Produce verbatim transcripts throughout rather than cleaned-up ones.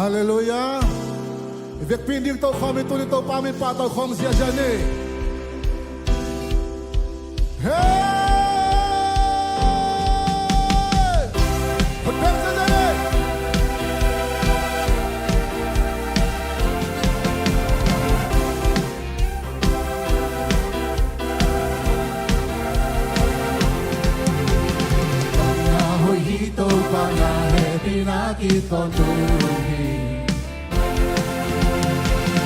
Halleluiah. I vekpi in ding tokhawm in, tuni Topa min pahtawi khawm ziahziah ni. Hey! Khut beng ziahziah ni. Nang na hoih hi, Topa, na hehpihna kip tawntung hi.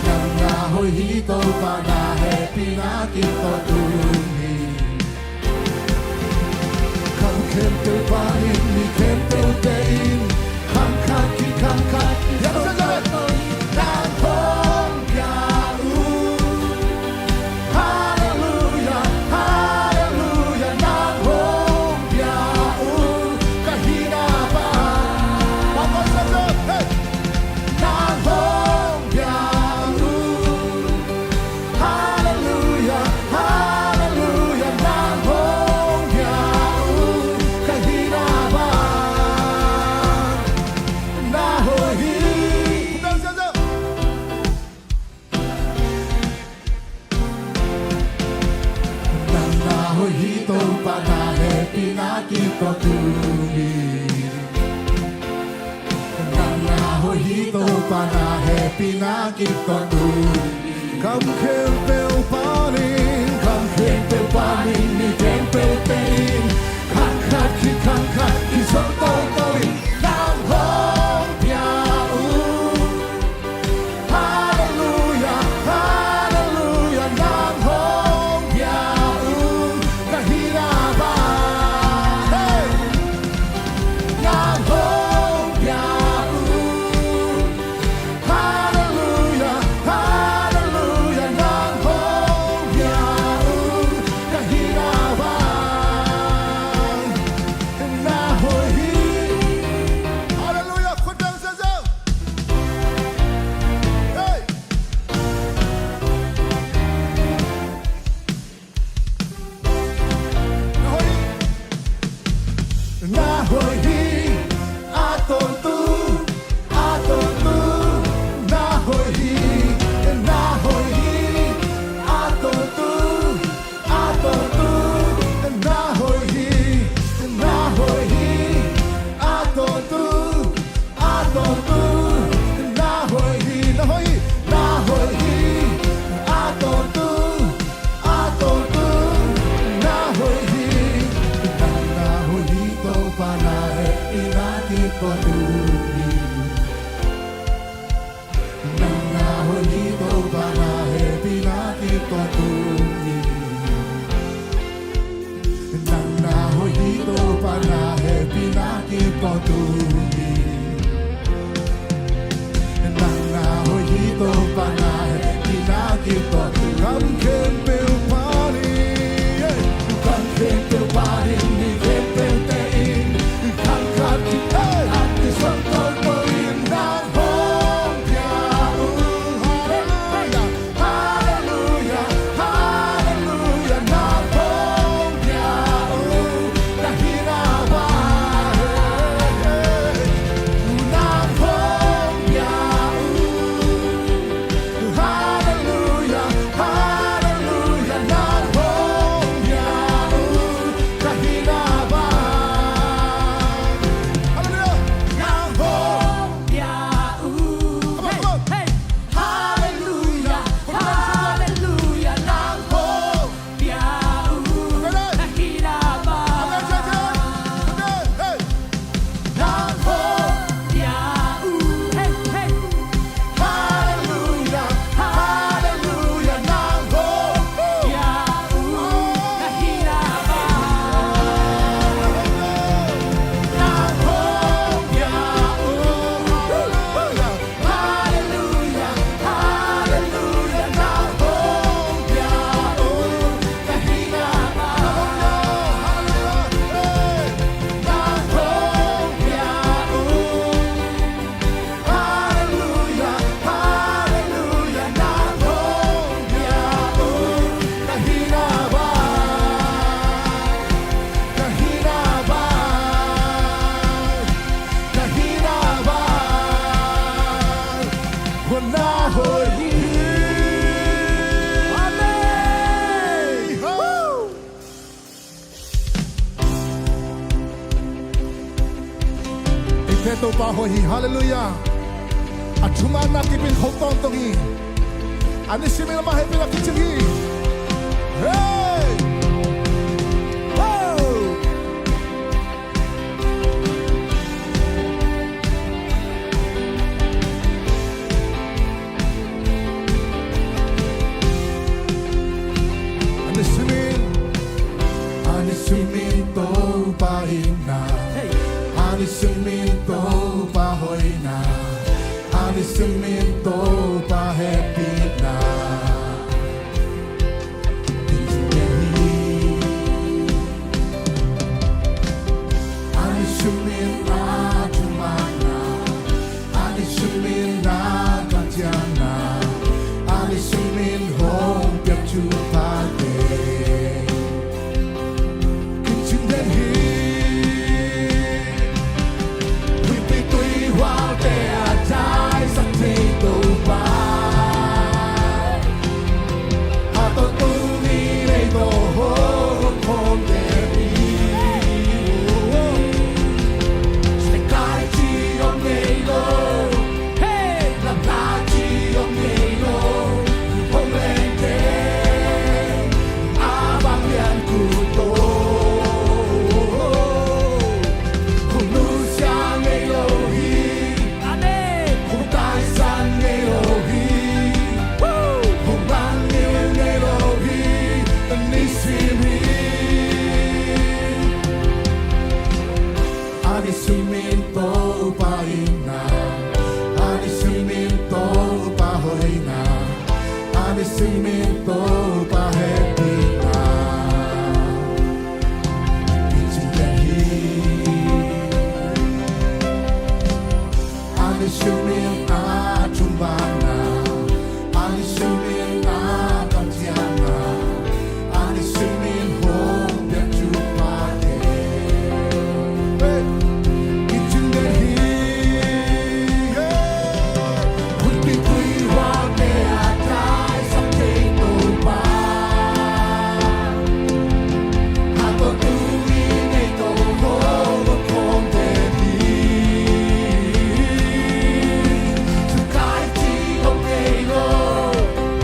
Nang na hoih hi, Topa, na hehpihna kip tawntung hi. Khang khempeuh panin, mi khempeuh tein, khang khat khit khang khat, nang hong pia un. Halleluiah, halleluiah, nang hong pia un. Ka hihna pan, hey! Nang hong pia un. Halleluiah, halleluiah, nang hong pia un. Ka hihna pan, na hoih hi. Nang na hoih hi, Topa, na hehpihna kip tawntung hi. Nang na hoih hi, Topa, na hehpihna kip tawntung hi. Gam khempeuh panin, gam khempeuh panin, mi khempeuh tein, khang khat khit khang khat, kizom toto in, nang hong pia un. Halleluiah, halleluiah, nang hong pia un. Ka hihna pan, hey! Nang hong pia un. Halleluiah, halleluiah, nang hong pia un. Ka hihna pan, na hoih hi. Halleluiah, khut beng ziahziah. Hey! Na hoih hi, a tawntung, a tawntung, na hoih hi, na hoih hi, a tawntung, a tawntung, na hoih hi, na hoih hi, a tawntung, a tawntung, na hoih hi, na hoih hi, na hoih hi, a tawntung, a tawntung, na hoih hi. Nang na hoih hi, Topa, na hehpihna kip tawntung hi. Nang na hoih hi, Topa, na hehpihna kip tawntung hi. Nang na hoih hi, Topa, na hehpihna kip tawntung hi. Nang na hoih hi, Topa, na hehpihna kip tawntung. Gam khempeuh panin, gam khempeuh panin, mi khempeuh tein, khang khat khit khang khat, kizom toto in, nang hong pia un. Halleluiah, halleluiah, halleluiah, nang hong pia un. Ka hihna pan, nang hong pia un. Halleluiah, halleluiah. Topa hoih hi. Halleluiah. A thumanna kip in khot tawntung hi. A nisimin amah hehpihna kicing hi. Hey! Ho! A nisimin, a nisimin Topa itna, a nisimin Topa hoihna, a nisimin Topa hehpihna. A nisimin a thumanna, a nisimin a kicianna, a nisimin hong piak thuphate kicing den hi. Huihpi tuihualte a taisan thei Topa, a tawh tuni nei tawh hong khawm den hi. Sekai ci om ngei lo, hey, lamdang ci om ngei lo, hong leng den, a vanglian khut tawh. Hong nusia ngei lo hi. Amen. Hong taisan ngei lo hi. Woo! Hong mangngilh ngei lo hi. A nisimin, a nisimin Topa itna, a nisimin Topa hoihna, a nisimin Topa hehpihna kicing den hi. A nisimin a thumanna, a nisimin a kicianna, a nisimin hong piak thuphate kicing den hi. Huihpi tuihualte a taisan thei Topa, a tawh tuni nei tawh hong khawm den hi. Sekai ci om ngei lo,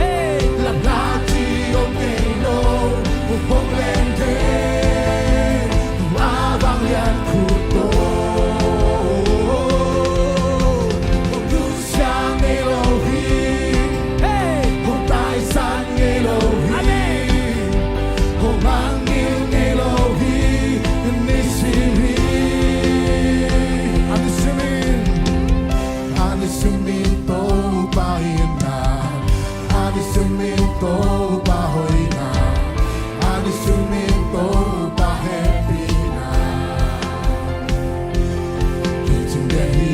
hey, lamdang ci om ngei lo, hong leng den, a vanglian khut tawh. Hong nusia ngei lo hi. Hey! Hong taisan ngei lo hi. Amen. Hong mangngilh ngei lo hi. A nisimin, a nisimin, a nisimin Topa itna, a nisimin Topa hoihna, a nisimin Topa hehpihna kicing den hi.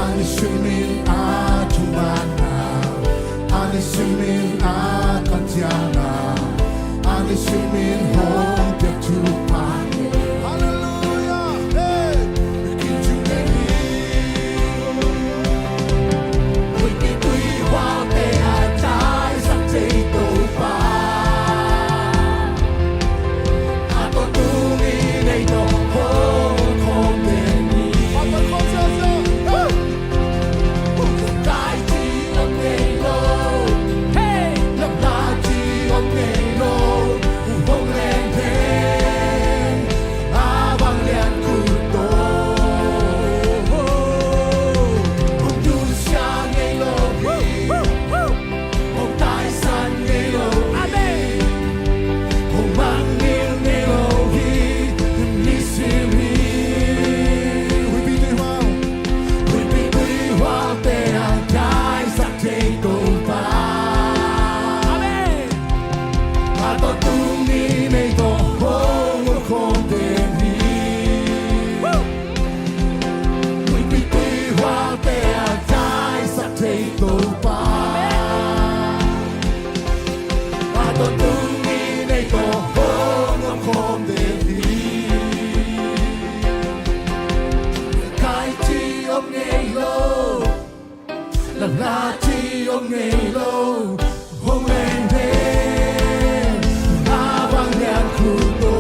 A nisimin a thumanna, a nisimin a kicianna, a nisimin hong piak thuphate. Halleluiah. Hey! Kicing den hi. Huihpi tuihualte a taisan thei Topa, a tawh tuni nei tawh hong khawm den hi. Sekai ci om ngei lo, hey, lamdang ci om ngei lo, hong leng den, a vanglian khut tawh. Hong nusia ngei lo hi. Hong taisan ngei lo hi. Amen. Hong mangngilh ngei lo hi. Nisimin, huihpi tuihual, huihpi tuihualte a taisan thei Topa, amen, a tawh tuni nei tawh hong khawm den hi. Woo! Huihpi tuihualte a taisan thei Topa, a tawh tuni nei tawh hong omkhawm den hi. Sekai ci om ngei lo, lamdang ci om ngei lo, hong leng den, a vanglian khut tawh.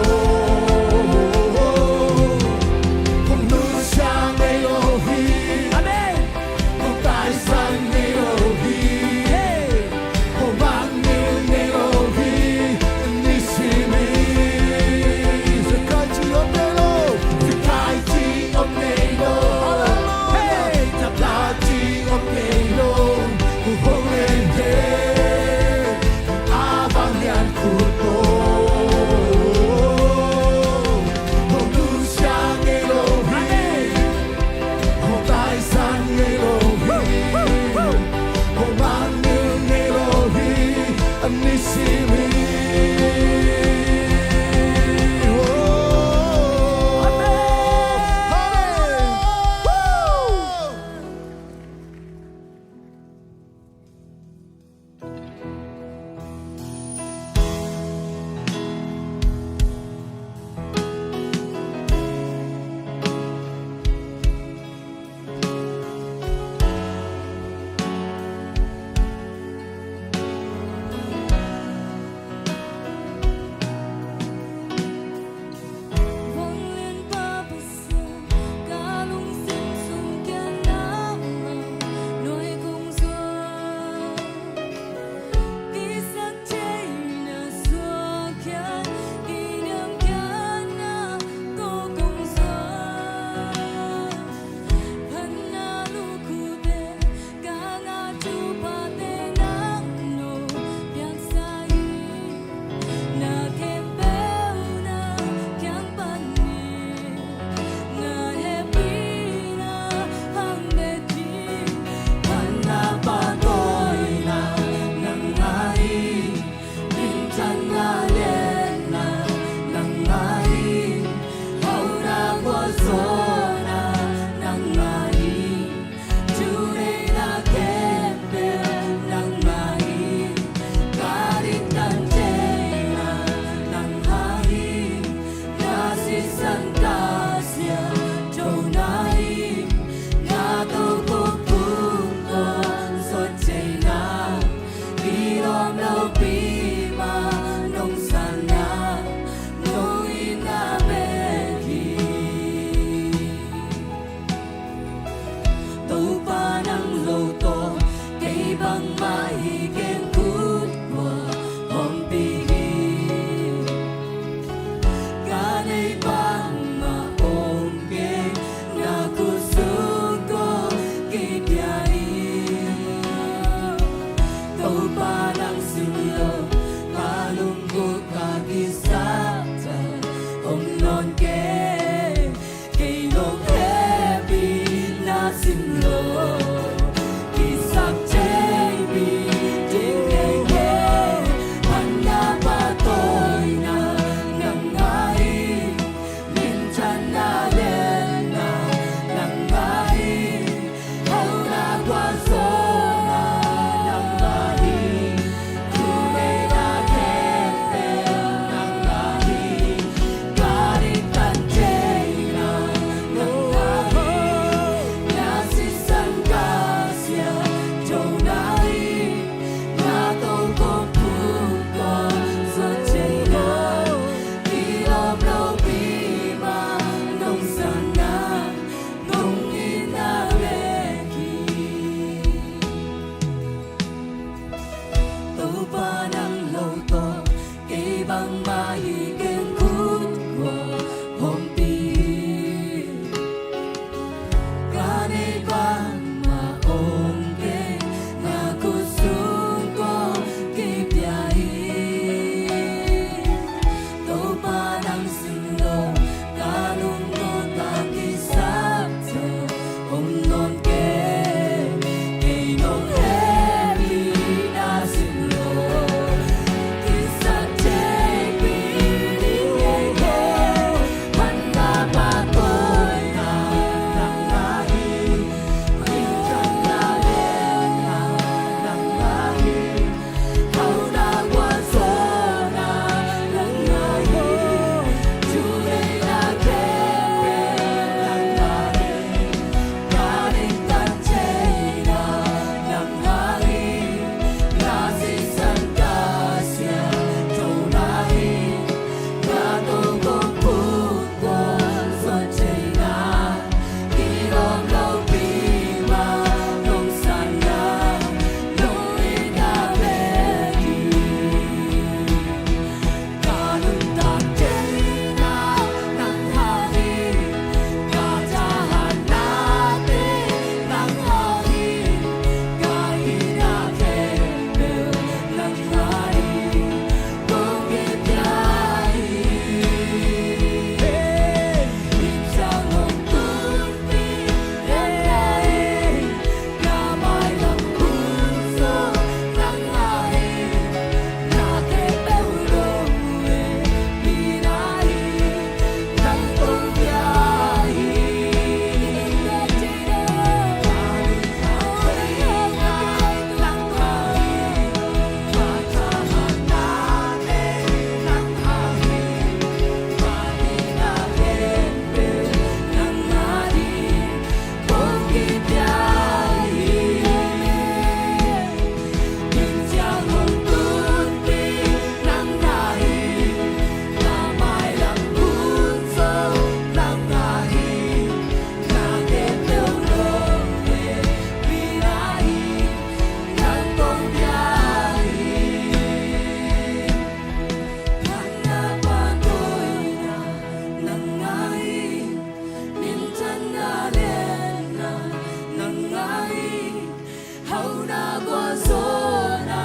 Hauhna gualzawhna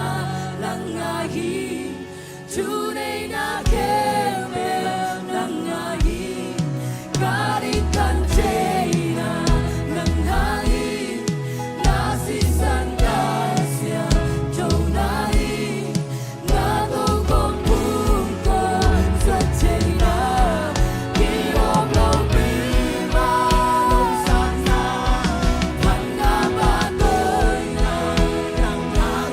nang ngah hi. Thuneihna khempeuh nang ngah hi. Ka ding kan theihna nang ngah hi. Na sisan ka siangthona hi. Na tokhom phungkawm zat theihna, ki-awk lopi mah lungsatna, phatna pahtawina nang ngah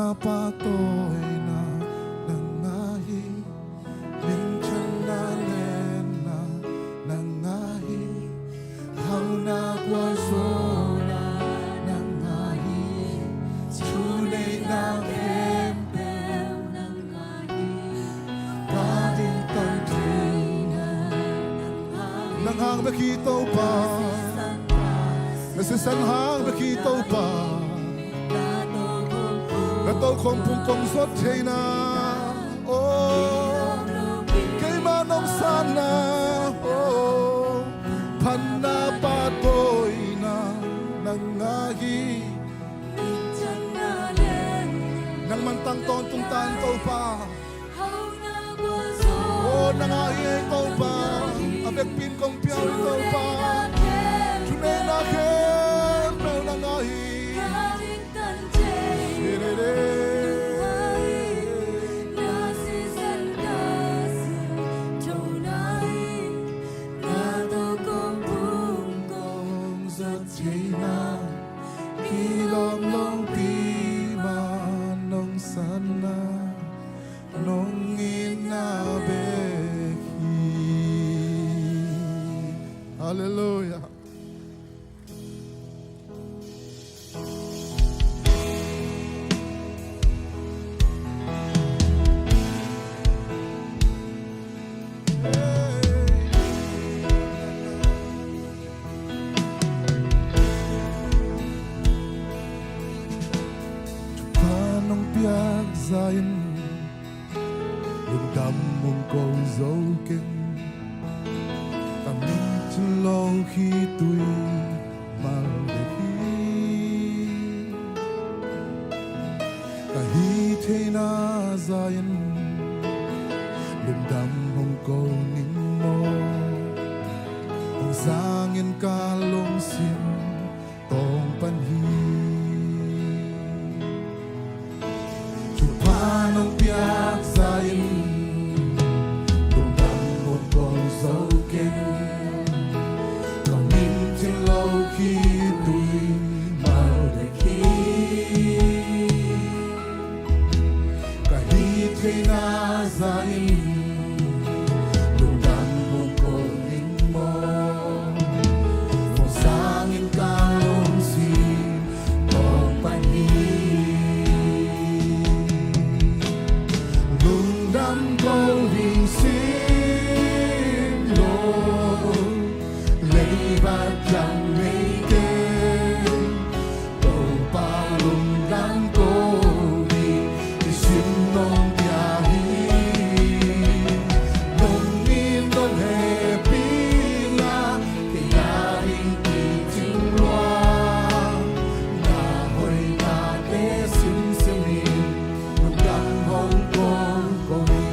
Pahtawina nang ahi, minthanna lenna nang ahi, hauhna gualzawhna nang ahi, thuneihna khempeuh nang ahi, Pa dingtan theihna nang ahi. Nang hang bek hi Topa, na sisan hang bek hi Topa. Na tokhom pung kong zot theihna, oh, keima nong sanna, oh, phatna pahtawina nang ahi. Nang mantang tawntung ta in Topa. Oh, nang ahi ei Topa. A vekpi in kong pia uh hi Topa. Thuneihna khempeuh nang ahi. Theihna, kilawm longpi mah nong sanna, nong itna bek hi. Halleluiah. Thupha nong piak zah in lungdam hong ko zo keng. Ka min thin lo khitui mal bek hi. Ka hih theihna zah in lungdam hong ko ning maw. Hong zang in ka lungsim tawng pan hi. Thupha nong piak zah in lungdam hong ko zo keng. Ka min thin lo khitui mal bek hi. Ka hih theihna zah in lungdam hong ko ning maw. Hong zang in ka lungsim tawng pan hi. Lungdam ko ding sim lo, leibat dang nei keng. Topa lungdam ko ding i sim nong pia hi. Nong min nong hehpihna kei a ding kicing lua. Na hoihnate simsim in lungdam hong ko ko hi.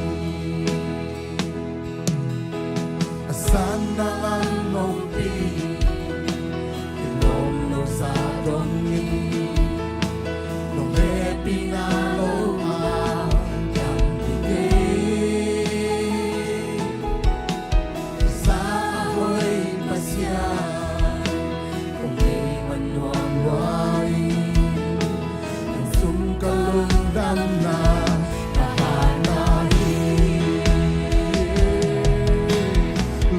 A sanna nang nong pi, kilawm lo zah dongin nong hehpihna lo a dang hi kei. Zah a hoih Pasian kong nei man nuam lua hi. Nang sung ka lungdamna ka hatna hi.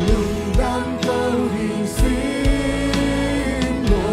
Lungdam ko ding sim lo,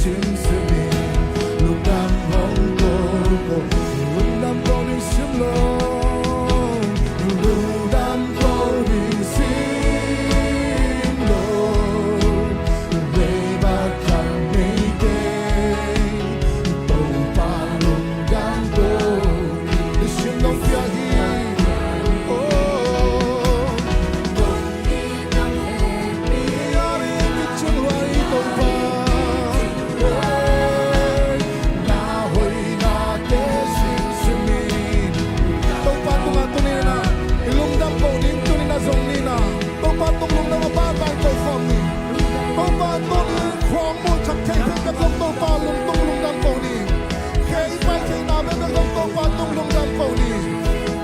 Sim sim in, lungdam hong ko ko, lungdam ko ding sim lo, lungdam ko ding sim lo, leiba thang nei kei, Topa lungdam ko ding sim lo pia hi. Oh. Topa tungah tuni in ah i lungdam ko ding, tuni in ah zong ni in ah Topa tung lungdam a banban ko khawm ni. Topa tuni in khuang muh thak thei thei ka zong Topa lungtung lungdam ko ni. Khe i pai theihna bekbek zong Topa tung lungdam ko ni.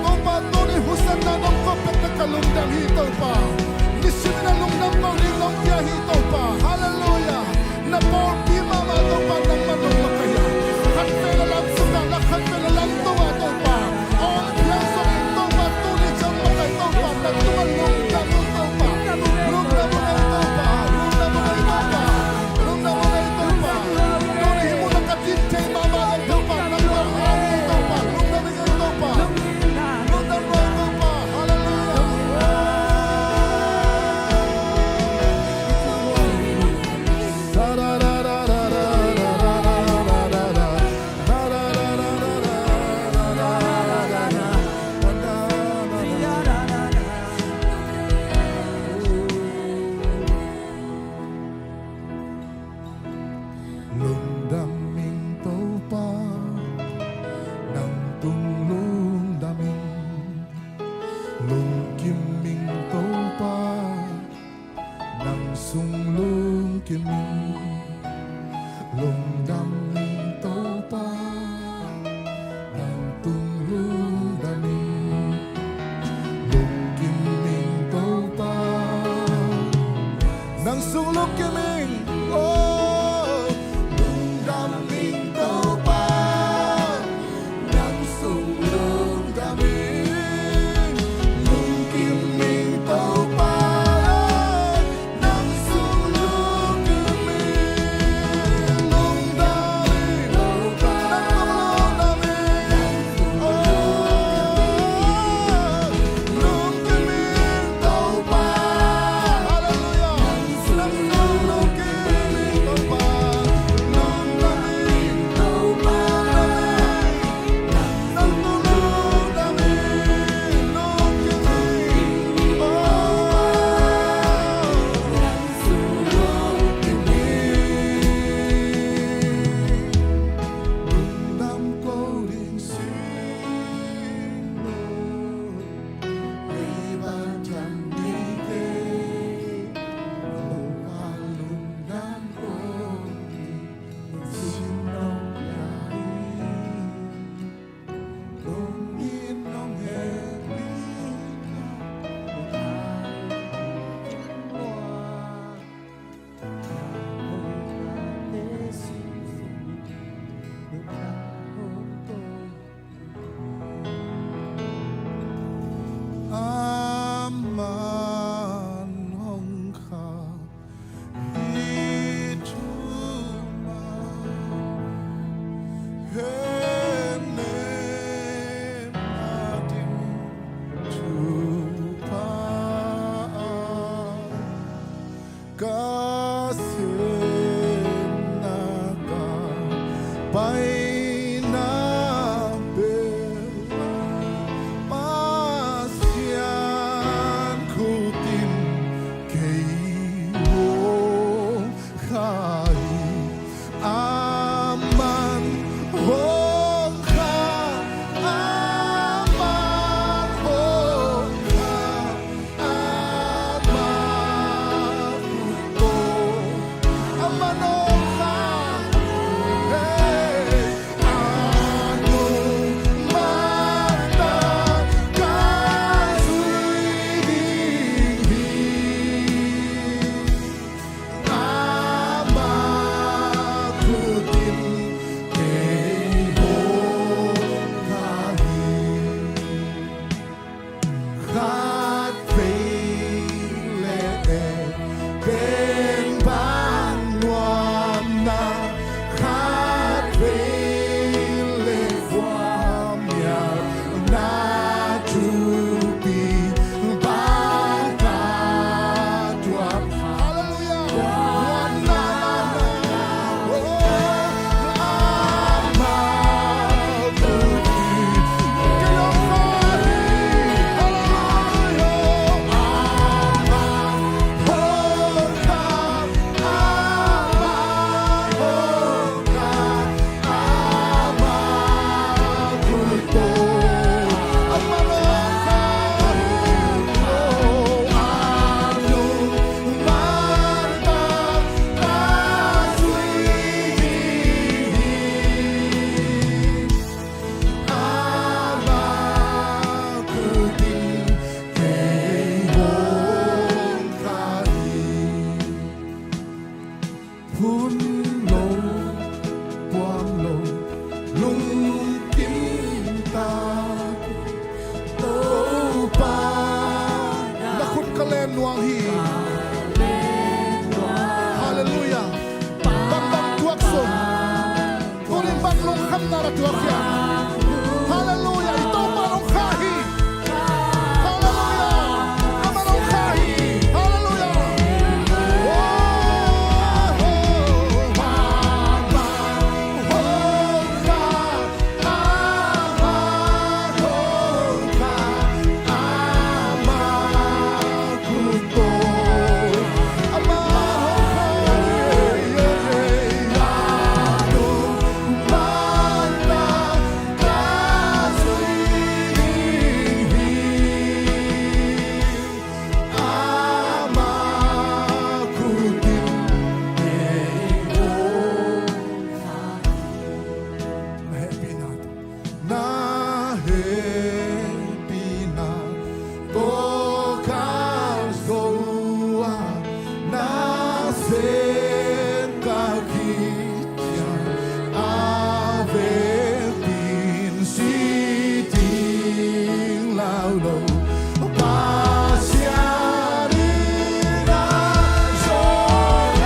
Topa tuni in husanna nong kop bekbek ka lungdam hi Topa. Nisim in a lungdam ko ding nong pia hi Topa. Halleluiah. Na pawlpi mahmah Topa nangmah nong makaih a, khatvei la lam sungah na khatvei la lam tungah Topa. Aw na phial sawm in Topa tuni ciang makaih Topa na tungah lungdam uh Topa. Lungdam uh nei Topa. Lungdam uh nei Topa. Lungdam uh nei Topa. Tuni hi mun a ka din thei mahmah leh Topa nangmah aw nei Topa. Lungdam uh nei Topa. Lungdam uh nei Topa. Halleluiah. Lungdam ing Topa, nang tung lungdam ing. Lungkim ing Topa, nang sung lungkim ing. Lungdam ing Topa, nang tung lungdam ing. Lungkim ing Topa, nang sung lungkim ing. Oh, lungdam ing Topa, nang sung lungdam ing. Lungkim ing Topa, nang sung lungkim ing. Lungdam ing Topa, nang sung lungdam ing. Oh, lungkim ing Topa. Halleluiah. Nang sung lungkim ing Topa. Lungdam ing Topa. Aman hong kha hi thuma, he nem a ding thupha a, ka sepna ka paina bel Pasian khut in kei hong kha hi. Aman hong kha, aman hong kha, aman hong kha, aman hong kha. Hey. Hun lo, puam lo, lungkim ta, Topa. Na khut ka len nuam hi. Halleluiah. Bangbang thuak sung. Tunin bang lungkhamna na tuak hiam? Halleluiah. I Topa hong kha hi. Halleluiah. Amah hong kha hi. Halleluiah. Oh, oh, oh. Na hehpihna tawh ka zo a, na sem ka khit ciang a vekpi in si ding laulo. Pasian in a zo a,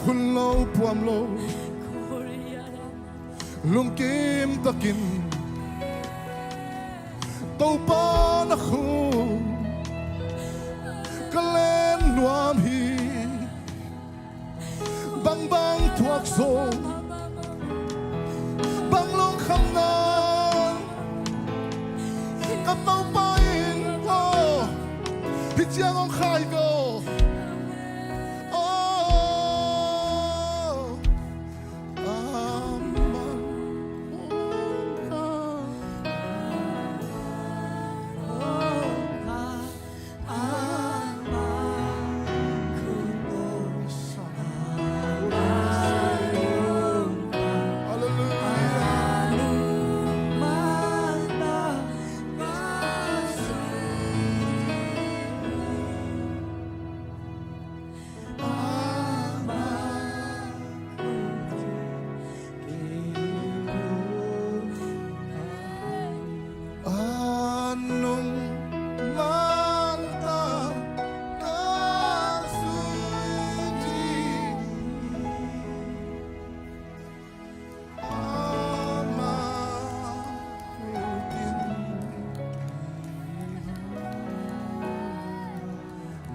Hun lo, puam lo, lungkim takin Topa na khut ka len nuam hi. Bangbang thuak sung, bang lungkhamna, ka Topa in, oh, hih ciang hong kha hi ko. Oh, amen.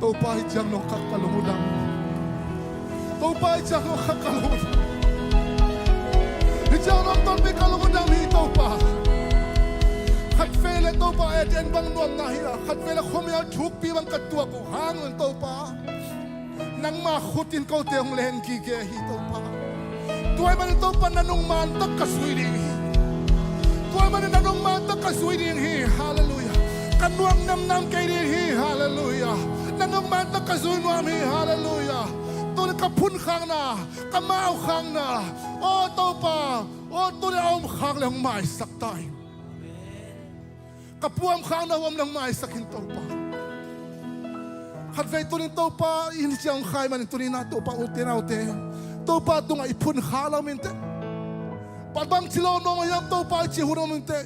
Topa, hih ciang nong khak ka lung uh dam. Topa, hih ciang nong khak ka lung uh dam. Hih ciang nong tonpih ka lung uh dam hi Topa. Khatvei le Topa, Eden bang nuamna hi a, khatvei le khuamial thukpi bang ka tuak uh hang un Topa, nangma khut in kote hong len gige hi Topa. Tua ahih manin Topa, na nungman tak ka zui ding hi. Tua ahih manin na nungman tak ka zui ding hi. Halleluiah. Ka nuam namnam kei ding hi. Halleluiah. Na nungman tak ka zui nuam hi. Halleluiah. Tuni ka phunkhakna, ka maukhakna, aw Topa, aw tuni a omkhak le hong maisak ta in. Ka puamkhakna uh om le hong maisak in Topa. Khatvei tuni Topa, i hih ciang hong kha ahih manin tuni-in ah Topa, ute naute, Topa tungah i phunkhak lo minteh. Bang ci lo nuam ahi hiam Topa, i cih hun om minteh.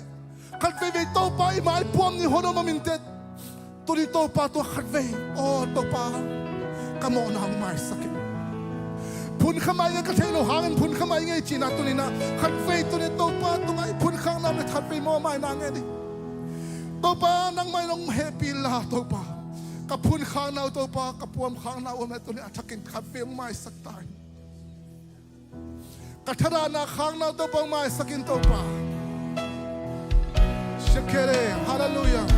Khatveivei Topa, i maipuam ni hun om minteh. Tuni Topa tungah khatvei, aw Topa, ka mawhna hong maisak in. Phunkha mai ing ei ka theih loh hangin phunkha mai ing ei cihna tuni-in ah khatvei tuni Topa tungah i phunkhakna le khatvei mawhmaina ngen in. Topa, nangmah in hong hehpih inla Topa, ka phunkhakna uh Topa, ka puamkhakna uh om le tuni a thakin khatvei hong maisak ta in. Ka thahatna khakna uh Topa hong maisak in Topa. Shekere, halleluiah.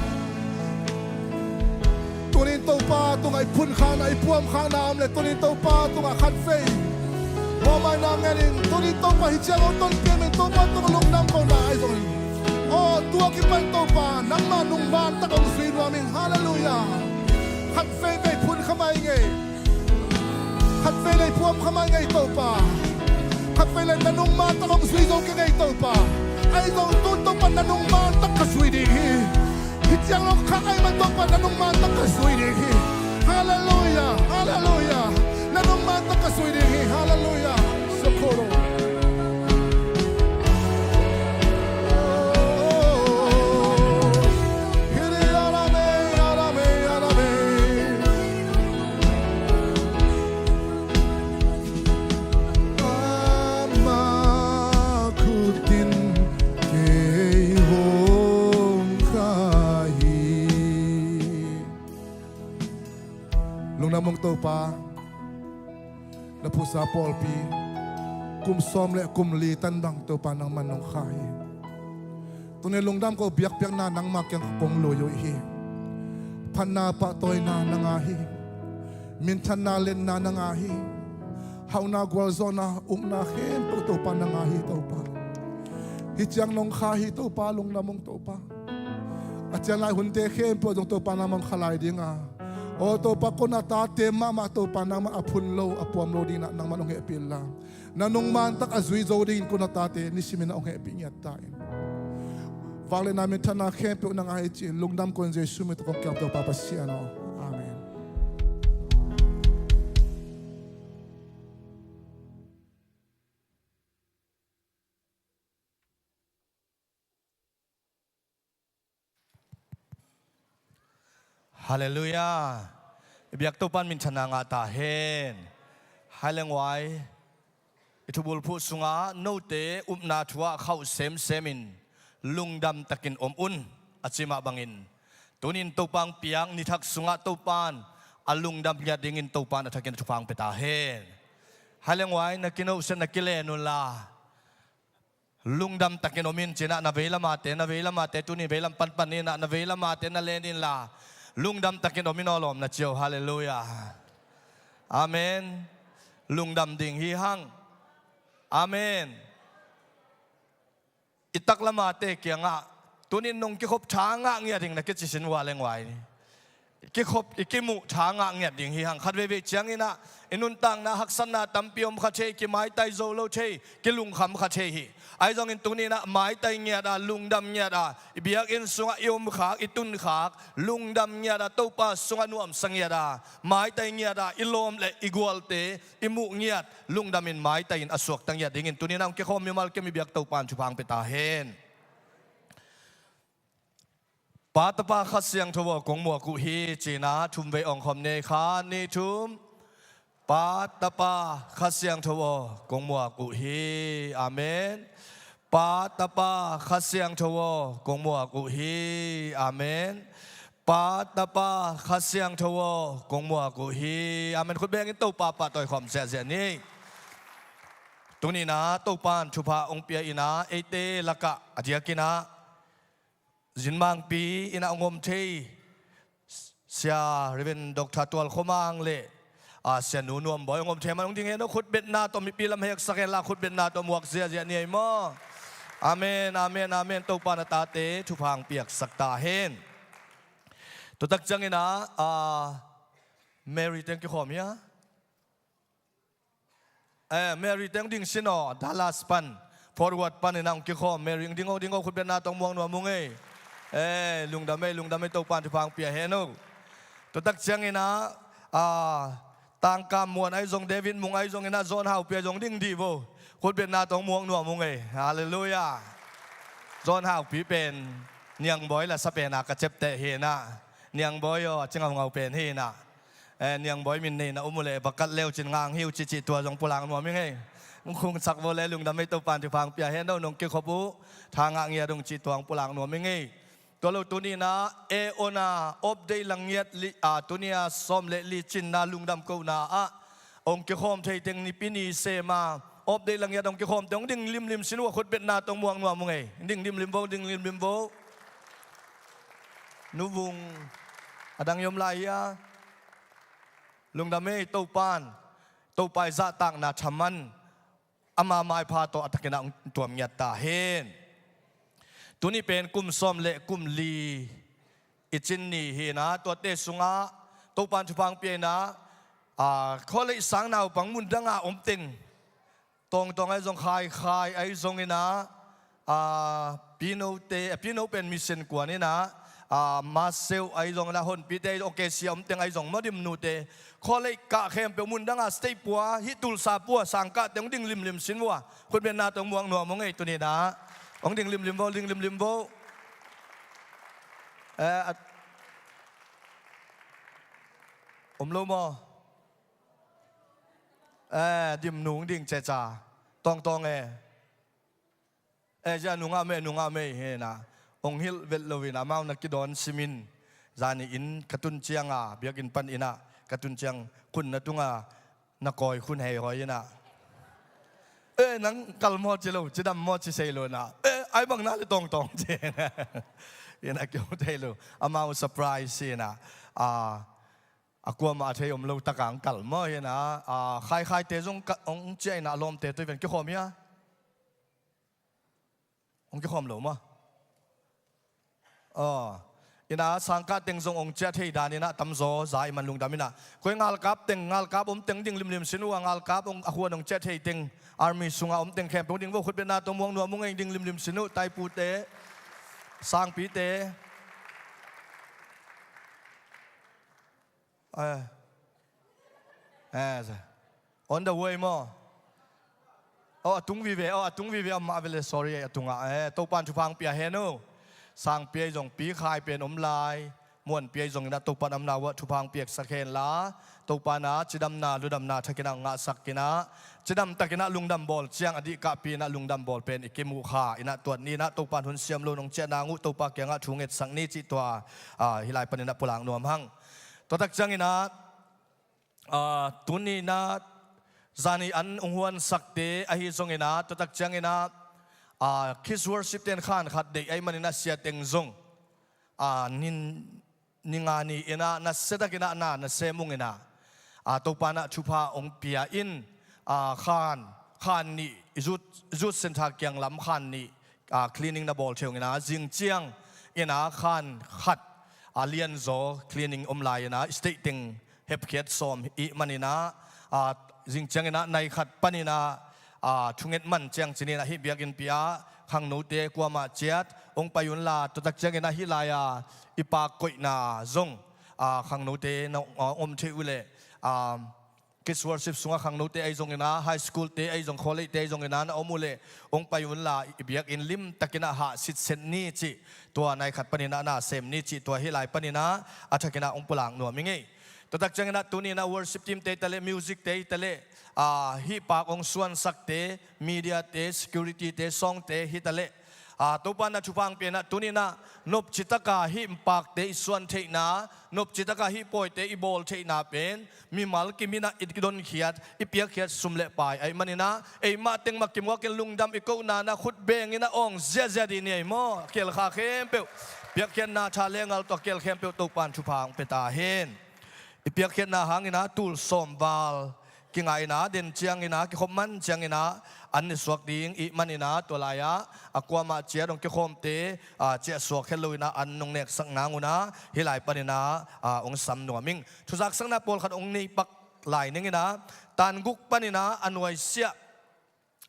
Tuni-in Topa tungah i phunkhakna, i puamkhakna om le tuni-in Topa tungah khatvei mawhmaina ngen in. Tuni-in Topa hih ciang hong tonpih in Topa tungah lungdam kohna ahi zongin, aw tua kipan Topa, nangma nungman tak hong zui nuam in. Halleluiah. Khatveivei phunkha mai ing ei. Khatvei le i puamkha mai ing ei Topa. Khatvei le na nungman tak hong zui zo keng ei Topa. Ahi zong tun Topa na nungman tak ka zui ding hi. Hih ciang nong khak ahih man Topa na nungman tak ka zui ding hi. Halleluiah, halleluiah. Na nungman tak ka zui ding hi. Halleluiah. Socorro. Ama khut in kei hong kha hi. Lungdam ung Topa, na phuhsa pawlpi kum sawm le kum li tan bang Topa nangman nong kha hi. Tuni lungdam ko, biakpiakna nangma kiang kong lui uh hi. Phatna pahtawina na ngah hi. Minthanna lenna na ngah hi. Hauhna, gualzawhna, ukna khempeuh Topa na ngah hi Topa. Hih ciang nong kha hi Topa, lungdam ung Topa. A ciang lai hunte khempeuh zong Topa nangmah hong kha lai ding a, aw Topa, kong a tate mahmah Topa nangmah a phun lo, a puam lo dingin ah nangmah hong hehpih inla, na nungman tak a zui zo dingin kong a tate nisimin ah hong hehpih ngiat ta in. Vangliatna, minthanna khempeuh na ngah hi ci-in lungdam ko in Jesu min tawh kong kiap Topa Pasian aw. Amen. Halleluiah. I biak Topa in minthanna ngah ta hen. Hai leng uai, i thubulphuh sungah note upna thu-ah khauh semsemin lungdam takin om un, a ci mah bangin, tuni-in Topa hong piak ni thak sungah Topa in a lungdam ngiat dingin Topa in a thakin a thupha hong pia ta hen. Hai leng uai, na kinohsiat na kilen unla, lungdam takin om in ci-in ah na veilamate, na veilamate, tuni veilam panpan ni-in ah na veilamate na len inla, lungdam takin om in aw lawm, na ci uh. Halleluiah. Amen. Lungdam ding hi hang. Amen. I taklamate kiangah, tuni-in nong kikhop tha ngah ngiat ing, na kici sin ua leng uai. Kikhop, i kimuh tha ngah ngiat ding hi hang. Khatveivei ciangin ah i nuntakna haksatna tampi om kha thei, kimaitai zo lo thei, kilungkham kha thei hi. Ahi zongin tuni-in ah maitai ngiat a, lungdam ngiat a, i biakinn sungah i omkhak, i tunkhak, lungdam ngiat a, Topa sungah nuamsa ngiat a, maitai ngiat a, i lawm le i gualte i muh ngiat, lungdamin maitai-in a suakta ngiat dingin tuni-in ah hong kikhawm mimal kim i biak Topa in thupha hong pia ta hen. Pa, Tapa, Kha Siangtho aw, kong muak uh hi, ci-in ah thum vei ong khawm ni, khat, nih, thum. Pa, Tapa, Kha Siangtho aw, kong muak uh hi. Amen. Pa, Tapa, Kha Siangtho aw, kong muak uh hi. Amen. Pa, Tapa, Kha Siangtho aw, kong muak uh hi. Amen. Khut bengin Topa pahtawi khawm ziahziah ni. Tuni-in ah Topa in thupha hong pia in ah eite lakah a diakin ah Zinmangpi in ah hong om thei Sia Reverend Doctor Tual Khua Mang le, a, Sia Nu Nuam Bawi hong om thei man hong ding hen aw. Khutbetna tawh mipi lam heksak hen la, khutbetna tawh muak ziahziah ni ei maw. Amen, amen, amen. Topa in a tate thupha hong piaksak ta hen. Tua tak ciangin ah, a, Mary teng kikhawm hia? Eh, Mary teng ding sin aw, Dallas pan, Forward pan in ah hong kikhawm. Mary, ding aw, ding aw, khutbetna tawh muak nuam ung ei. Eh, lungdam ei, lungdam ei, Topa in thupha hong pia hen aw. Tua tak ciangin ah, a, Tangkam Muan ahi zong, David Mung ahi zongin ah, John Haupi ahi zong ding dih vo. Khutbetna tawh muak nuam ung ei. Halleluiah. John Haupi pen Niang Bawi la sa pen a ka ciapteh hi in ah. Niang Bawi aw, a ci ngaungau pen hi in ah. Eh, Niang Bawi min nei na om uh leh va kal le uh cin ngah hi uh ci cih tua zong pulak nuam ing ei. Hong khungsak vo le, lungdam ei, Topa in thupha hong pia hen aw. Nong kikhop uh, tha ngah ngiat ung cih tua hong pulak nuam ing ei. Tua lo tuni-in ah, e ona, Op Deih Lang Ngiat li, a, tuni-a sawm le li cinna lungdam kohna ah hong kikhawm thei teng, Nipi ni sem a Op Deih Lang Ngiat hong kikhawm teng hong ding limlim sin uh a, khutbetna tawh muak nuam ung ei. Ding limlim vo, ding limlim vo. Nu Vung, a dang i om lai hia? Lungdam ei, Topa in, Topa i zahtakna thaman ama maipha tawh a takin ah hong tuam ngiat ta hen. Tuni pen kum sawm le kum li i cin ni hi in ah, tuate sungah Topa in thupha hong pia in ah, a, khualei sang naupang mun dang a om teng, Tawngtawng ahi zong, Khaikhai ahi zongin ah, a, Pinote, a, Pino pen Mission Kuan in ah, a, Maseu ahi zongin ah, Honpite ahi zong, Okesia om teng ahi zong, Maw Dim Nute, khualei kah khempeuh mun dang a state pua, hih Tulsa pua, sangkah teng hong ding limlim sin uh a, khutbetna tawh muak nuam ung ei. Tuni-in ah hong ding limlim vo, ding limlim vo. Eh, a, om lo maw? Eh, Dim Nu hong ding ceca. Tawngtawng e. Eh, zia nungah mei, nungah mei hi in ah. Hong hilh vet lo in ah, amau na kidawn simin. Zani inn ka tun ciang a, biakinn pan in ah ka tun ciang, khun na tung a, na kawi khun hei hawi in ah. Eh, nang kal maw ci lo, cidam maw ci sei lo in ah. Eh, ai bang na le Tawngtawng ci in ah. In ah kio thei lo. Amau surprise hi in ah. A, a kuamah a thei om lo tak a hong kal maw hi in ah. A, Khaikhaite zong ka, hong ciah in ah, a lawmte tawh i ven kikhawm hia? Hong kikhawm lo maw? Aw. In ah sangkah teng zong hong ciah thei dan in ah tamzaw za i man lungdam in ah. Koi ngalkap teng, ngalkap om teng ding limlim sin uh a, ngalkap hong, a huan hong ciah thei teng, army sungah om teng khempeuh ding vo, khutbetna tawh muak nuam ung ei, ding limlim sin uh, taipute, sangpite. Eh. Eh, on the way maw? Oh, a tung vive, oh, a tung vive, amah vele, sorry, a tungah. Eh, Topa in thupha hong pia hen uh. Sangpi ahi zong, Pi Khai pen om lai. Muanpi ahi zongin ah Topa in a omna uah thupha hong piaksak hen la, Topa in ah cidamna, ludamna thakin ah hong ngahsak in ah, cidam takin ah lungdam bawl ciang a dihkahpi in ah lungdam bawl pen i kimuh kha in ah, tuat ni in ah Topa in hun siam lo nong ciah nang uh Topa kiangah thu ngetsak ni cih tua, ah, hih lai panin ah pulak nuam hang. Tua tak ciangin ah, ah, tuni in ah zani an hong huansakte ahi zongin ah, tua tak ciangin ah, ah, Kids Worship ten khan khat deih ahih manin ah sia teng zong, ah, nin, ni nga ni in ah nasia takin ah na, na sem ung in ah, ah, Topa in ah thupha hong pia in, ah, khan, khan nih, Youth, Youth Centre kiang lam khan nih, ah, cleaning na bawl thei ung in ah, zing ciang in ah khan khat, ah, lianzaw cleaning om lai in ah, state teng hepkhiat sawm i hih manin ah, ah, zing ciangin ah nai khat panin ah, ah, thunget man ciang cinin ah hih biakinnpi ah khangnote kuamah ciat hong pai un la, tua tak ciangin ah hih lai-a i pak koihna zong, ah, khangnote na, ah, om thei uh leh, ah, Kids Worship sungah khangnote ahi zongin ah, high school-te ahi zong, college-te ahi zongin ah na om uh leh hong pai un la, i biakinn lim takin ah hah sitset ni cih, tua nai khat panin ah na sem ni cih, tua hih lai panin ah a thakin ah hong pulak nuam ing ei. Tua tak ciangin ah tuni in ah worship team-te hi ta leh, music-te hi ta leh, ah, hih pak hong suansakte, media-te, security-te, sawngte hi ta leh, ah, Topa in ah thupha hong pia in ah tuni in ah Nopci taka hih pakte i suan theihna, nopci taka hih pawite i bawl theihna pen mimal kimin ah i donkhiat, i piakkhiat sum le pai ahih manin ah, eimah teng mah kimuak in lungdam i kohna na khut beng in ah awng ziahziah dih ni ei maw? A kial kha khempeuh, piakkhiatna tha le ngal tawh a kial khempeuh Topa'n thupha hong pia ta hen. I piakkhiatna hangin ah tul sawm val kingah in ah, den ciangin ah, kikhop man ciangin ah an ne suak ding ahih manin ah, tua lai-ah a kuamah ciat hong kikhawmte, a, ciah suak het lo in ah an hong neksak nang un ah, hih lai panin ah, a, hong sam nuam ing. Thuzaksakna pawlkhat hong nei pak lai ning in ah, tan guk panin ah a nuaisiah,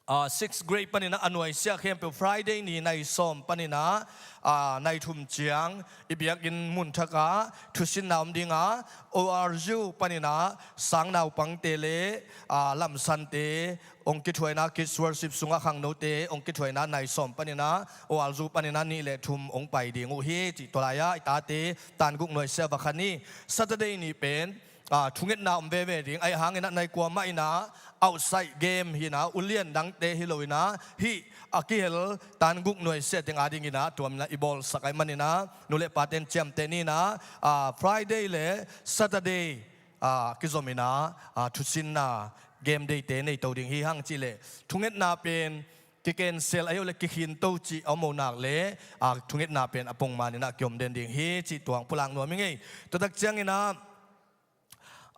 a, six grade panin ah a nuaisiah khempeuh Friday ni nai sawm panin ah, a, nai thum ciang i biakinn mun thak ah thusinna om ding a, O R U panin ah sang naupangte le, a, lamsante hong kithuah in ah, Kids Worship sungah khangnote hong kithuah in ah, nai sawm panin ah O R U panin ah nih le thum hong pai ding uh hi, cih tua lai-ah i tate tan guk nuaisiah va khan hi. Saturday ni pen, a, thungetna om veve ding ahih hangin ah, nai kua mah in ah outside game hi in ah, ulian dangte hi lo in ah, hih a kihel tan guk nuaisiah teng adingin ah tua manin ah i bawlsak ahih manin ah, nu le pate'n ciamteh ni in ah, a, Friday le Saturday, a, kizom in ah, a, thusinna game day-te nei to ding hi hang. Cih leh thungetna pen kicancel ahi uh leh kikhin to cih a om uh nak leh, a, thungetna pen a pongman in ah kiom den ding hi, cih tua hong pulak nuam ing ei. Tua tak ciangin ah,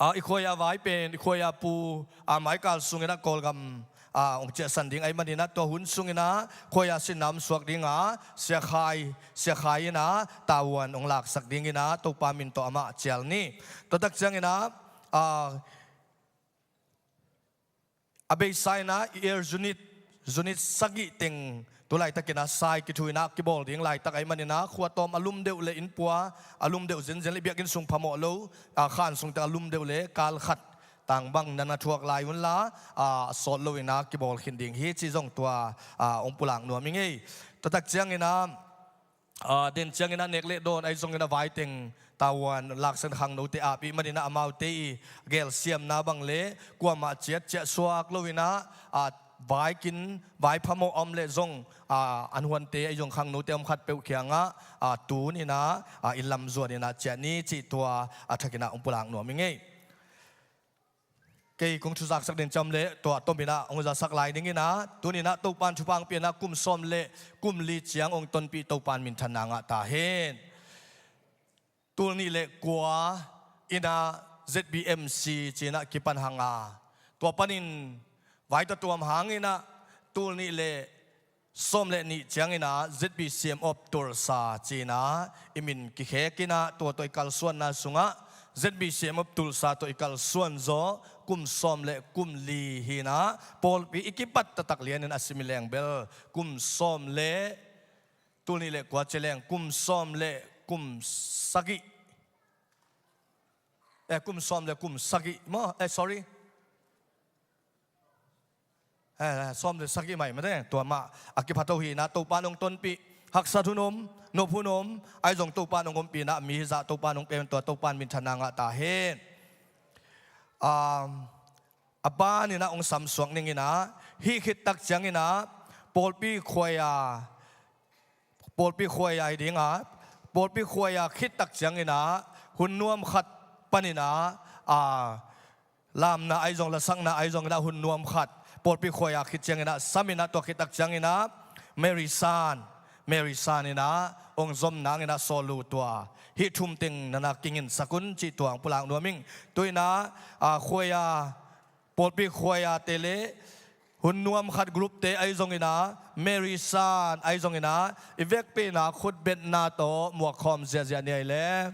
a, i khuai-a vai pen, i khuai-a pu, a, Maikal sungin ah Kawlgam, a, hong ciahsan ding ahih manin ah, tua hun sungin ah khuai-a sinna om suak ding a, Sia Khai, Sia Khai in ah tavuan hong laksak dingin ah Topa min tawh amah cial ni. Tua tak ciangin ah, a, a beisa in ah i air unit, unit sagih teng tu laitakin ah sai kithu in ah kibawl ding laitak ahih manin ah, khua tawm a lum deuh le innpua a lum deuh zenzen le biakinn sung phamawh lo, a, khan sung teng a lum deuh le kal khat tang bang na na thuak lai un la, a, a sawt lo in ah kibawl khin ding hi, cih zong tua, a, hong pulak nuam ing ei. Tua tak ciangin ah, a, den ciangin ah nek le dawn ahi zongin ah vai teng tavuan laksan khangnote ap ahih manin ah amaute i gelsiamna bang le kuamah ciat ciah suak lo in ah, a, vai kin, vai phamawh a om leh zong, a, an huante ahi zong khangnote om khatpeuh kiangah, a, tun in ah, a, inn lam zuan in ah ciah ni, cih tua a thakin ah hong pulak nuam ing ei. Kei kong thuzaksak den ciam leh tua tom in ah hong zasak lai ning in ah, tuni in ah Topa'n thupha hong pia in ah kum sawm le kum li ciang hong tonpih Topa'n minthanna ngah ta hen. Tul nih le kua in ah Z B M C ci in ah kipan hang a, tua panin vai tawh tuam hangin ah tul nih le sawm le nih ciangin ah Z B C M of Tulsa ci in ah i min kikhek in ah, tua tawh i kalsuanna sungah Z B C M of Tulsa tawh i kalsuan zaw kum sawm le kum li hi in ah, pawlpi i kipat taktak lianin a simi leng bel kum sawm le, tul nih le kua ci leng kum sawm le kum sagih, eh, kum sawm le kum sagih maw, eh, sorry, eh, sawm le sagih mai mate, tua mah a kiphat ho hi in ah Topa'n hong tonpih, haksat hun om, nop hun om, ahi zong Topa'n hong ompih in ah, mi hizah Topa'n hong pia in, tua Topa'n minthanna ngah ta hen. Um, a ban in ah hong samsuak ning in ah, hih khit tak ciangin ah pawlpi khuai-a, pawlpi khuai-a hi ding a, pawlpi khuai-a khit tak ciangin ah hun nuam khat panin ah, a, lamna ahi zong, lasakna ahi zongin ah hun nuam khat pawlpi khuai-a khit ciangin ah sam in ah, tua khit tak ciangin ah Mary San, Mary San in ah hong zom nang in ah, Saul uh, tua hih thum teng na na kinginsak un, cih tua hong pulak nuam ing. Tu in ah, a, khuai-a, pawlpi khuai-ate le hun nuam khat group-te ahi zongin ah, Mary San ahi zongin ah, i vekpi in ah khutbetna tawh muakkhawm ziahziah ni ei le.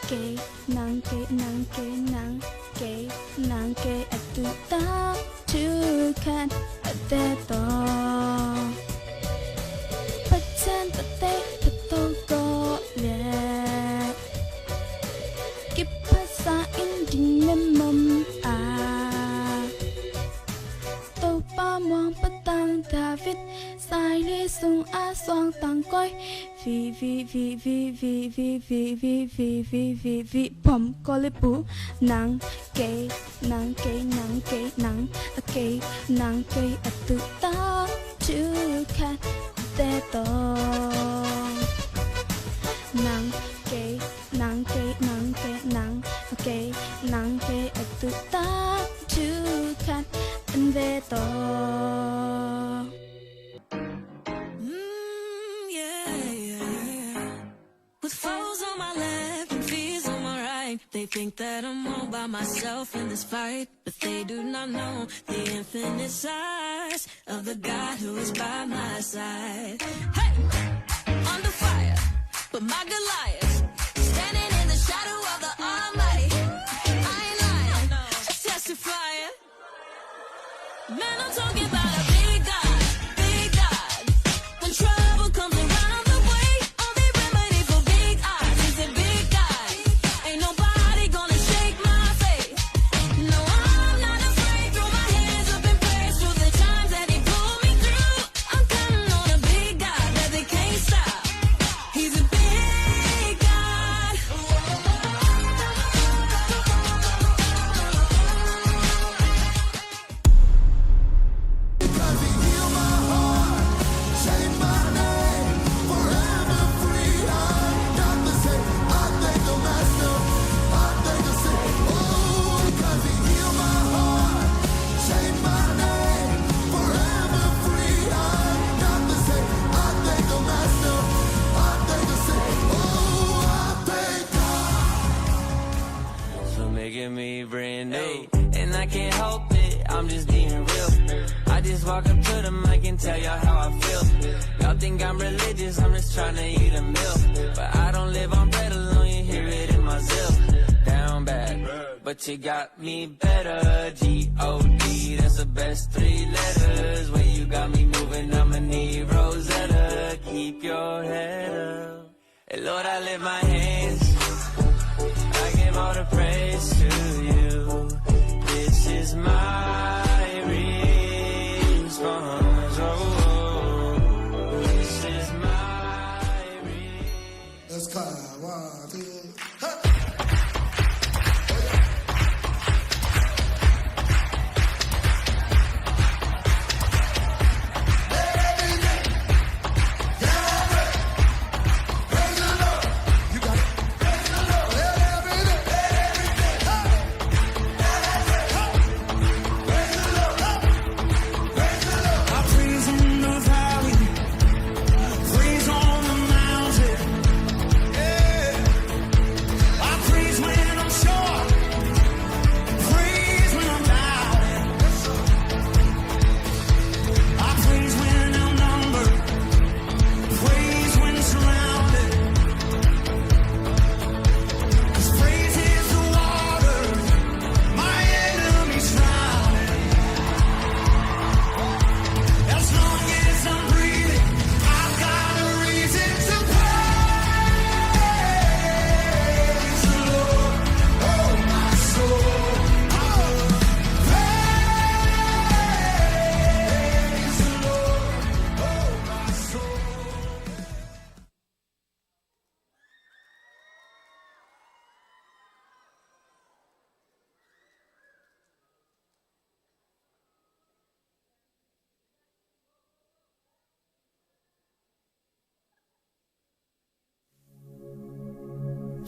Kei nang, kei nang, kei nang, kei nang, kei a tuh tak thu khat a te tawh. Pathian tate phatawh gawh leh kiphatsa in ding lemlam a, Topa muang patang David saili sungah suang tangkoi. Vi, vi, vi, vi, vi, vi, vi, vi, vi, vi, vi, vi, vi, pom kolipu. Nang, kei nang, kei nang, kei nang, a kei nang, kei a tuh tak thu khat a te tawh. Nang, kei nang, kei nang, kei nang, a kei nang, kei a tuh tak thu khat a te tawh. Mm, yeah, yeah, yeah. With foes on my left and fears on my right, they think that I'm all by myself in this fight, but they do not know the infinite size of the God who is by my side. Hey! Under fire, but my Goliath, standing in the shadow of the Almighty. I ain't lying, just testifying. Man, I'm talking about a big God, big God. When trouble comes around the way, only remedy for big odds is a big God. Ain't nobody gonna shake my faith. No, I'm not afraid. Throw my hands up in praise for the times that He pulled me through. I'm counting on a big God that they can't stop. He's a big God. For making me brand new. Hey, and I can't help it, I'm just being real. I just walk up to the mic and tell y'all how I feel. Y'all think I'm religious, I'm just tryna eat a meal. But I don't live on bread alone, you hear it in my zeal. Down bad, but you got me better. G O D, that's the best three letters. When you got me moving, I'ma need Rosetta. Keep your head up. Hey, Lord, I lift my hands. I give all the praise to you. This is my response. Oh, this is my response. Let's go. One, two, ha!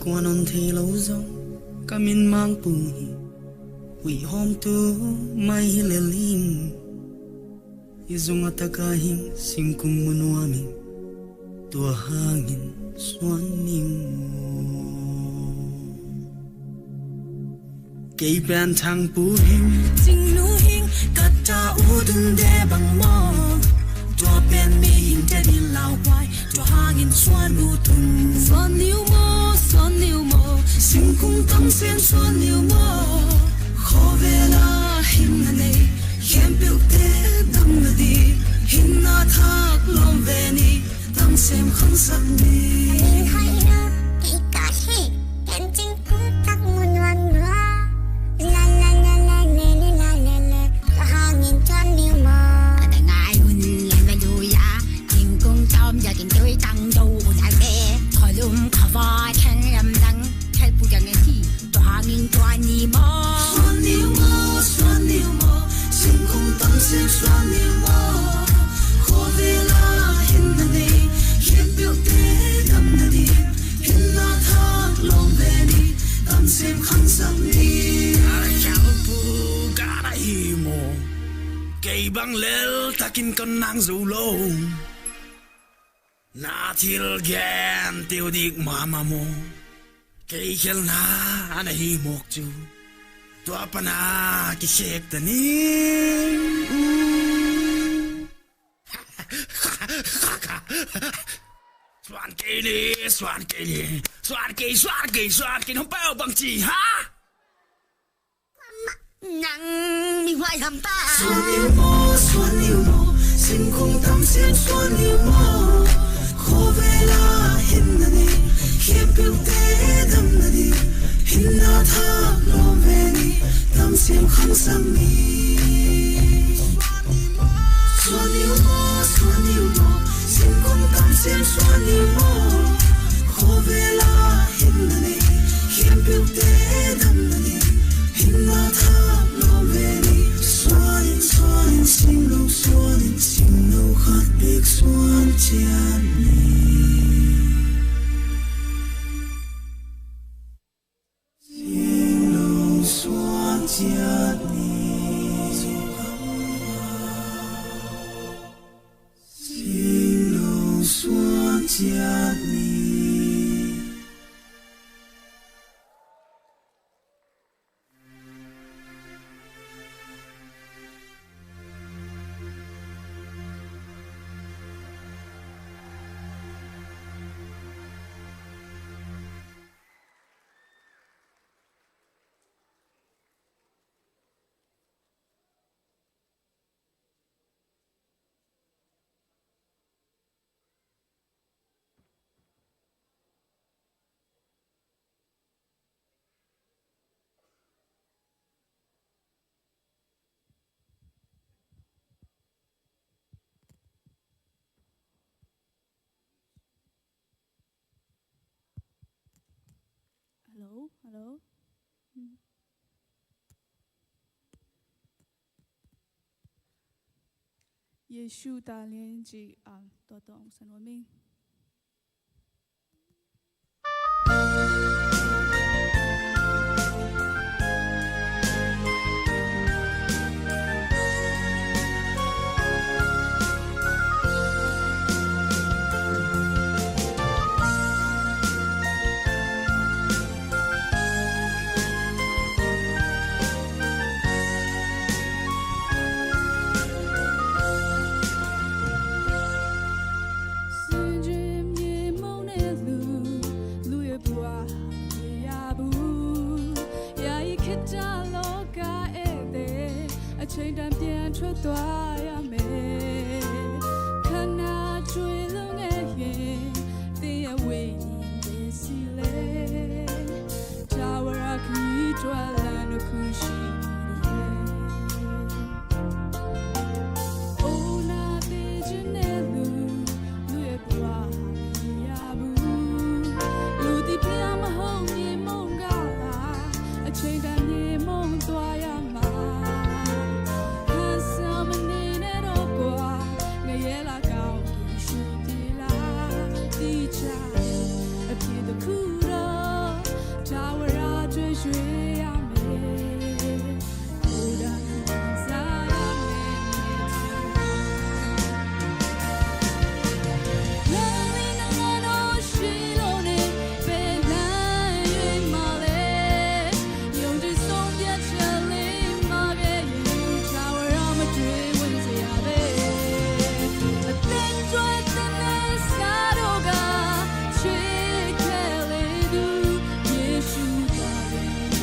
Kuan on thei lo zong ka min mangpung hi. Huih hawmtu mai hi lel ing. I zung a taka hing singkung mu nuam ing. Tua hangin suan ning. Kei pen Thangpu hing. Cingnu hing, ka ta u dun de bang maw. Tua pen mihing te din lauhuai. Tua hangin suan ut un. Suan niu maw, suan niu maw. Sem suan ni uh maw, khawvel ah hinna nei, khempeuhte damna ding, hinna thak lawm ve ni, tam sem khangsak ni. Tua hangin suan ni uh maw. A dang ai hun lem a lui a, thingkung tawm zakin tui tang do uh lai ve. Khualum khuava theng lamdang, thalpu dang e hi. Tua hangin suan ni maw. Suan ni uh maw, suan ni uh maw, singkung tam sem suan ni uh maw. Khawvel ah hinna nei, khempeuhte damna ding, hinna thak lawm ve ni, tam sem khangsak ni. Ka na hi maw, kei bang lel takin kon nang zo lo. Na thil gen teuh dik mahmah maw, kei khelna a na hi mawk cu, tua pana kikhek ta ni. Suan kei ni, suan kei ni, suan kei, suan kei, suan kei, hong pau bang ci ha. Nang mi huai hampa. Suan ni uh maw, suan ni uh maw, singkung tam sem suan ni uh maw. Khawvel ah hinna nei, khempeuhte damna ding, hinna thak lawm ve ni, tam sem khangsak ni. Suan ni uh maw, suan ni uh maw, singkung tam sem suan ni uh maw. Khawvel ah hinna nei, khempeuhte damna ding, hinna thak lawm ve ni. Suan in, suan in, singlo suan in, singlo khat bek suan ciat ni. Singlo suan ciat ni. Singlo suan ciat ni. Hello, hello. Yesu ta lian ci a tua tawng san wa ming. Singing မြေမှုန့်နဲ့လူ လူရဲ့ဘဝမရေရာဘူး။ ယာယီခေတ်တလောကဧည့်သည် အချိန်တန်ပြန်ထွက်သွားရမယ်။ ခဏကြွေလွန်ခဲ့ရင် သင်ရဲ့ဝိညာဉ်ဘယ်ဆီလဲ။ ထာဝရခရီးထွက်လမ်းတစ်ခုရှိနေတယ်။ အိုးနာသေးခြင်းနဲ့လူ လူရဲ့ဘဝမရေရာဘူး။ လူသိပျံမဟုတ်မြေမှုန့်ကလာ အချိန်တန်မြေမှုန့်သွားရမှာ။ ဟန်ဆောင်မနေနဲ့တော့ကွာ ငရဲလကောင်းသူရှိသေးလား။ သိချင်အဖြစ်တစ်ခုတော့ ထာဝရကြွေးရွှင်ရမယ်။ ယေရှုပါပဲ။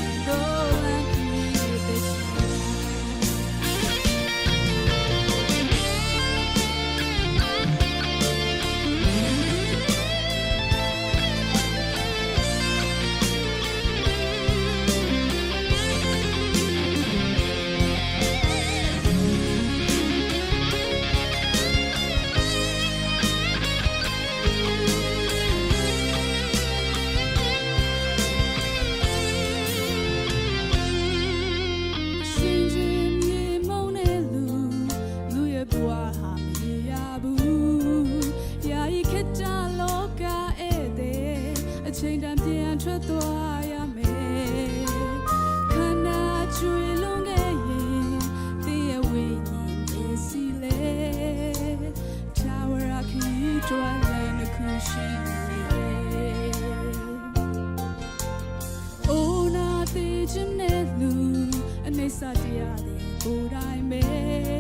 ကိုယ်တိုင်ပဲ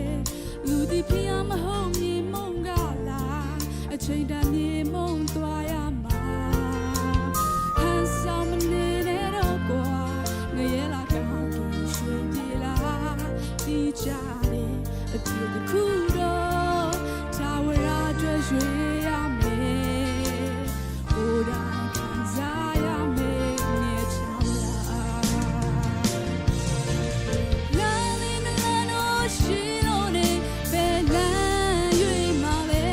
။ လူသစ်ဖြစ်အောင်မဟုတ်မြေမှုန့်ကလာ၊ အချိန်တန်မြေမှုန့်သွားရမှာ။ ဟန်ဆောင်မနေနဲ့တော့ကွာ၊ ငရဲလကောင်းကင်ရွှေပြည်လာ၊ ဒီကြတဲ့အပြစ်တစ်ခုတော့၊ ထာဝရအတွက်ရွေးရမယ်။ ကိုယ်တိုင်ခံစားရမယ်။ ငရဲချောင်းလာ၊ လမ်းလေးနှစ်လမ်းတော့ရှိလို့နေ၊ ဘယ်လမ်းရွေးမှလဲ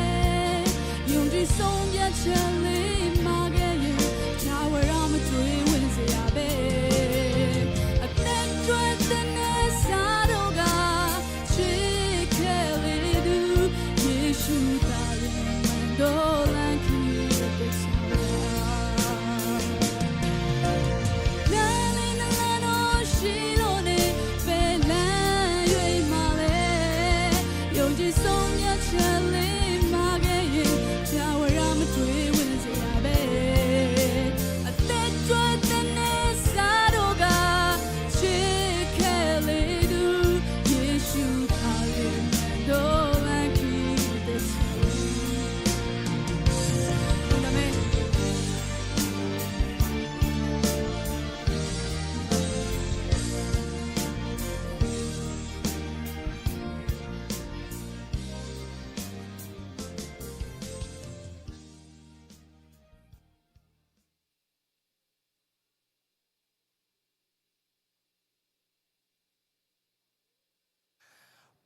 ။ ယုံကြည်ဆုံးဖြတ်ချက်လေးမှာခဲ့ရင်၊ ထာဝရမတွေ့ဝင်စရာပဲ။ အသက်အတွက်သင့်တဲ့စာတော့က၊ ချစ်ခဲ့လေသူ၊ ယေရှုသာလျှင်မှန်တော့လမ်းခရီးတစ်လျှောက်။ လမ်းလေးနှစ်လမ်းတော့ရှိလို့နေ၊ ဘယ်လမ်းရွေးမှလဲ။ ယုံကြည်ဆုံးဖြတ်ချက်လေးမှာခဲ့ရင်၊ ထာဝရမတွေ့ဝင်စရာပဲ။ အသက်အတွက်သင့်တဲ့စာတော့က၊ ချစ်ခဲ့လေသူ၊ ယေရှုသာလျှင်မှန်တော့လမ်းခရီးတစ်လျှောက်။ အာမင်။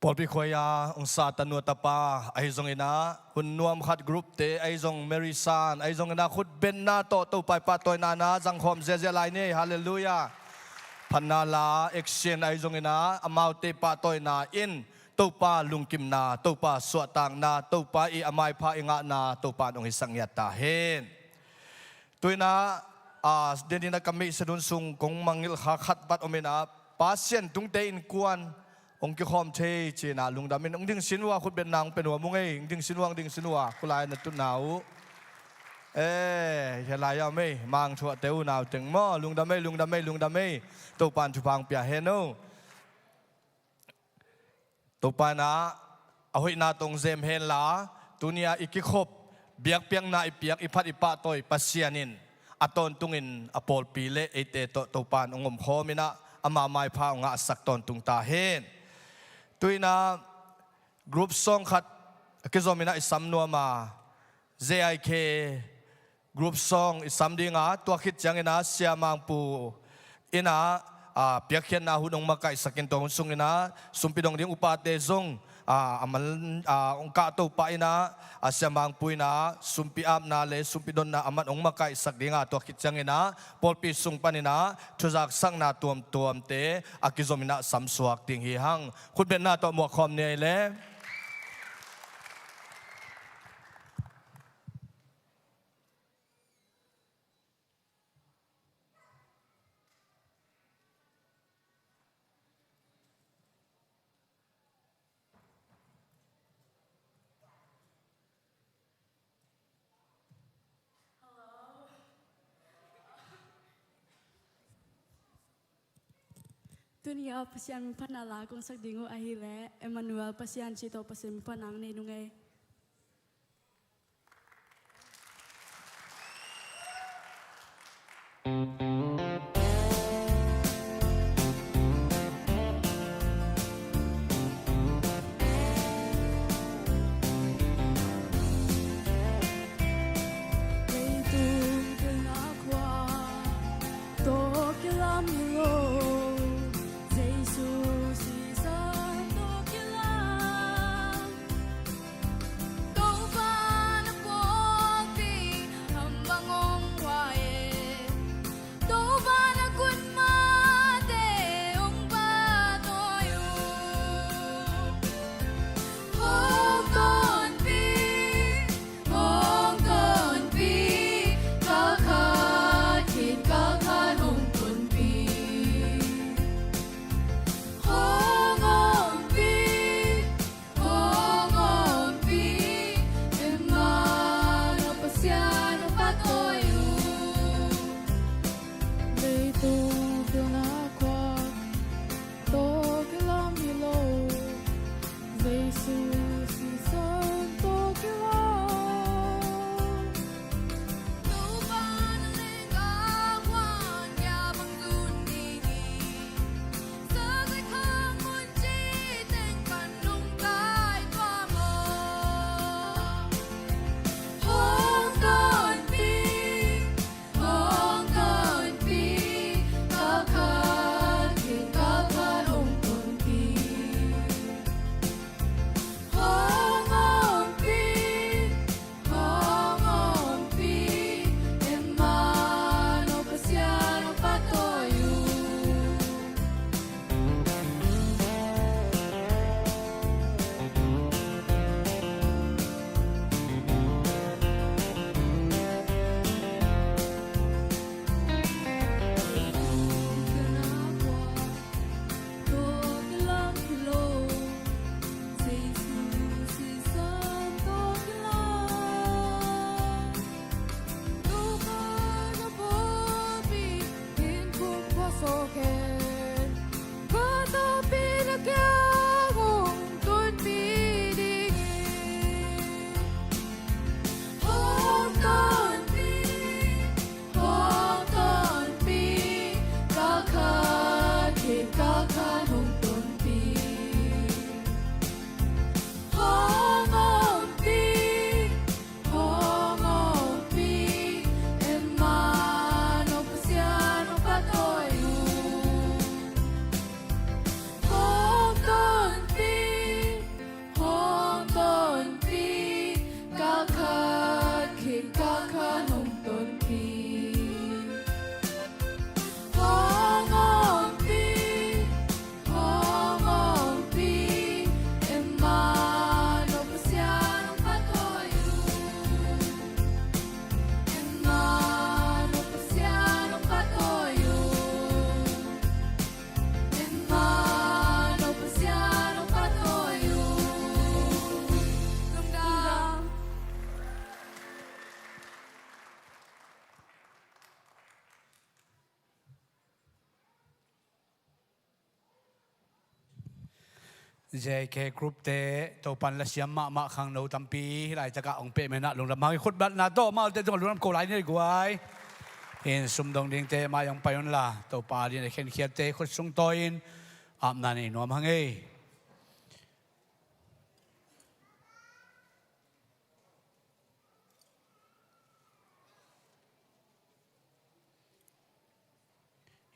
ပီပီခွေးအုံး Satan nu a tapa ahi zongin ah, hun nuam khat group te ahi zong, Mary San ahi zongin ah, khutbetna tawh Topa i pahtawina na zangkhawm ziazia lai ni. Halleluiah. Phatna la action ahi zongin ah, amaute pahtawina in Topa lungkimna, Topa suahtakna, Topa i a maipha i ngahna Topa in hong hisak ngiat ta hen. Tu-in ah, a, den in ah ka meihset hun sung kong mangngilh kha khat bat om in ah, Pasian tungte innkuan hong kikhawm thei ci-in ah lungdam in, hong ding sin uh a, khutbetna hong pia nuam ung ei, hong ding sin uh a, hong ding sin uh a, khulai na tutna uh. Eh, hia lai a om ei, mangthuahte uh, nauteng maw, lungdam ei, lungdam ei, lungdam ei. Topa in thupha hong pia hen o. Topa in ah a hoihna tawh hong zem hen la, tuni-a i kikhop, biakpiakna i piak, i phat i pahtawi Pasian in a tawntungin a pawlpi le eite tawh Topa in hong omkhawm in ah, ama maipha hong ngahsak tawntung ta hen. Tu-in ah group song khat a kizom in ah i sam nuam a, J I K group song i sam ding a, tua khit ciangin ah Sia Mangpu in ah, a, piakkhiatna hun hong makaihsak in, tua hun sungin ah sumpi dong ding upate zong, a, a man, a, hong kahto pah in ah, a, Sia Mangpu in ah sumpi apna le sumpi donna a man hong makaihsak ding a, tua khit ciangin ah pawlpi sung panin ah thuzaksakna tuamtuamte a kizom in ah samsuak ding hi hang. Khutbetna tawh muak khawm ni ei le. Tuni-a Pasian min phatna la kong sak ding uh ahih leh, Emmanuel, Pasian ci tawh Pasian min phatna nei nung ei. Topa na pawlpi a bang hong huai e, Topa na kut mate hong pahtawi uh. Hong tonpih, hong tonpih, kal khat khit kal khat hong tonpih. Hong ompih, hong ompih, Emmanuel Pasian hong pahtawi uh. Leitung pilna khuak tawh kilam hi lo, Sawken, ka tawpi na kiang hong tunpih dingin. Hong tunpih, hong tunpih, ka khat khit ka khat hong tunpih. Hong ompih, hong ompih, Emmanuel Pasian hong phattuam un. Hong tonpih, hong tonpih, ka khat khit ka khat hong tonpih. Hong ompih, hong ompih, Emmanuel Pasian hong phattuam un. Emmanuel Pasian hong phattuam un. Emmanuel Pasian hong phattuam un. Lungdam. J K Group te, Topa'n lasiam mahmah khangno tampi hih laitakah hong pia menah lungdam hang. Khutbetna tawh amaute tungah lungdam ko lai ni guai. Hih sumdong dingte mah hong pai unla, Topa adingin a khenkhiatte khut sung tawi-in apna nei nuam hang ei.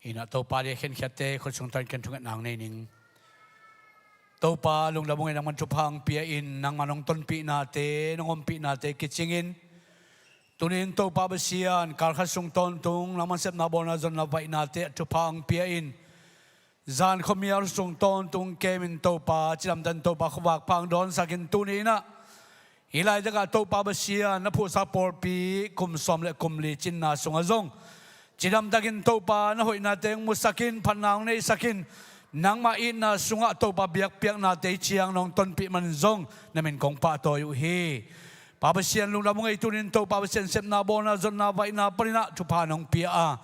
Inah Topa adingin a khenkhiatte khut sung tawi-in ken thungetna hong nei ning. Topa lungdam ung ei, nangman thupha hong pia-in, nangman hong tonpihnate, nong ompihnate kicingin, tuni-in Topa Pasian, kal khat sung tawntung nangman sepna bawlna zonna vaihnate thupha hong pia-in, zan khuamial sung tawntung kemin Topa, cidamtakin Topa khuavak pha hong dawnsakin, tuni inah hih laitakah Topa Pasian na phuhsa pawlpi kum sawm le kum li cinna sungah zong cidamtakin Topa na hoihnate hong musakin, phatna hong neihsakin, nangmah itna sungah Topa biakpiaknate ciang nong tonpih manin zong na min kong pahtawi uh hi. Pa Pasian lungdam ung ei, tuni-in Topa Pasian sepna bawlna zonna vaihna paninah thupha nong pia a,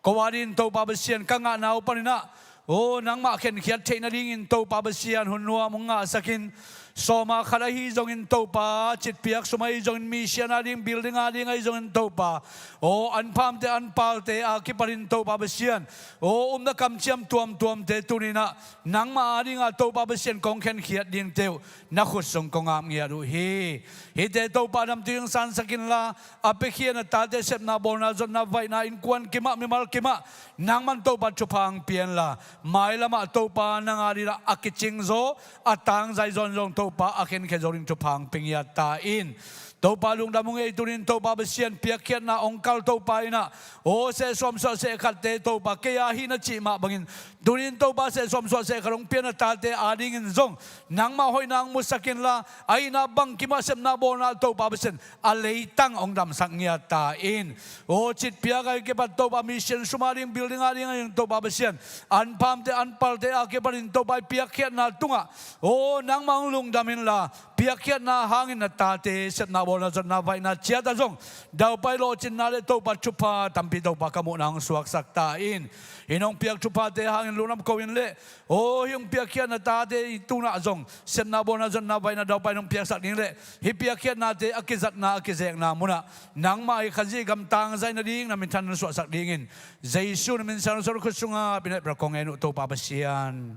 ko adingin Topa Pasian ka ngahna uh paninah, aw, nangmah khenkhiat theih nadingin Topa Pasian hun nuam hong ngahsakin, sawma khat ahi zongin Topa, citpiak sum ahi zongin, mission ading, building ading ahi zongin Topa, aw, anphamte anpalte a kipanin Topa Pasian, aw, upna kamciam tuamtuamte tuni inah nangmah adingah Topa Pasian kong khenkhiat dingte uh na khut sung kong ap ngiat uh hi. Hihte Topa damtui hong sansak inla, a piakhia na tate sepna bawlna zonna vaihna innkuan kimah mimal kimah nangman Topa thupha hong pia inla, mailamah Topa nang adingin a kicing zaw, a tangzai zaw in zong Topa a khenkhia zo ding thupha hong pia ngiat ta in. Topa lungdam ung ei, tuni-in Topa Pasian piakkhiatna hong kal Topa inah, aw, sehsawm suah sehkhatte Topa kei a hi na cih mah bangin, tuni-in Topa sehsawm suah sehkhat hong pia na tate adingin zong nangmah hoihna hong musak inla, a itna bangkimah sepna bawlna Topa Pasian a leitang hong damsak ngiat ta in. Aw, citpiak a kipat Topa mission sum ading, building ading ahi zongin Topa Pasian, anphamte anpalte a kipanin Topa i piakkhiatna tungah, aw, nangmah hong lungdam inla, piakkhiatna hangin na tate sepna bawlna zonna vaihna ciatah zong daupai lawhcinna le Topa thupha tampi Topa ka muhna hong suaksak ta in. Hih nong piak thuphate hangin lungdam ko in le, aw, hih hong piakkhiat na tate i tunah zong sepna bawlna zonna vaihna daupai nong piaksak ding le, hih piakkhiatnate a kizatna a kizekna munah nangmah i Khazih gam tangzai nading na minthan hong suahsak dingin, Jesu na min siangtho khut sungah pinetpra kong ngen uh Topa Pasian.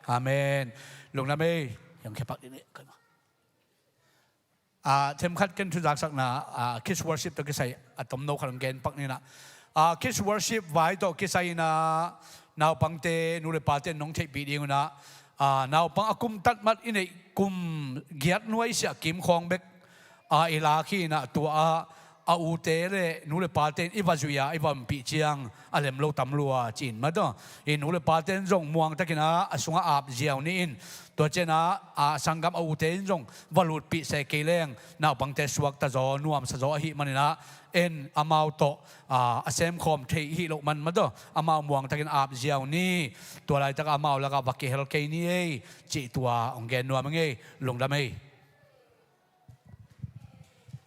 Amen. Lungdam ei. Hong khepak ding le. Ah, themkhat ken thuzaksakna, ah, Kids Worship tawh kisai a tomno khat hong genpak ninah. Ah, Kids Worship vai tawh kisai inah naupangte, nu le pate in nong theihpih ding unah, ah, naupang a kum tatmat i neih kum giat nuaisiah kimkhawng bek, ah, i lak hi inah tua ah a ute le nu le pate in i va zuih a i va ompih ciang a lem lo tam lua ci-in mataw. I nu le pate in zong muangtakin ah a sungah ap ziau ni in, tua cianah, ah, sanggam a ute in zong va lutpih se kei leng naupangte suakta zaw nuamsa zaw ahih maninah en amau tawh, ah, a semkhawm thei hih loh man mataw, amau muangtakin ap ziau ni, tua laitak amau lakah va kihel kei ni ei, cih tua hong gen nuam ing ei. Lungdam ei.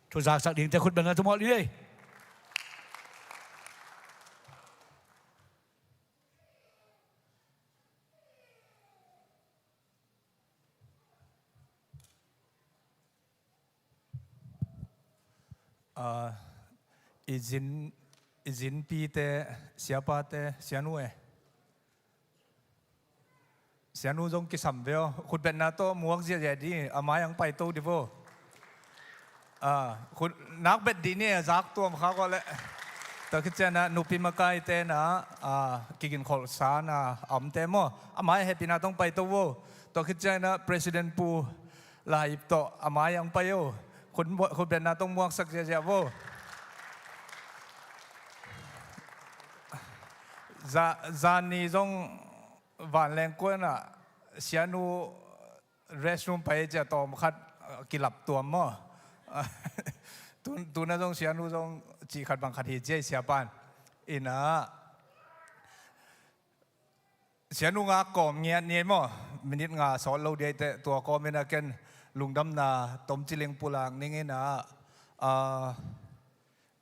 Thuzaksak dingte khutbetna tumawh ni ei. Ah, i zin, i zinpite, siapate, sianu e. Sianu zong kisam ve aw. Khutbetna tawh muak ziahziah dih, a mai ang paito dih vo. Ah, khut, nak bet dih ni, a zak tuam kha kawh leh. Tua khit ciangin ah nupi makaite in ah, ah, kiginkholhsa na a omte maw, a mai hehpihna tawh paito vo. Tua khit ciangin ah President Pu Lai Ip tawh a mai ang pai o. Khut, khutbetna tawh muaksak ziahziah vo. Za, zan ni zong vanleng kuan ah sianu restroom pai ciah tawm khat, uh, kilap tuam maw. Tu, tu na zong sianu zong cih khat bang khat hi ciah i siapan. In ah sianu nga kawm ngiat ni maw, minit nga sawt lo diai teh, tua kawm in ah ken lungdamna tomcilik pulak ning in ah, ah,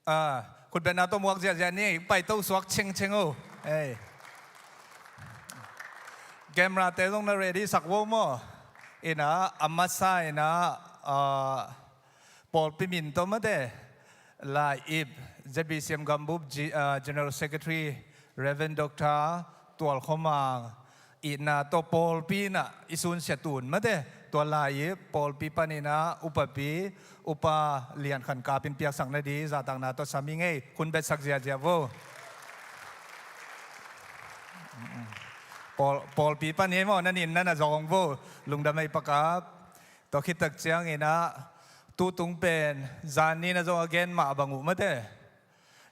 ah, khutbetna tawh muak ziahziah ni, paito suak cengceng o. Ei. Camera te zong na ready sak vo maw. In ah, a masa in ah, ah, pawlpi min tawh mate, Lai Ip, Z B C M Gambup G-, ah, General Secretary, Reverend Doctor Tual Khua Mang, itna tawh pawlpi in ah i sunsia tun mate, tua Lai Ip pawlpi panin ah upapi, Upa Lian Khan Kap in piaksak nading zahtakna tawh sam ing ei, khutbetsak ziahziah vo. Pawl, pawlpi pan hi maw, na nin na na zawng vo, lungdam ei Pa Kap. Tua khit tak ciangin ah, tutung pen, zan ni na zong a gen mah bang uh mate.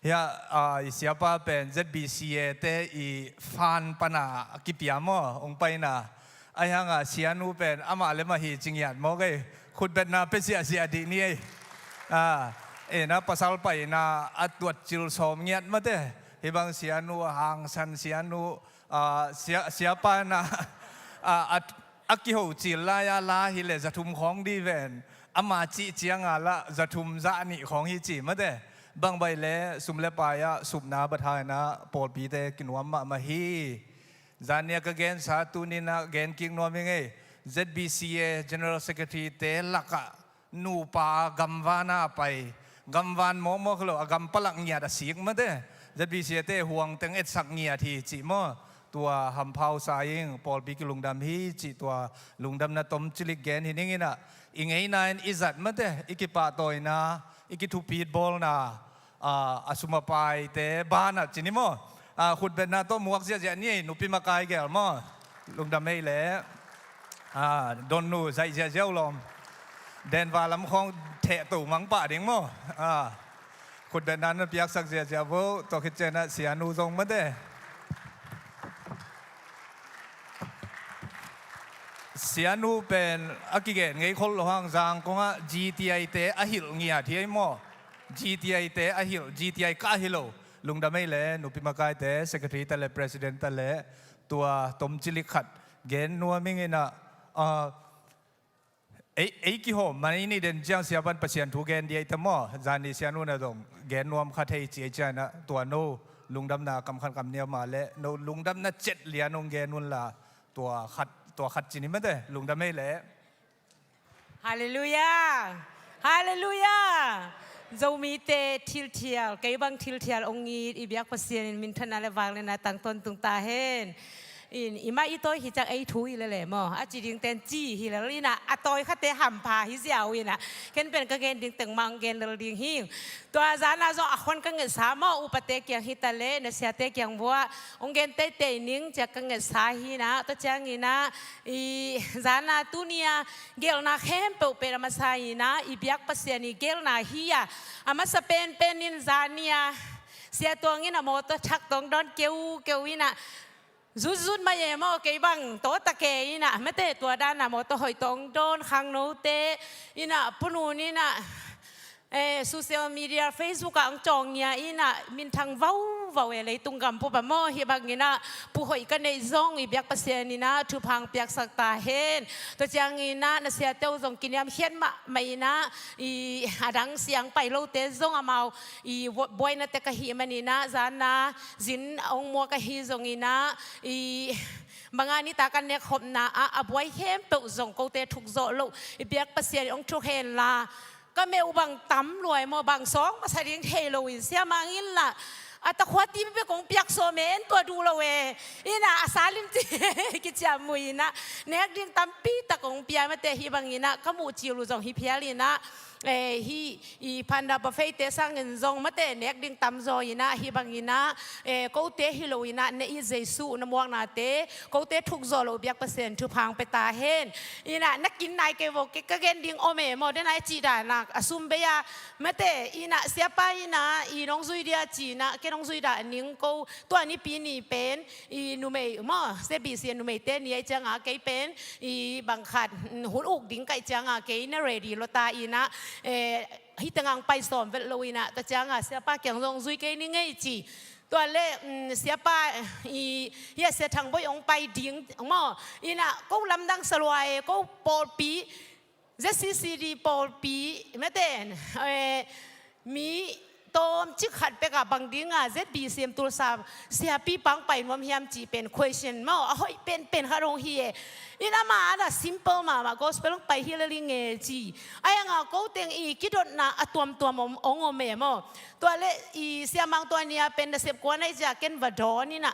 Hiah, ah, i siapa pen Z B C A te i fan pan a kipia maw, ong pai na. Ahi hang ah sianu pen, amah le mah hi ci ngiat maw kei. Khutbetna pia ziahziah dih ni ei. Ah, eh, na pasal paina a tuat cil sawm ngiat mate. Hih bang sianu, hangsan sianu, ah, sia, siapa in ah, ah, a, a kiho cil lai-a la hi leh za thum khawng dih ven. Ama cih ciang a lah za thum za nih khawng hi ci mate. Bang baih leh sum le pai ah supna bathai in ah pawlpite kinuam mahmah hi. Zan ni a ka gensa tuni in ah gen kik nuam ing ei. Z B C A General Secretary te lak ah nupa gamvan a pai, gamvan mawkmawk hi lo, a gam palak ngiat a sik mate. Z B C A te huang teng etsak ngiat hi cih maw. Tua hampha uh sa ing, pawlpi kilungdam hi cih tua lungdamna tomcilik gen hi ning in ah, i ngeina in i zat mate, i kipahtawina, i kithupit bawlna, ah, a sum a paite ban ah ci ni maw. Ah, khutbetna tawh muak ziahziah ni ei, nupi makai gel maw. Lungdam ei leh. Ah, Don nu zaih ziahziah uh lawm. Denva lam khawng thehto mang pah ding maw. Ah, khutbetna na piaksak ziahziah vo, tua khit ciang ah sianu zong mate. Sianu pen a kigen ngei khol lo hang, Zangkong ah G T I te a hilh ngiat hi ei maw. G T I te a hilh, G T I kah hi lo. Lungdam ei leh, nupi makaite, secretary ta leh, president ta leh, tua tomcilik khat gen nuam ing in ah, ah, ei, ei kihawm man i nih den ciang siapan Pasian thu gen dih ei ta maw. Zan ni sianu na zong gen nuam kha thei ci ei ciang ah, tua no lungdamna kam khat kam nih a om leh, no lungdamna ciat lian ong gen un la, tua khat, tua khat ci ni mate, lungdam ei leh. Halleluiah. Halleluiah. Zomite thilthial, kei bang thilthial ong it, i biak Pasian in minthanna le vangliatna tang tawntung ta hen. In, i mah i tawi hi ciang ei thu hi lel e maw. A ci ding ten ci hi lel in ah, a tawi khate hampha hi ziau in ah. Ken pen ka gen ding teng mah ong gen lel ding hi. Tua zan a zong a khon ka ngetsa maw, upate kiang hi ta leh, na siate kiang vuah ong gen teitei ning ci a ka ngetsa hi in ah, tua ciangin ah, i zan a tuni a gelhna khempeuh pen a masa in ah, i biak Pasian i gelhna hi a, a masa penpen in zan ni a Sia Tuang in ah mawtaw thak tawh ong dawn keukeu in ah, zutzut mah e maw, kei bang tawta kei in ah, mate tua dan a mawtaw hoih tawh ong dawn, khangnote in ah, Pu Nun in ah, eh, social media, Facebook ah ong cawng ngia in ah, minthang vauvau e, leitung gam pupa maw. Hih bangin ah, Pu Hoih ka neih zong i biak Pasian in ah thupha ong piaksak ta hen. Tua ciangin ah, na siate uh zong kiniamkhiat mahmah in ah, i a dang siang pai lote zong amau i buaina tek ahih manin ah, zan a zin ong muak ahi zongin ah, i manga nitak a nekkhopna ah a buai khempeuh zong kote thuk zawh loh, i biak Pasian in ong thuk hen la. Ka meuh bang tam luai maw, bang sawng masa ding thei lo in, siamang in lah a takhuati bek kong piak sawm e, en tua duh lo e. Inah a salim ci kiciam uh inah nek ding tampi tak kong pia mate, hih bang inah ka muh cil uh zong hi phial inah, eh, hih i phanda buffet te sangin zong mate nek ding tamzaw inah, hih bang inah, eh, kote hi lo inah na it Jesu na muaknate, kote thuk zaw lo biak Pasian thupha hong pia ta hen. Inah na kin nai kei vo, kei ka gen ding om e maw, den ai cih dah nak a sum bei a mate, inah siapa inah i nong zui dia ci inah, kei nong zui dah ning ko, tua nipi ni pen i numei maw, Z B C numeite ni ai cianga kei pen i bang khat, mm, hun uk ding kai cianga kei na ready lo ta inah, eh, hih tengah hong pai sawm vet lo inah, tua cianga siapa kiang zong zui kei ni ngei ci. Tua le, mm, siapa i, hia Sia Thang Boi hong pai ding maw, inah ko lamdang sa lua e, ko pawlpi, Z C C D pawlpi mate, eh, mi tawm cik khat pek a bang dinga Z B C M Tulsa siapi pang pai nuam hiam cih pen question maw, a hoih penpen khat hong hi e. Inah amah a na simple mahmah gospel hong pai hi lel ing e ci. Ai anga ko teng i kidotna a tuamtuam om, hong om e maw. Tua le i siamang tua nia pen nasep kua na i cia ken va dawn inah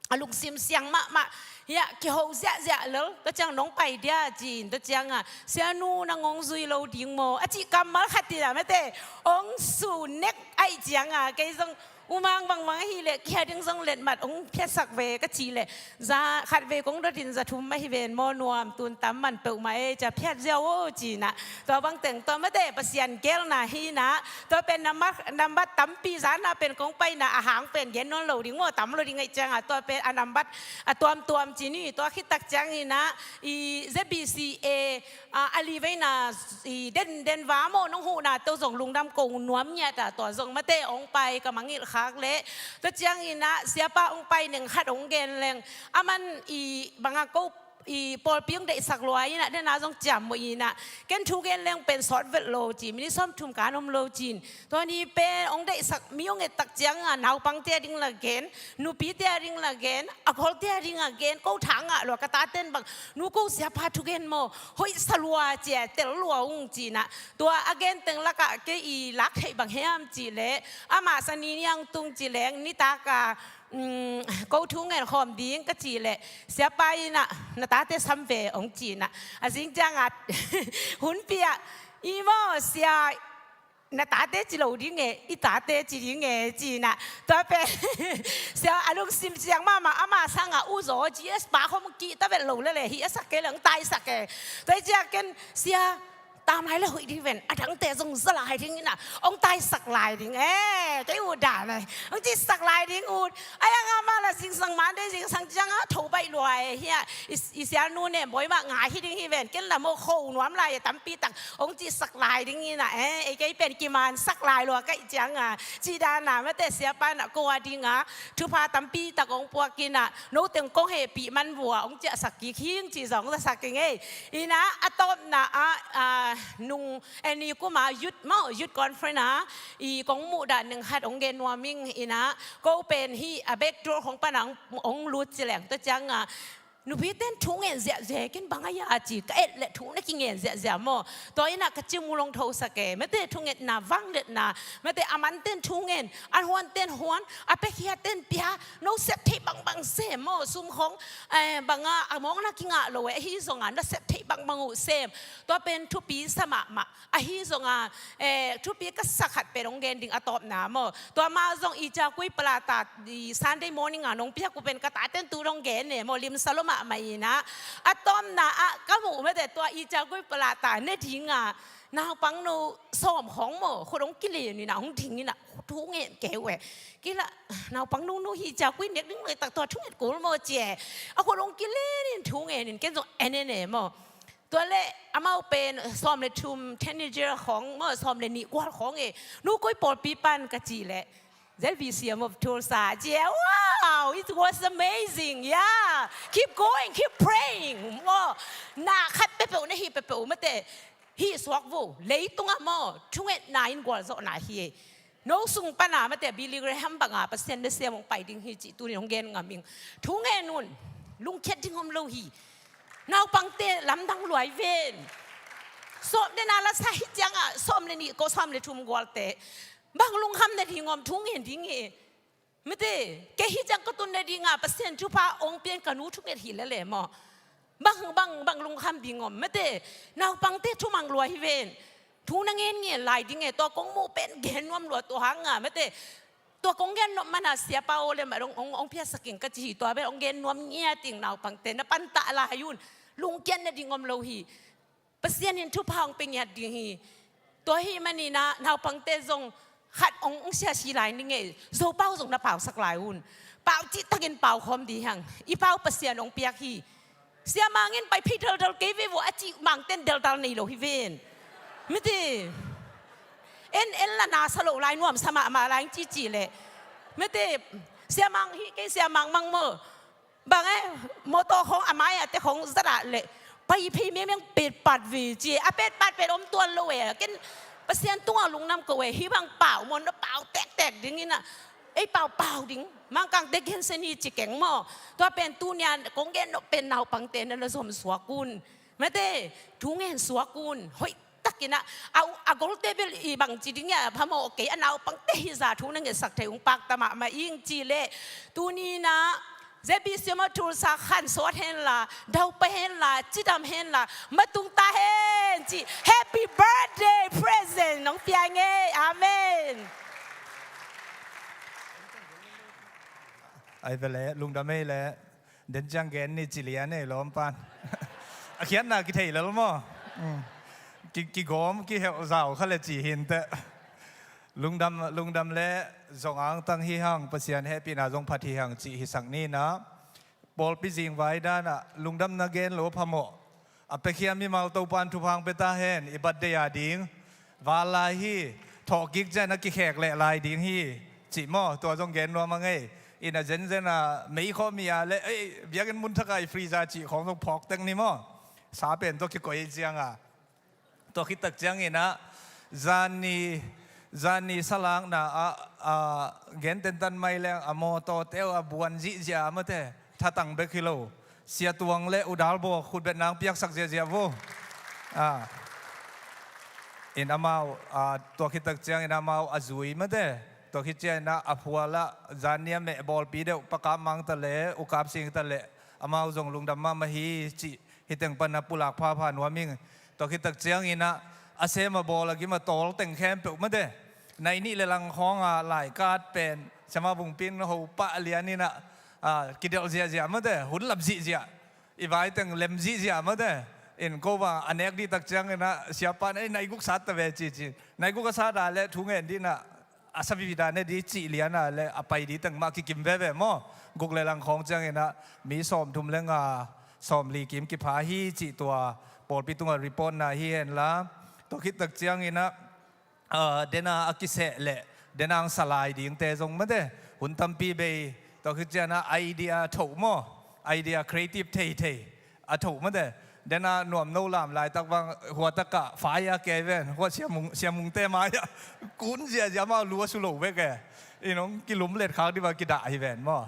a lungsim siang mahmah, hia kiho ziahziah lel, tua ciang nong pai dia ci in, tua cianga sianu nang hong zui lo ding maw a cih kammal khat inah mate hong su nek ai cianga kei zong umang bangmang ahi leh kia ding zong letmat hong phiatsak ve ka cih leh, za khat vei kong dot in za thum ahi ven maw, nuam tun tam man peuhmah e, cia phiat ziau o ci inah. Tua bang teng tua mate Pasian gelna hi inah, tua pen nambat, nambat tampi zana pen kong paina a hang pen gen nawn lo ding maw, tam lo ding ai cianga tua pen a nambat a tuamtuam ci ni. Tua khit tak ciang inah i Z B C A, a, a li veina i den, Denver maw nong huhna teuh zong lungdam ko nuam ngiat a, tua zong mate hong pai ka mangilh khak leh, tua ciang inah siapa hong pai neng khat hong gen leng, aman i banga ko i pawlpi hong deihsak lua inah, dena zong ciam maw inah, ken thu gen leng pen sawt vet lo ci, minute sawm thum kan om lo ci in. Tua ni pen hong deihsak mi hong et tak cianga naupangte a ding la gen, nupite a ding la gen, a kolte a ding a gen, ko thangah lua ka taten bang, nu ko siapa thugen maw, hoih sa lua cia tel lua ung ci inah. Tua a gen teng lakah kei i lak theih bang hiam cih leh, amah sa ni niang tung ci leng, nitaka, mm, ko thungen khawm ding ka cih leh, siapa inah na tate sam ve hong ci inah. A zing cianga hunpi ah i maw sia, na tate ci lo ding e, i tate ci ding e ci inah. Tua pen sia a lungsim siang mahmah, amah sangah uzaw G S pa khawm kihta vet lo lele, hih a sak kei leng taisak e. Tua i cia ken sia, tam lai le hoih ding ven, a dangte zong za lai ding inah, hong taisak lai ding e, kei ut dan e, hong cihsak lai ding ut. Ai anga mah la zingsang man de, zingsang cianga tho baih lua e, hia i, i sianu nem bawi mah ngai hi ding hi ven, ken la maw kho nuam lai e, tampi tak hong cihsak lai ding inah e, ei kei pen kimansak lai lua ka ih cianga, cih dana mate siapa inah ko a dinga thupha tampi tak hong puak inah, no teng kong hehpih man vua hong ciahsak kik hing cih zong zasak ing ei. Inah a tawpna ah, a, nung eni kuma youth maw, youth conference ah i kong muh dan neng khat hong gen nuam ing inah, ko pen hih a back door khong pana hong, hong lut ci leng, tua cianga nupiten thu ngen ziahziah, ken bang a ia ci, ka et leh thu na kingen ziahziah maw. Tua inah ka cim uh long thosak e, mate thungetna vangliatna, mate a manten thu ngen, a huanten huan, a piakhiaten pia, no sep theih bangbang sem maw, sum khong, eh, banga a mawkna kingah lo e, ahi zonga na sep theih bangbang uh sem. Tua pen thupi sa mahmah. Ahi zonga, eh, thupi ka sa khat pen hong gen ding a tawpna maw. Tua mah zong i ciakui palata i Sunday morning a nong piak uh pen ka taten tu dong gen e maw, limsa lo mahmah inah. A tawpna ah ka muh mate tua i ciakui palata ne dinga naupang no sawm khong maw, khut hong kilen inah hong ding inah thu ngen kei uh e. Kila naupang no no hih ciakui nek ding lei tak tua thu ngen kul maw ci e. A khut hong kilen in thu ngen in ken zong en en e maw. Tua le amau pen sawm le thum teenager khong maw, sawm le nih kual khong e, nu koi pawlpi pan ka cih leh Z B C M of Tulsa ci e. Wow, it was amazing. Yeah, keep going, keep praying maw. Na khat peuhpeuh na hih peuhpeuh mate hih suak vo, leitungah maw thungetna in gualzawhna hi e. No sung pana mate Billy Graham banga Pasian nasem hong pai ding hi cih tunin hong gen ngam ing. Thu ngen un, lungkhiat ding om lo hi. Naupangte lamdang luai ven. Sawm le na la sa hi ciangah sawm le nih ko sawm le thum gualte bang lungkham na ding om, thu ngen ding hi. Mate, kei hi ciang ka tun na dingah Pasian thupha ong pian ka nu thunget hi lele maw? Bang, bang, bang lungkham ding om. Mate, naupangte thumang lua hi ven. Thu na ngen ngen lai ding e, tua kong muh pen gen nuam lua tua hanga. Mate, tua kong gen nuam mana siapa o le ma dong ong, ong phiasaking ka ci hi, tua pen ong gen nuam ngia ting naupangte na pantah lai un. Lungkian na ding om lo hi. Pasian in thupha hong pia ngiat ding hi. Tua hi maninah naupangte zong khat hong, hong siasi lai ni ngei, Zopau zong na pausak lai un. Pau cihtakin pau khawm ding hang. I pau Pasian hong piak hi. Siamang in pai phei daldal kei ve vua a cih mangten daldal nei lo hi ven. Mite. En, en la na sa lo lai nuam sa mahmah lai hong cici leh. Mite. Siamang hi kei siamang mang maw. Bang e, motor khong a mai-ah te khong zadah leh pai phei mengmeng petpat ve ci. A petpat pet om tuan lo e. Ken Pasian tungah lungdam ko e, hih bang pau maw, na pau tektek ding inah. Ei pau pau ding. Mangkangte gensen hi ci keng maw. Tua pen tuni-a kong gen nop pen naupangte na na zom suak un. Mate, thu ngen suak un. Hoih takinah a, a golte bel i bangci ding ia phamawh kei, a naupangte hi za thu na ngetsak thei ung, pakta mahmah ing ci leh. Tuninah Z B C maw, Tulsa khan sawt henla, daupai henla, cidam henla, matung ta hen ci, happy birthday present nong pia ngei. Amen. Ai vele lungdam ei le. Den ciang gen ni ci lian ei lawm pan. A khiatna kithei lel maw? Mm. Ki, kigawm kiheuh zau kha le ci hinteh. Lungdam, lungdam le zong angtang hi hang, Pasian hehpihna zong phat hi hang cih hisak ninah. Pawlpi zingvai danah lungdamna gen lo phamawh. A piakhia mimal Topan thupha hong pia ta hen, i birthday a ding. Val lai hi, thawhkik cian a kikhek leh lai ding hi. Cih maw, tua zong gen nuam a ngei. Inn a zenzen a mei khawh mi a le, ei, biakinn mun thak a i freezer cih khawng zong phawk teng ni maw. Sa pen tua kikoih ciang a. Tua khit tak cianginah, zanni, zanni salakna ah, ah, gen tentan mai leng a mawtaw teu a buan zihziah a mate, thatang bek hi lo. Sia Tuang le U Dal Baw khutbetna ang piaksak ziahziah vo. Ah. In amau, ah, tua khit tak ciangin amau a zui mate. Tua khit ciangin a phualah, zanni a meh bawlpi deuh, Pa Kap Mang ta le, U Kap Sing ta le, amau zong lungdam mahmah hi cih, hih teng pan a pulak phapha nuam ing. Tua khit tak ciangin a, a sem a bawl a gim a tawl teng khempeuh mate. Nai nih le lang khawng a laikat pen, Siama Vungpin ho pah lian in a, ah, kidelh ziahziah mate, hun lap zihziah. I vai teng lem zihziah mate. In ko va a nek dih tak ciangin a, siapa in, "Ei, nai guk sat ta ve," ci ci. Nai guk a sat a le thu ngen dih na, a sa vivi dan e dih cih lian a le a pai dih teng mah kikim veve maw. Guk le lang khawng ciangin a, mi sawmthum le nga, sawmli kim kipha hi cih tua pawlpi tungah report na hi henla. Tua khit tak ciangin a, ah, dena a kiseh leh, dena ang salai dingte zong mate. Hun tampi bei, tua khit cian a idea thoh maw, idea creative theithei a thoh mate. Dena nuamno lam laitak bang, hua takah fai a kei ven, hua siamung, siamungte mai-ah kun ziahziah mah lua su lo vek e. In hong kilum let khak dih bang kidah hi ven maw.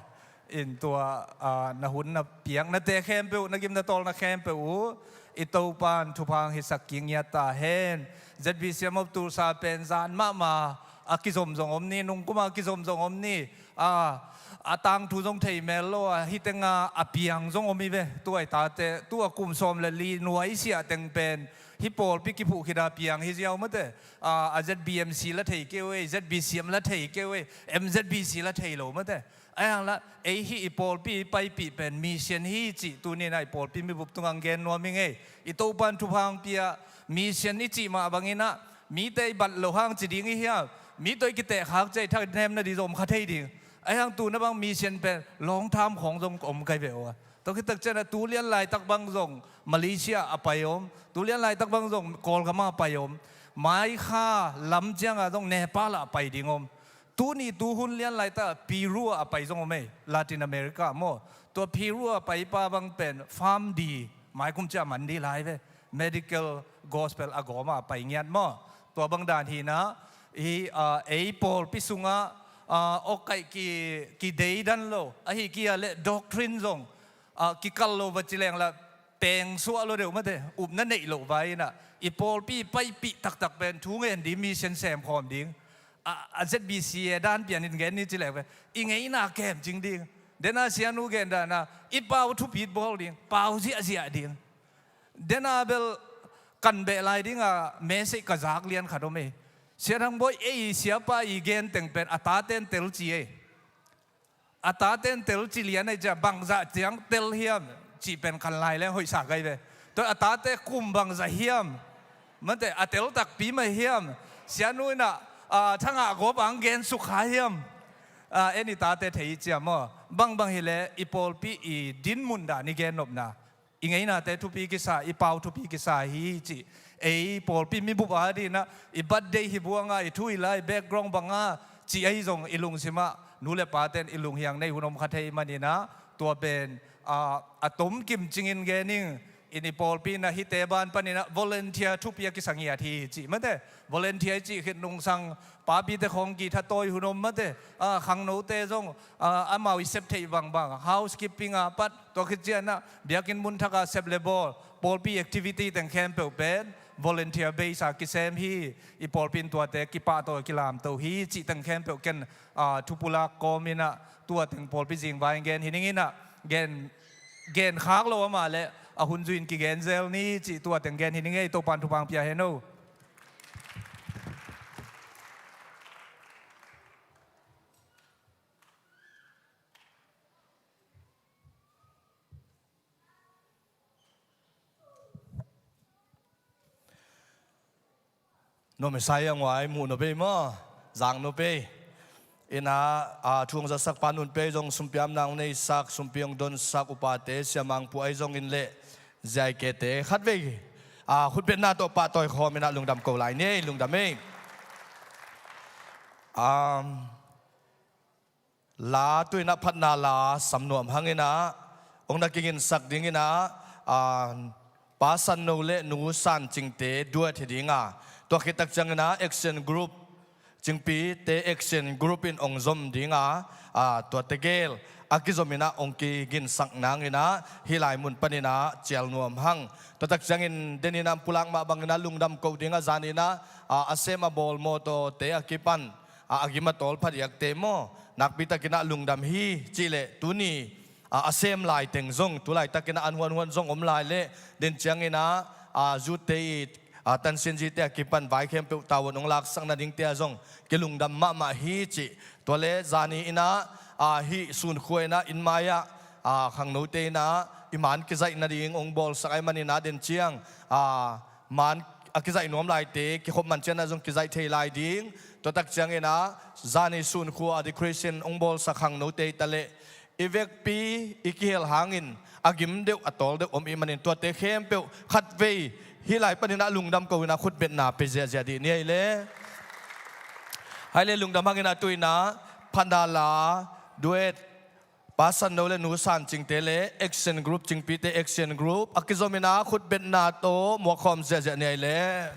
In tua, ah, na hun na piaknate khempeuh, na gim na tawlna khempeuh uh, i Topan thupha hong hisak kik ngiat ta hen. Z B C a mawh Tulsa pen zan mahmah a kizom zong om ni, nungkum a kizom zong om ni. Ah, a tangthu zong thei mel lo a, hih teng a, a piang zong om hi ve. Tua i tate, tua kum sawm le li nuaisiah teng pen hih pawlpi kiphuh khit a piang hi ziau mate. Ah, a Z B M C la thei kei uh ei, Z B C M la thei kei uh ei, M Z B C la thei lo mate. Ahi hang la, ei hih i pawlpi i paipih pen mission hi cih tuni-in a i pawlpi mibup tungah gen nuam hi ngei. I Topan thupha hong pia mission i cih mah bangin a, mite i bat loh hang ci ding i hiam? Mi tawh i kitehkhak ciah i thak i hnemna dih zong om kha thei ding. Ahi hang tu na bang mission pen long term khawng zong om kai ve uh a. Tua khit tak cian a tu lian laitak bang zong Malaysia a pai om. Tu lian laitak bang zong Kawlgam a pai om. Mai kha lam ciang a zong Nepal a pai ding om. Tuni tuhun lian laitak Peru ah a pai zong om ei, Latin America maw. Tua Peru ah a paipa bang pen PharmD, maikum ciah man dih lai ve, medical gospel a gawm ah a pai ngiat maw. Tua bang dan hi-in a, hi, ah, ei pawlpi sungah, ah, awkaih ki, kideidan lo, ahi kei leh doctrine zong, ah, kikal lo va ci leng la, tengsuah lo deuh mate, upna neih loh vai inah i pawlpi paipih taktak pen thu ngen ding, mission semkhawm ding. A, a Z B C e dan pianin gen ni ci leh pen i ngeina kemcing ding. Dena sianu gen dana i pau thupit bawl ding, pau ziahziah ding. Dena bel kan beh lai dinga message ka zak lian khat om ei. Sia Thang Bawi, ei siapa i gen teng pen a taten tel ci ei. A taten tel ci lian ei cia, bangzah ciang tel hiam cih pen kan lai leng hoihsa kai ve. Tua a tate kum bangzah hiam, mate a tel takpi mai hiam, sianu inah, a, Thangah gawp ang gen suk kha hiam. A, en i tate thei cia maw. Bangbang hileh i pawlpi i dinmun dan i gen nopna, i ngeinate thupi kisa, i pau thupi kisa hi cih. Ei pawlpi mibup a dinah i birthday hi buanga i thu i la, i background banga cih ahi zong i lungsimah nu le paten i lunghiang nei hun om kha thei maninah tua pen, a, a tomkim cingin genin, in i pawlpi inah hihte ban paninah volunteer thupi a kisa ngiat hi cih mate. Volunteer i cih khit nungsang papite khawng kitha tawi hun om mate, a, khangnote zong, a, amau i sep theih bangbang, housekeeping a pat, tua khit cianah biakinn mun thaka sep le bawl, pawlpi activity teng khempeuh pen volunteer base a kisem hi. I pawlpi in tuate kipahtawi kilamto hi cih teng khempeuh ken, a, thupulak kawm inah tua teng pawlpi zingvai in gen hi ning inah, gen, gen khak lo amah leh a hun zuin kigen zel ni cih tua teng gen hi ning ei. Topan thupang pia hen o. No Messiah nguai muh no pei maw, zang no pei. Ina, a, thu hong zatsak pa nun pei zong sumpiamna hong neisak, sumpi hong donsak upate, siamangpu ahi zongin leh ziaikete khatvei, a, khutbetna tawh pahtawi khawm inah lungdam ko lai ni, lungdam ei. Um, La tu inah phatna la sam nuam hang inah hong na kiginsak ding inah, a, Pa San No le Nu San Cingte duet hi dinga, tua khit tak ciang inah action group, Cingpite action group in hong zom dinga, a, tua tegel a kizom inah hong kiginsak nang inah hih lai mun pan inah cial nuam hang. Tua tak ciangin den inah pulak mah bang inah lungdam ko dinga zan inah, a, a sem a bawl mawtawte a kipan a, a gim a tawl phadiakte maw, nakpi tak inah lungdam hi cih leh tuni, a, a sem lai teng zong tu laitak inah an huanhuan zong om lai leh den ciang inah, a, zute i, a, tansinzite a kipan vai khempeuh tavuan hong laksak nadingte ah zong kilungdam mahmah hi cih. Tua leh zani inah, a, hih Sunkhua inah inn mai-ah, a, khangnote inah i man kizaih nading hong bawlsak ahih man inah den ciang, a, man a kizaih nuam laite kikhop man cianah zong kizaih thei lai ding. Tua tak ciang inah zani Sunkhua a decoration hong bawlsak khangnote i ta leh i vekpi i kihel hangin a gim deuh a tawl deuh om i hih manin tuate khempeuh khatvei hih lai pan inah lungdam ko inah khutbetna pia ziahziah dih ni ei leh. Hai leh lungdam hang inah tu inah phatna la duet, Pa San No le Nu San Cingte le action group, Cingpite action group a kizom inah khutbetna tawh muakkhawm ziahziah ni ei leh.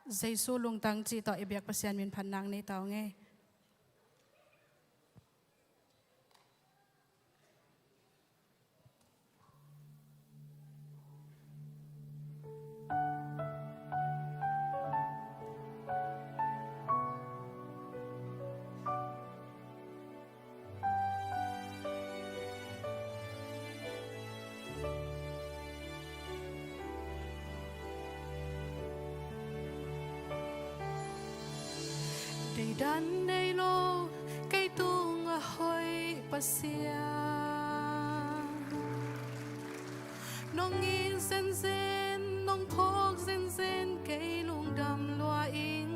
Jesu lungtang cih tawh i biak Pasian min phatna nei ta ung ei. Deidan nei lo kei tungah hoih Pasian, nong it zenzen, nong phawk zenzen kei lungdam lua ing.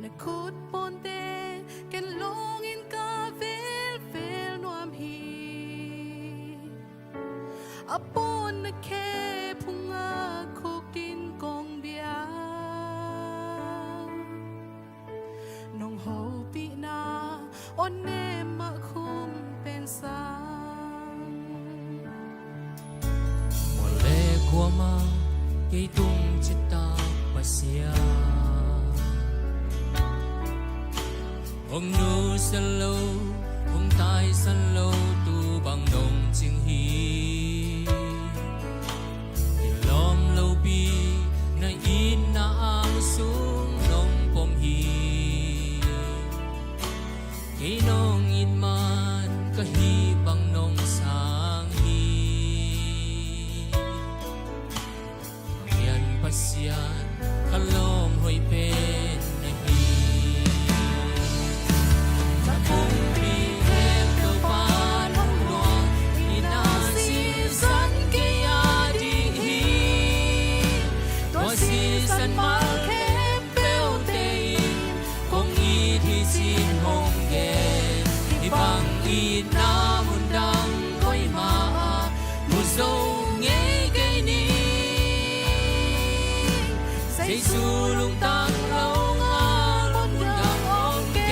Na khut pawnte ken lawngin ka velvel nuam hi. A pawn na khep Kuamah kei tung cihtak Pasian, hong nusia lo, hong taisan lo, tu bang nong cing hi. Kilawm lopi na itna ang sung nong pom hi. Kei nong it man ka hih bang nong sang hi. Pasian, ka lawm hoih pen na hi. Na pumpi khempeuh pan hong luang, itna sisan kei a ding hi. Tua sisan mal khempeuhte in kong it hi ci-in hong gen. Hih bang itna mundang koimah ah mu zo ngei kei ning. Jesu lungtang lo ngal mundang om kei.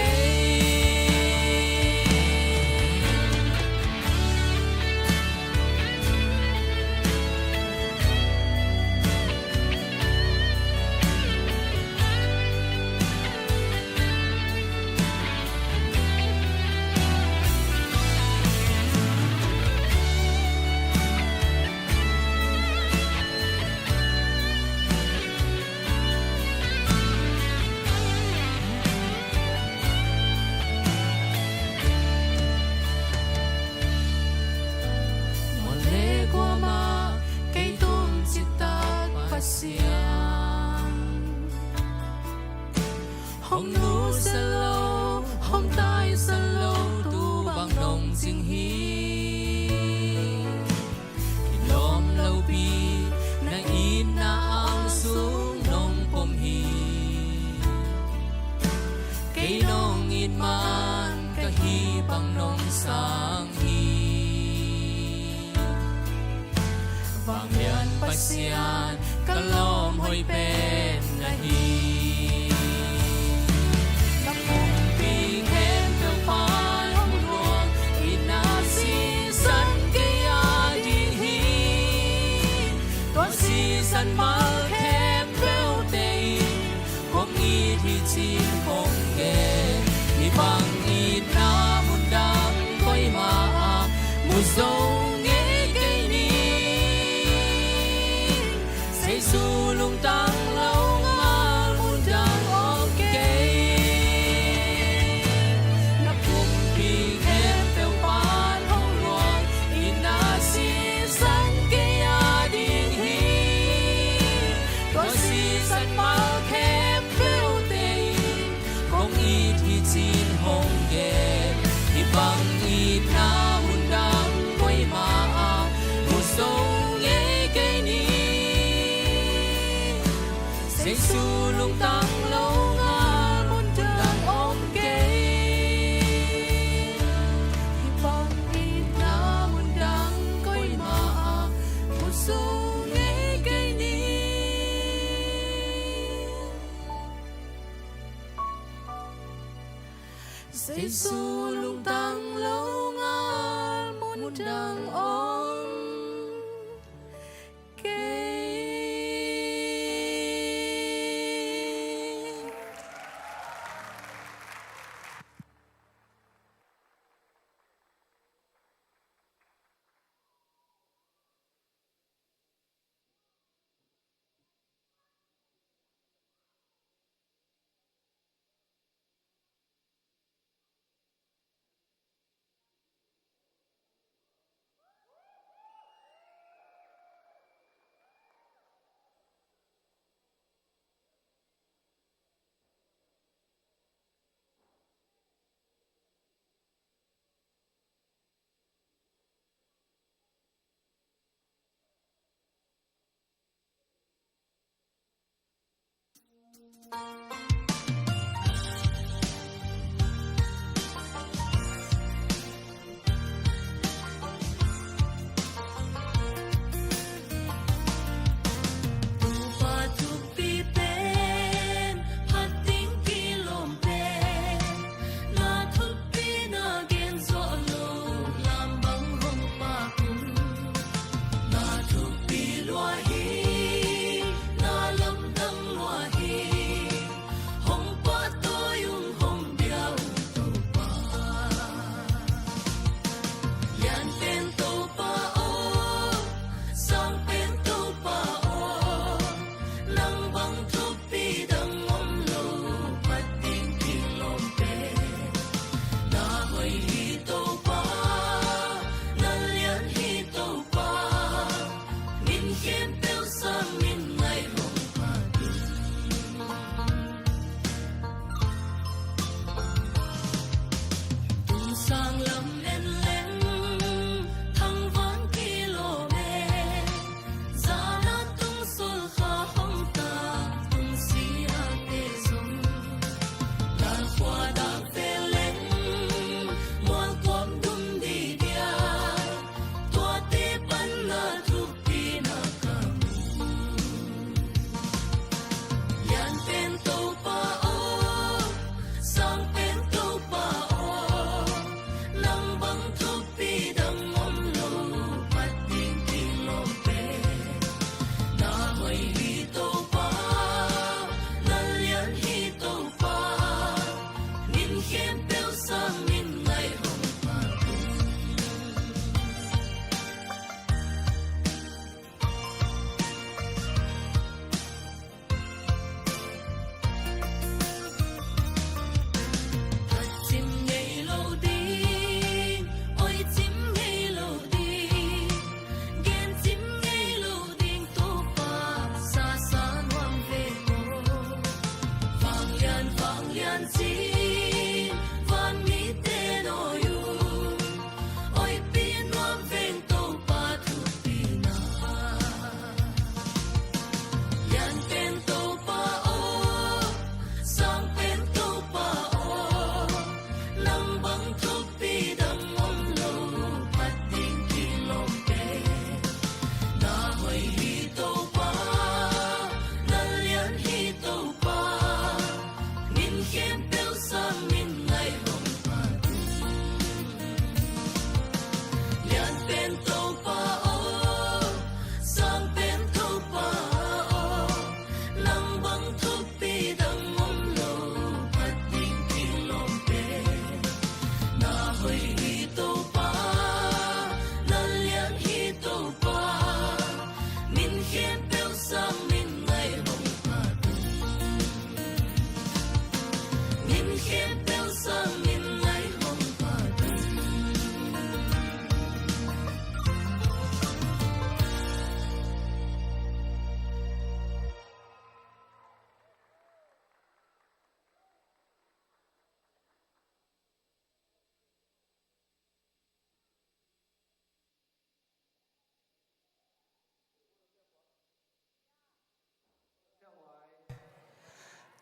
Mual le kuamah kei tung cihtak Pasian, hong nusia lo, hong taisan lo, tu bang nong cing hi. Kilawm lopi na itna ang sung nong pom hi. Kei nong it man ka hih bang nong sang hi. Vanglian Pasian, ka lawm hoih pen na hi. Na pumpi khempeuh pan hong luang, itna sisan kei a ding hi. Tua sisan mal khempeuhte in kong it hi ci-in hong gen. Hih bang itna mundang koimah ah mu zo ngei kei ning. Jesu lungtang lo ngal mundang om kei. Na pumpi khempeuh pan hong luang, itna sisan kei a ding hi. Tua sisan mal khempeuhte in kong it hi ci-in hong gen. Hih bang itna mundang koimah ah mu zo ngei kei ning. Jesu lungtang lo ngal mundang om kei. Hih bang itna mundang koimah ah mu zo ngei kei ning. Jesu lungtang lo ngal mundang om kei.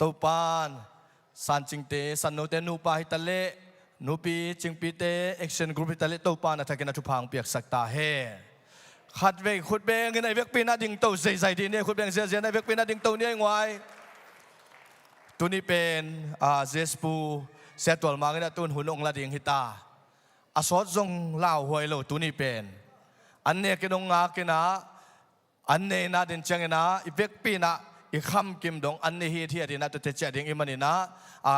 Topa'n San Cingte, San Note nupa hi ta leh, nupi Cingpite action group hi ta leh, Topa'n a thakin a thupha hong piaksak ta hen. Khatvei khut bengin a i vekpi-in a dingto zeizai dih ni ei, khut beng ziazia-in a i vekpi-in a dingto ni ei nguai. Tuni pen, a, Z S Pu Sia Tual Mang in a tun hun hong la ding hi ta. A sawt zong lauhuai lo tuni pen. An nekin hong ngakin ah, an neina den ciangin ah, i vekpi-in ah, i khamkim dong an nei hithiat in ah, tuate ciah ding i hih manin ah, a,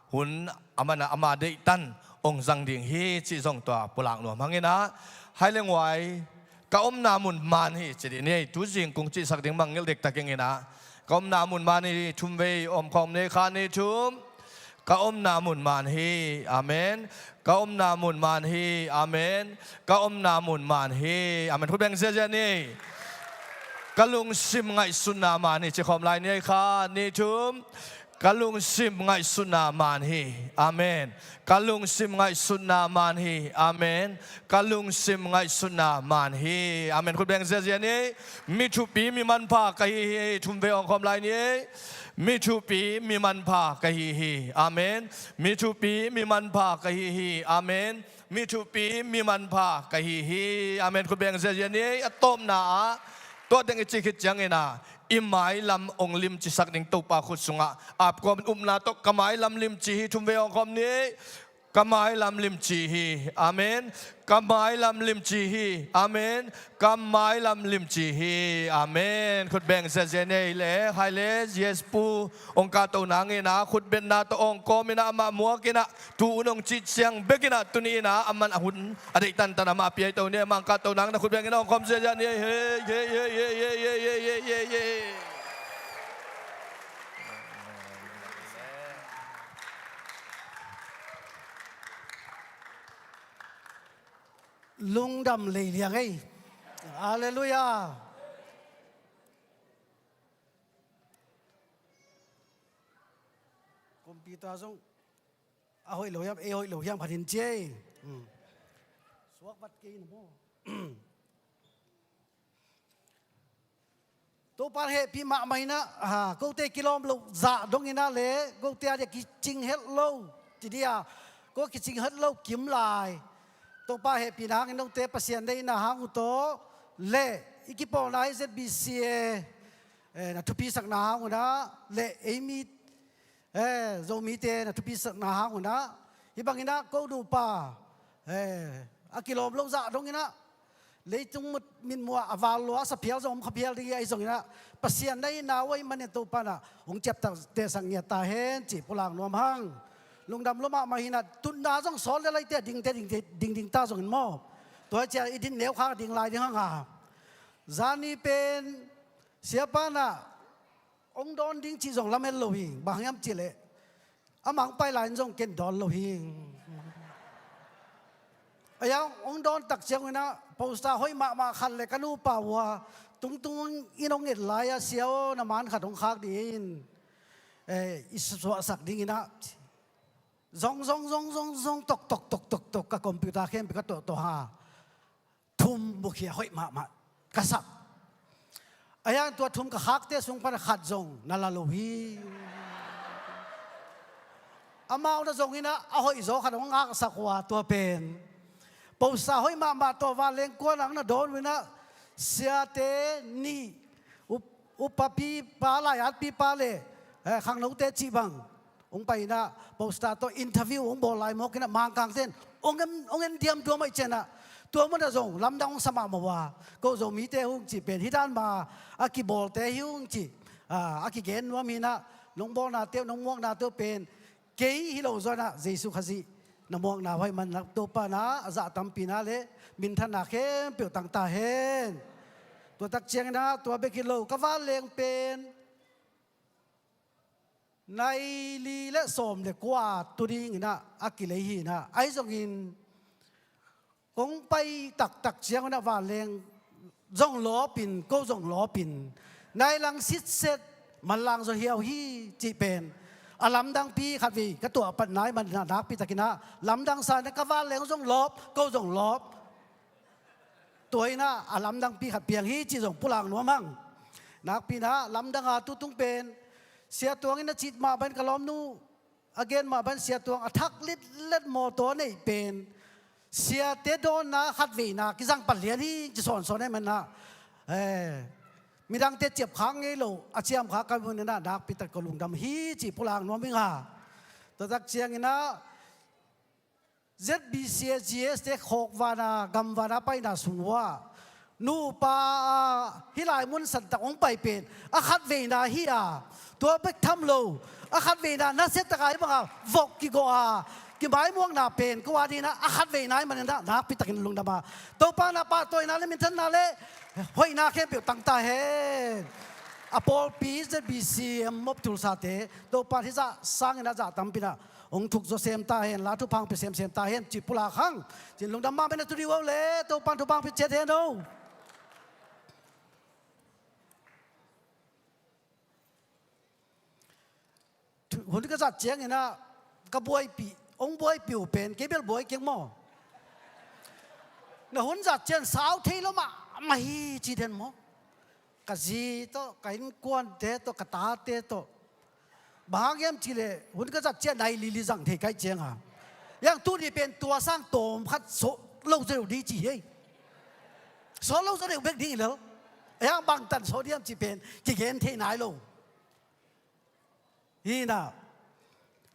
hun a man ah, ama deihtan hong zang ding hi cih zong tua pulak nuam hang in ah, hai le nguai, ka omna mun man hi ci dih ni ei, tu zing kong cihsak ding mangngilh dektak ing in ah, ka omna mun man hi, thumvei om khawm ni ei kha, ni thum. Ka omna mun man hi. Amen. Ka omna mun man hi. Amen. Ka omna mun man hi. Amen. Khut beng ziazia ni ei. Ka lungsim ngaihsutna man hi. Ci khawm lai ni ei kha, ni thum. Ka lungsim ngaihsutna man hi. Amen. Ka lungsim ngaihsutna man hi. Amen. Ka lungsim ngaihsutna man hi. Amen. Khut beng ziazia ni ei. Mi thupi, mi manpha ka hi hi. Thumvei om khawm lai ni ei. Mi thupi, mi manpha ka hi hi. Amen. Mi thupi, mi manpha ka hi hi. Amen. Mi thupi, mi manpha ka hi hi. Amen. Khut beng ziazia ni ei. A tawpna ah, tua teng i cih khit ciangin ah, i mailam hong limcisak ding Topa khut sungah ap kawm in, upna tawh ka mailam limci hi. Thumvei om khawm ni ei. Ka mailam limci hi. Amen. Ka mailam limci hi. Amen. Ka mailam limci hi. Amen. Khut beng ziazia ni ei le, hai le, Z S Pu hong kahto nang in ah, khut betna tawh hong kawm in ah, amah muak in ah, tu un hong cih ciang bek in ah, tuni in ah, a man a hun a deih tantan amah a pia hi to ni ei, amah hong kahto nang in ah, khut beng in ah hong kawm ziazia ni ei. Hei, hei, hei. Lungdam leiliang ei. Halleluiah. Computer zong a hoih lo hiam, ei hoih lo hiam khat in ci ei. Hmm. Suak vat kei na maw. Topa hehpih mahmah in ah, ha, kote kilawm loh zah dong in ah le, kote a dia kicing het lo, ci dia, ko kicing het lo kim lai. Topa hehpihna hangin note Pasian deihna hang uh tawh le, i kipawlna hi Z B C A, eh, na thupisakna hang uh na, le, ei mi Eh, Zomite na thupisakna hang un ah, hih bangin ah ko nupa, eh, a kilawm lo zah dongin ah, leitung mit, mitmuh ah a val lua a sa phial zong om kha phial ding hi, ahi zongin ah, Pasian na hihna uh ahih manin Topa in ah hong ciaptehsak ngiat ta hen cih pulak nuam hang. Lungdam lua mahmah hi in ah, tutna zong sawl le laite a dingte dingte ding ding ta zongin maw, tua hi ciang i din neukhak ding lai ding hang a. Zani pen siapa in ah hong dawn ding cih zong lamen lo hi. Bang hang hiam cih leh, amah hong pai lai in zong ken dawn lo hi. Ahi hang hong dawn tak ciang un ah, poster hoih mahmah khat le ka nupa uh a, tungtung in hong et lai a, "Sia aw, na man khat hong khak dih in, eh, i suahsak ding in ah," zong, zong, zong, zong, zong, tok, tok, tok, tok, tok, ka computer khempeuh ka tuahtuah a, thum mukhia hoih mahmah ka sak. Ahi hang tua thum ka khakte sung pan khat zong na la lo hi. Amau na zong in ah, a hoihzaw khat hong ngahsak uh a, tua pen poster hoih mahmah tawh vanleng kuana hong na dawn uh in ah, siate nih, up-, upapipa, lai-atpipa le, eh, khangnote cih bang hong pai in ah, poster tawh interview hong bawl lai mawk in ah, Mangkangte in hong en, hong en diamduam ahih ciangin ah, tua mun ah zong lamdang hong sa mahmah uh a, ko Zomite hong cih pen hih dan mah a kibawlte hi hong cih, ah, a kigen nuam hi in ah, nong bawlnate uh, nong muaknate uh pen kei hi lo zaw in ah, Jesu Khazih na muakna uh ahih manin ah, Topa in ah a zah tampi in ah le minthanna khempeuh tang ta hen. Tua tak ciangin ah, tua bek hi lo, ka vanleng pen nai li le sawm le kua tu dingin ah a kilei hi in ah, ahi zongin kong pai taktak ciang un ah vanleng zong lawpin, ko zong lawpin, nai lang sitset, manlang zaw hiau hi cih pen a lamdangpi khatvei ka tuah a pat na ahih manin ah, nakpi takin ah lamdang sa in ah, ka vanleng zong lawp, ko zong lawp. Tua in ah a lamdangpi khat piang hi cih zong pulak nuam hang. Nakpi in ah lamdang a, tutung pen Sia Tuang in a cih mah bang ka lawmnu a gen mah bang Sia Tuang a thak litlet mawtaw a neih pen siate dawnna khatveina kizang pan lian hi ci sawnsawn ahih manin ah, eh, midangte ciapkhak ngei lo a ciamkhak ka hih manin ah nakpi tak ka lungdam hi cih pulak nuam ing a. Tua tak ciangin ah Z B C a G S te khawk vana gam vana paina sung uh ah nupa a hih lai mun santak hong pai pen a khatveina hi a, tua bek tham lo a khatveina nasia taka hih banga vok kigawh a kimaimuakna pen ko a dingin ah a khatveina ahih manin ah nakpi takin lungdam a, Topa in ah pahtawina le minthanna le hoihna khempeuh tang ta hen. A pawlpi Z B C M of Tulsa te Topa in hih zah sangin ah zah tampi in ah hong thuk zaw sem ta hen la, thupha hong pia semsem ta hen cih pulak hang. Cin lungdam mahmah in a tu dih uh le Topa in thupha hong pia ciat hen o. Hun ka zat ciangin ah ka buaipih, hong buaipih uh pen kei bel buai keng maw? Na hun zat ciang sau thei lo mahmah hi ci den maw? Ka zi tawh, ka innkuante tawh, ka tate tawh. Bang hang hiam cih leh hun ka zat ciang nai lili zang thei ka hih ciang a, hiang tuni pen tua sang tawm khat sawh lo zaw deuh ding ci hi. Sawh lo zaw deuh bek ding hi lo. Hiang bangtan sawh ding hiam cih pen kigen thei nai lo. Hi in ah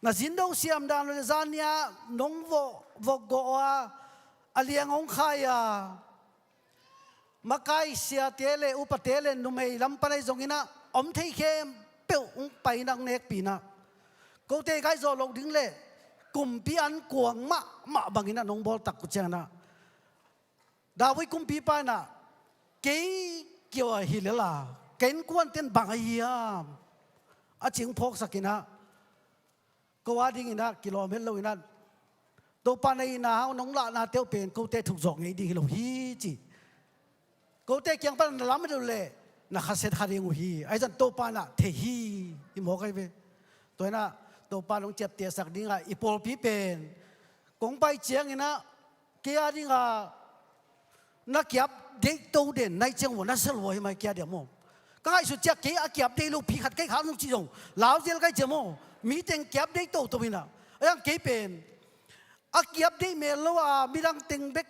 na zindo siam dan le zan ni-a nong vok, vok gawh a, a liang hong khai a, makai siate le upate le numei lam pan ahi zongin ah om thei khempeuh hong pai in ah hong nekpih in ah, kote gai zawh loh ding le kumpi an kuang mahmah bangin ah nong bawl tak uh ciangin ah David kumpipa in ah kei kiang ah hi lel a, ka innkuante'n bang ahi hiam a ci hong phawksak in ah, ko a dingin ah kilawm het lo in ah, Topa na itna hang nong lahnate uh pen kote thuk zawk ngei ding hi lo hi ci. Kote kiang pan na lam het uh leh na khasia kha ding uh hi. Ahi zongin Topa in ah thei hi, hi mawk ahi ve. Tua in ah Topa in hong ciaptehsak ding a i pawlpi pen kong pai ciangin ah kei a ding a na ki-update to den na hih ciang uh a na sel uh ahi mai kei a ding maw? Ka ngaihsut ciang kei a ki-update lo pi khat ka hih kha nung ci zong lau zel ka hih ciang maw? Mi teng ki-update toto in ah, a hiang kei pen a ki-update mel lo a midang teng bek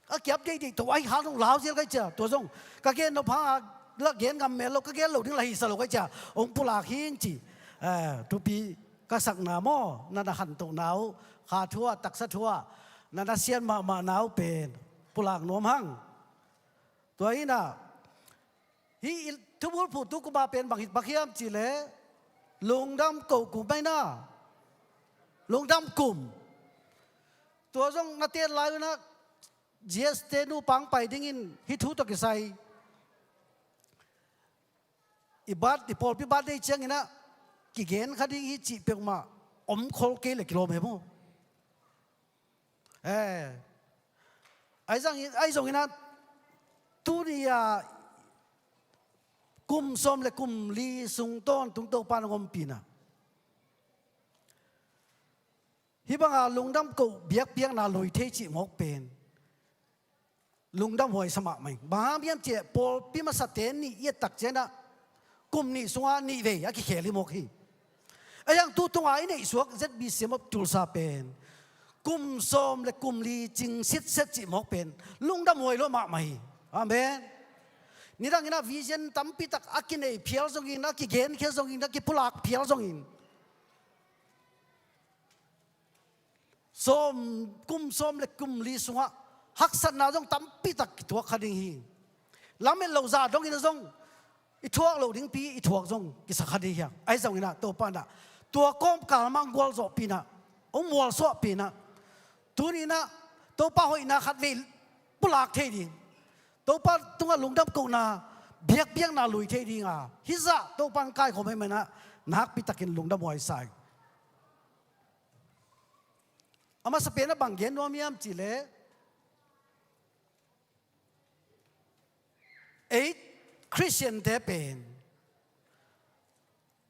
a ki-update deih to ahi kha nung lau zel ka hih ciang, tua zong ka gen nop hang a la gen ngam mel lo, ka gen lo ding la hisa lo ka hih ciang hong pulak hi ing ci. Eh, thupi ka sakna maw, na na khantohna uh, kha thu ah, taksa thu ah na na sian mahmahna uh pen pulak nuam hang. Tua in ah hih i thubulphuhtu kum a pen bang hi bang hiam cih leh lungdam koh kum ahi na, lungdam kum. Tua zong na ten lai un ah G S te nupa hong pai dingin hih thu tawh kisai i bat, i pawlpi bat dei ciangin ah kigen kha ding hi cih peuhmah om khol kei leh kilawm hi maw? Eh, ahi zongin, ahi zongin ah tuni a kum sawm le kum li sung tawntung Topa in hong ompih in ah hih banga lungdam koh biakpiakna lui thei cih mawk pen lungdam huai sa mahmah ing. Bang hang hiam cih leh pawlpi masate nih i et tak ciangin ah kum nih sungah nih vei a kikhel hi mawk hi. A hiang tu tunga i neihsuak Z B C M of Tulsa pen kum sawm le kum li cing sitset cih mawk pen lungdam huai lua mahmah hi. Amen. Nidangin ah vision tampi tak a kinei phial zongin, a kigenkhia zongin, a kipulak phial zongin sawm, kum sawm le kum li sungah haksatna zong tampi tak kituak kha ding hi. Lamet lo zah dongin zong i thuak loh dingpi i thuak zong kisa kha ding hi hang. Ahi zongin ah Topa in ah tua kawmkal mah hong gualzawhpih in ah, hong mualsuahpih in ah, tuni in ah Topa hoihna khatvei pulak thei ding, Topa tungah lungdam kohna biakpiakna lui thei ding a, hih zah Topa in kaikhawm ahih manin ah nakpi takin lungdam huai sa ing. A masa pen ah bang gen nuam hiam cih leh ei Khristiante pen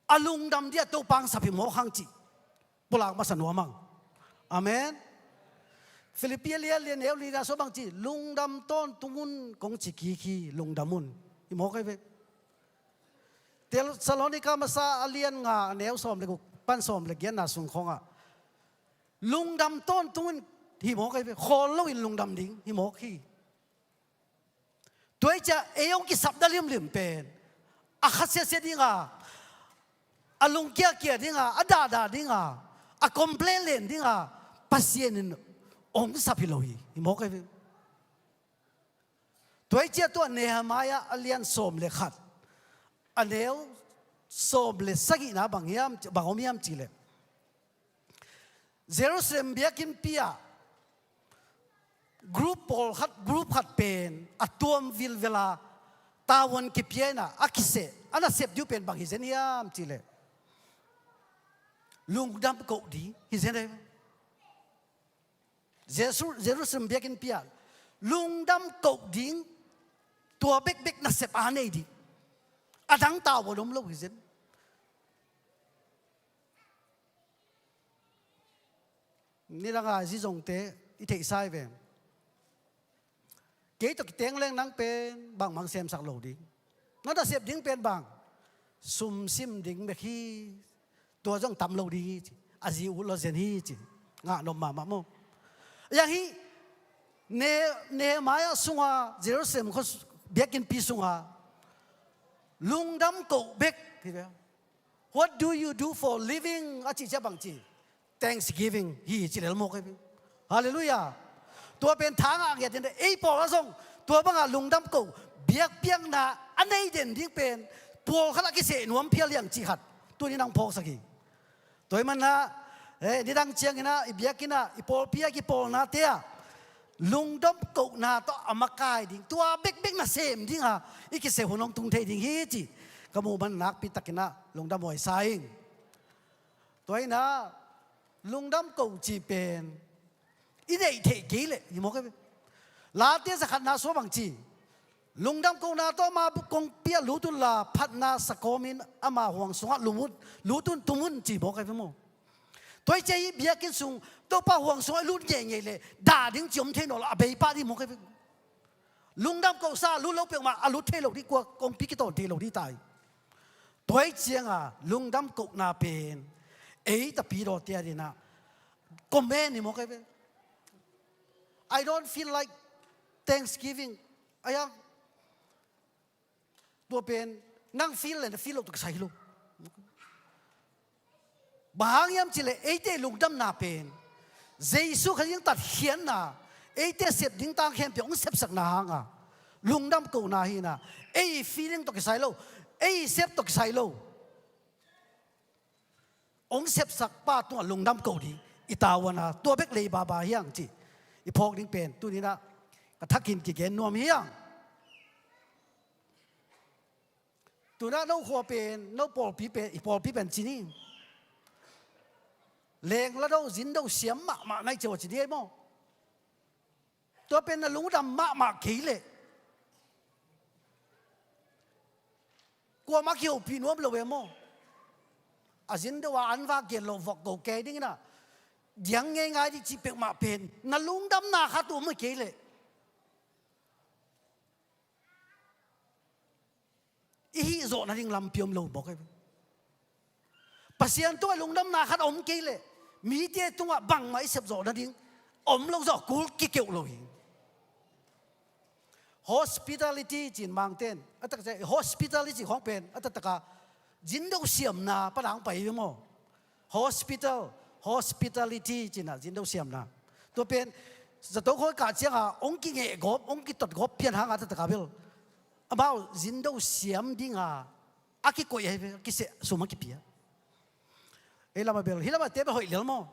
a lungdam ding a Topa hong sap hi mawk hang cih pulak masa nuam hang. Amen. Filippi a lian li, a neu lina sung bang ci, lungdam tawntung un kong ci kik hi, lungdam un. Hi mawk ahi ve. Thessalonika masa a lian nga a neu sawm le guk pan sawm le giatna sung khawngah lungdam tawntungin hi mawk ahi ve, khawl loin lungdam ding hi mawk hi. Tua hi ciah ei hong kisapna limlim pen a kha siasia dinga, a lungkiakia dinga, a dahdah dinga, a complain len dinga Pasian in hong sap hi lo hi, hi mawk ahi ve. Tua hi ciah tua Nehemiah a lian sawm le khat a neu sawm le sagihna bang hiam, bang om hiam cihleh, Jerusalem biakinnpi ah group pawlkhat, group khat pen a tuam vilvela tavuan kipia inah a kiseh, a nasep diu pen bang hi zen hiam cihleh, lungdam koh ding hi zen ahi. Jesu-, Jerusalem biakinnpi ah lungdam koh ding, tua bekbek nasep a nei ding. A dang tavuan om lo hi zen. Nidanga zizongte i theihsa hi ve. Kei tawh kiteng leng nang pen bangmah hong semsak lo ding. Na nasep ding pen bang? Sumsim ding bek hi. Tua zong tam lo ding hi ci. A zi ut lo zen hi ci. Ngah nop mahmah maw. Yang hi, Ne-, Nehemiah sunga, Jerusalem khua biakinnpi sunga lungdam koh bek hi ve. What do you do for living? A cih ciah bang ci? Thanksgiving hi ci lel mawk hi. Halleluiah. Tua pen thangah a ngiat in ei pawl a zong tua bangah lungdam koh, biakpiakna a nei den ding pen pawlkhat a kiseh nuam phial hiang cih khat tuni nang phawksak hi. Tua hi manah, eh, nidang cianginah i biakinnah, i pawlpi a kipawlnate ah lungdam kohna tawh a makai ding, tua bekbek nasem dinga i kiseh hun hong tung thei ding hi cih ka muh man nakpitakinah lungdam huai sa ing. Tua hinah lungdam koh cih pen i neih theih kei leh hi mawk hi ve. Late zakhatna sua bang ci? Lungdam kohna tawh ama kongpi ah lut unla, phatna sakawmin ama huang sungah lut un, lut un, tum un ci mawk hi ve maw. Tua hi ciah hih biakinn sung Topa huang sungah i lut ngeingei leh dah ding ci om thei nawn lo, a bei pah ding mawk hi ve. Lungdam kohsa a lut lo peuhmah a lut thei lo ding, kua kongpi kitawn thei lo ding ta hi. Tua hi cianga lungdam kohna pen ei tapidawte a dinah comment hi mawk hi ve. I don't feel like Thanksgiving. Ai ang, tua pen nang feel le na feel loh tawh kisai hi lo. Bang hang hiam cihleh eite lungdamna pen Jesu Khazih tatkhiatna, eite sep ding tang khempeuh hong sepsakna hanga lungdam kohna hinah, ei feeling tawh kisai lo, ei sep tawh kisai lo. Hong sepsak pa tungah lungdam koh ding i tavuan a, tua bek lei baba hiang cih i phawk ding pen tuninah ka thakin kigen nuam hiang. Tunah no khua pen, no pawlpi pen, i pawlpi pen ci ni. Lengla do, zindo siam mahmah nai cio a ci ni ei maw. Tua pen na lungdam mahmah kei leh kuamah kihopih nuam lo e maw. A zindo a an vak gen lo vok go kei dinginah diang ngeingai dih cih peuhmah pen na lungdamna khat uh om hi kei leh i hih zawh nading lampi om lo bawk hi. Pasian tungah lungdamna khat a om kei leh mite tungah bangmah i sep zawh nading om lo zawh kul kikeuh lo hi. Hospitality cin Mangten a taktak, hospitality khawng pen a taktaka zindo siamna pana hong pai hi maw. Hospital, hospitality cinah zindo siamna. Tua pen zato khawi kah cianga hong kingeh gawp, hong kitot gawp pian hanga taktaka bel amau zindo siam dinga a kikoih ahi ve, a kiseh sum a kipia. Ei lama bel hih lama te bel hoih lel maw.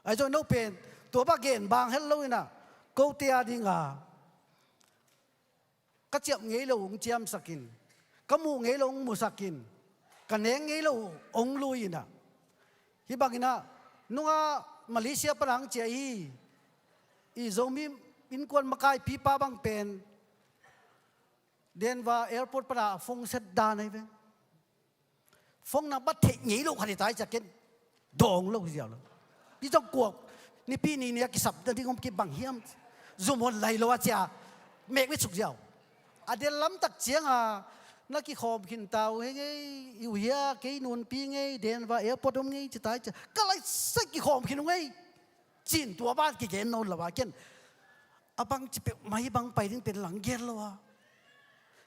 Ahi zong no pen tua bang gen bang het lo inah kote a dinga ka ciap ngei lo hong ciamsakin, ka muh ngei lo hong musakin, ka nek ngei lo hong lui inah. Hih banginah nungah Malaysia pana hong ciah hi. I Zomi innkuan makaipipa bang pen Denver airport pana a phone set dan ahi ve. Phone na bat theih ngei loh khat hi ta hi ciah ken dawng lo hi ziau lo. Hih zong kuak nipi ni ni a kisap nading om kibang hiam. Zumhuan lai lo a cia mek mitsuk ziau. A del lamtak cianga Na kikhawm khin ta uh hi ngei, i uh hia, kei nunpi ngei, Denver airport om ngei, ci tai cia. Ka lai sai kikhawm khin uh ngei. Cin tua ban kigen nawn lo a ken. A bang ci peuh mai bang pai ding pen lang gen lo a.